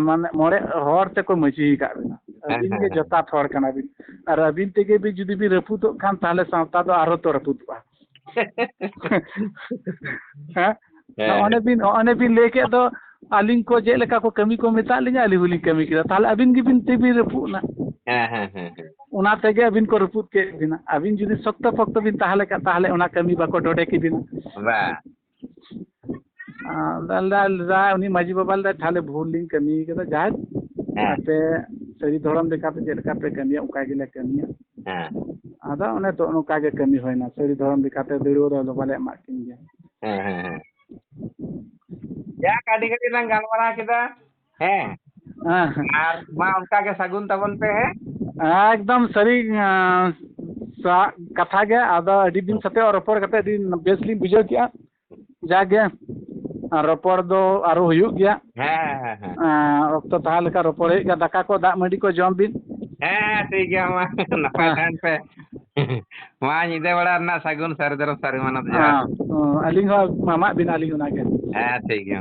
ᱢᱟᱱᱮ ᱢᱚᱬᱮ ᱦᱚᱲ ᱛᱮᱠᱚ ᱢᱟᱹᱡᱷᱤ ᱟᱠᱟᱫ ᱵᱤᱱᱟ, ᱦᱮᱸ, ᱟᱹᱵᱤᱱ ᱦᱮᱸ, ᱜᱮ ᱦᱮᱸ᱾ ᱡᱚᱛᱷᱟᱛ ᱦᱚᱲ ᱠᱟᱱᱟ ᱵᱤᱱ, ᱟᱨ ᱟᱹᱵᱤᱱ ᱛᱮᱜᱮ ᱵᱤᱱ ᱡᱩᱫᱤ ᱵᱤᱱ ᱨᱟᱹᱯᱩᱫᱚᱜ ᱠᱷᱟᱱ, ᱛᱟᱦᱞᱮ ᱥᱟᱶᱛᱟ ᱫᱚ ᱟᱨᱦᱚᱸ ᱛᱚ ᱨᱟᱹᱯᱩᱫᱚᱜᱼᱟ᱾" ᱦᱮᱸ? ᱦᱮᱸ᱾ ᱱᱚᱜᱼᱚᱭ ᱵᱤᱱ, ᱱᱚᱜᱼᱚᱭ ᱵᱤᱱ ᱞᱟᱹᱭ ᱠᱮᱫ ᱫᱚ, ᱟᱹᱞᱤᱧ ᱠᱚ ᱪᱮᱫ ᱞᱮᱠᱟ ᱠᱚ ᱠᱟᱹᱢᱤ ᱠᱚ ᱢᱮᱛᱟᱜ ᱞᱤᱧᱟ, ᱟᱹᱞᱤᱧ ᱦᱚᱸᱞᱤᱧ ᱠᱟᱹᱢᱤ ᱠᱮᱫᱟ᱾ ᱛᱟᱦᱞᱮ ᱟᱹᱵᱤᱱ ᱜᱮᱵᱤᱱ ᱛᱤᱵᱤᱱ ᱨᱟᱹᱯᱩᱫ ᱮᱱᱟ᱾ ᱦᱮᱸ, ᱦᱮᱸ, ᱦᱮᱸ, ᱦᱮᱸ᱾ ᱚᱱᱟ ᱛᱮᱜᱮ ᱟᱹᱵᱤᱱ ᱠᱚ ᱨᱟᱹᱯᱩᱫ ᱠᱮᱫ ᱵᱤᱱᱟ᱾ ᱟᱹᱵᱤᱱ ᱡᱩᱫᱤ ᱥᱚᱠᱛᱚ ᱯᱚᱠᱛᱚ ᱵᱤᱱ ᱛᱟᱦᱮᱸ ᱞᱮᱠᱷᱟᱱ, ᱛᱟᱦᱞᱮ ᱚᱱᱟ ᱠᱟᱹᱢᱤ ᱵᱟᱠᱚ ᱰᱚᱰᱮ ᱠᱮᱵᱤᱱᱟ᱾ ᱵᱟ᱾ ᱟᱨ ᱞᱟᱹᱭ ᱫᱟ, ᱞᱟᱹᱭ ᱫᱟ, ᱩᱱᱤ ᱢᱟᱹᱡᱷᱤ ᱵᱟᱵᱟ ᱞᱟᱹᱭ ᱫᱟ, "ᱛᱟᱦᱞᱮ ᱵᱷᱩᱞ ᱞᱤᱧ ᱠᱟᱹᱢᱤ ᱠᱟᱫᱟ, ᱡᱟᱦᱟᱸᱭ ᱦᱮᱸ᱾ ᱟᱯᱮ ᱥᱟᱹᱨᱤ ᱫᱷᱚᱨᱚᱢ ᱞᱮᱠᱟᱛᱮ ᱪᱮᱫ ᱞᱮᱠᱟ ᱯᱮ ᱠᱟᱹᱢᱤᱭᱟ, ᱚᱱᱠᱟ ᱜᱮᱞᱮ ᱠᱟᱹᱢᱤᱭᱟ᱾" ᱦᱮᱸ᱾ ᱟᱫᱚ ᱚᱱᱮ ᱛᱚ ᱱᱚᱝᱠᱟ ᱜᱮ ᱠᱟᱹᱢᱤ ᱦᱩᱭᱱᱟ, ᱥᱟᱹᱨᱤ ᱫᱷᱚᱨᱚᱢ ᱞᱮᱠᱟᱛᱮ ᱫᱟᱹᱲᱣᱟᱹ ᱫᱚ ᱵᱟᱞᱮ ᱮᱢᱟᱜ ᱠᱤᱱ ᱜᱮᱭᱟ᱾ ᱦᱮᱸ, ᱦᱮᱸ, ᱦᱮᱸ᱾ ᱡᱟᱠ, ᱟᱹᱰᱤ ᱜᱷᱟᱹᱲᱤᱡ ᱞᱟᱝ ᱜᱟᱞᱢᱟᱨᱟᱣ ᱠᱮᱫᱟ᱾ ᱦᱮᱸ᱾ ᱦᱮᱸ, ᱦᱮᱸ᱾ ᱟᱨ ᱢᱟ ᱚᱱᱠᱟ ᱜᱮ ᱥᱟᱹᱜᱩᱱ ᱛᱟᱵᱚᱱ ᱯᱮ, ᱦᱮᱸ? ᱮᱠᱫᱚᱢ ᱥᱟᱹᱨᱤ, ᱟᱸ, ᱥᱟ-, ᱠᱟᱛᱷᱟ ᱜᱮ᱾ ᱟᱫᱚ ᱟᱹᱰᱤ ᱫᱤᱱ ᱥᱟᱛᱮ ᱨᱚᱯᱚᱲ ᱠᱟᱛᱮ ᱟᱹᱰᱤ ᱵᱮᱥ ᱞᱤᱧ ᱵᱩᱡᱷᱟᱹᱣ ᱠᱮᱜᱼᱟ᱾ ᱡᱟᱜᱮ, ᱟᱸ, ᱨᱚᱯᱚᱲ ᱫᱚ ᱟᱨᱚ ᱦᱩᱭᱩᱜ ᱜᱮᱭᱟ᱾ ᱦᱮᱸ, ᱦᱮᱸ, ᱦᱮᱸ᱾ ᱟᱸ, ᱚᱠᱛᱚ ᱛᱟᱦᱮᱸ ᱞᱮᱠᱟ ᱨᱚᱯᱚᱲ ᱦᱩᱭᱩᱜ ᱜᱮᱭᱟ᱾ ᱫᱟᱠᱟ ᱠᱚ, ᱫᱟᱜ ᱢᱟᱹᱰᱤ ᱠᱚ ᱡᱚᱢ ᱵᱤᱱ᱾ ᱦᱮᱸ, ᱴᱷᱤᱠ ᱜᱮᱭᱟ, ᱢᱟ᱾ ᱱᱟᱯᱟᱭ ᱦᱮᱸ᱾ ᱛᱟᱦᱮᱱ ᱯᱮ᱾ ᱢᱟ, ᱧᱤᱫᱟᱹ ᱵᱮᱲᱟ ᱨᱮᱱᱟᱜ ᱥᱟᱹᱜᱩᱱ ᱥᱟᱨᱡᱚᱢ ᱥᱟᱹᱨᱤ ᱢᱟᱱᱚᱛ ᱡᱚᱦᱟᱨ᱾ ᱦᱮᱸ, ᱟᱹᱞᱤᱧ ᱦᱚᱸ ᱮᱢᱟᱜ ᱵᱤᱱ, ᱟᱹᱞᱤᱧ ᱚᱱᱟᱜᱮ᱾ ᱦᱮᱸ, ᱴᱷᱤᱠ ᱜᱮᱭᱟ᱾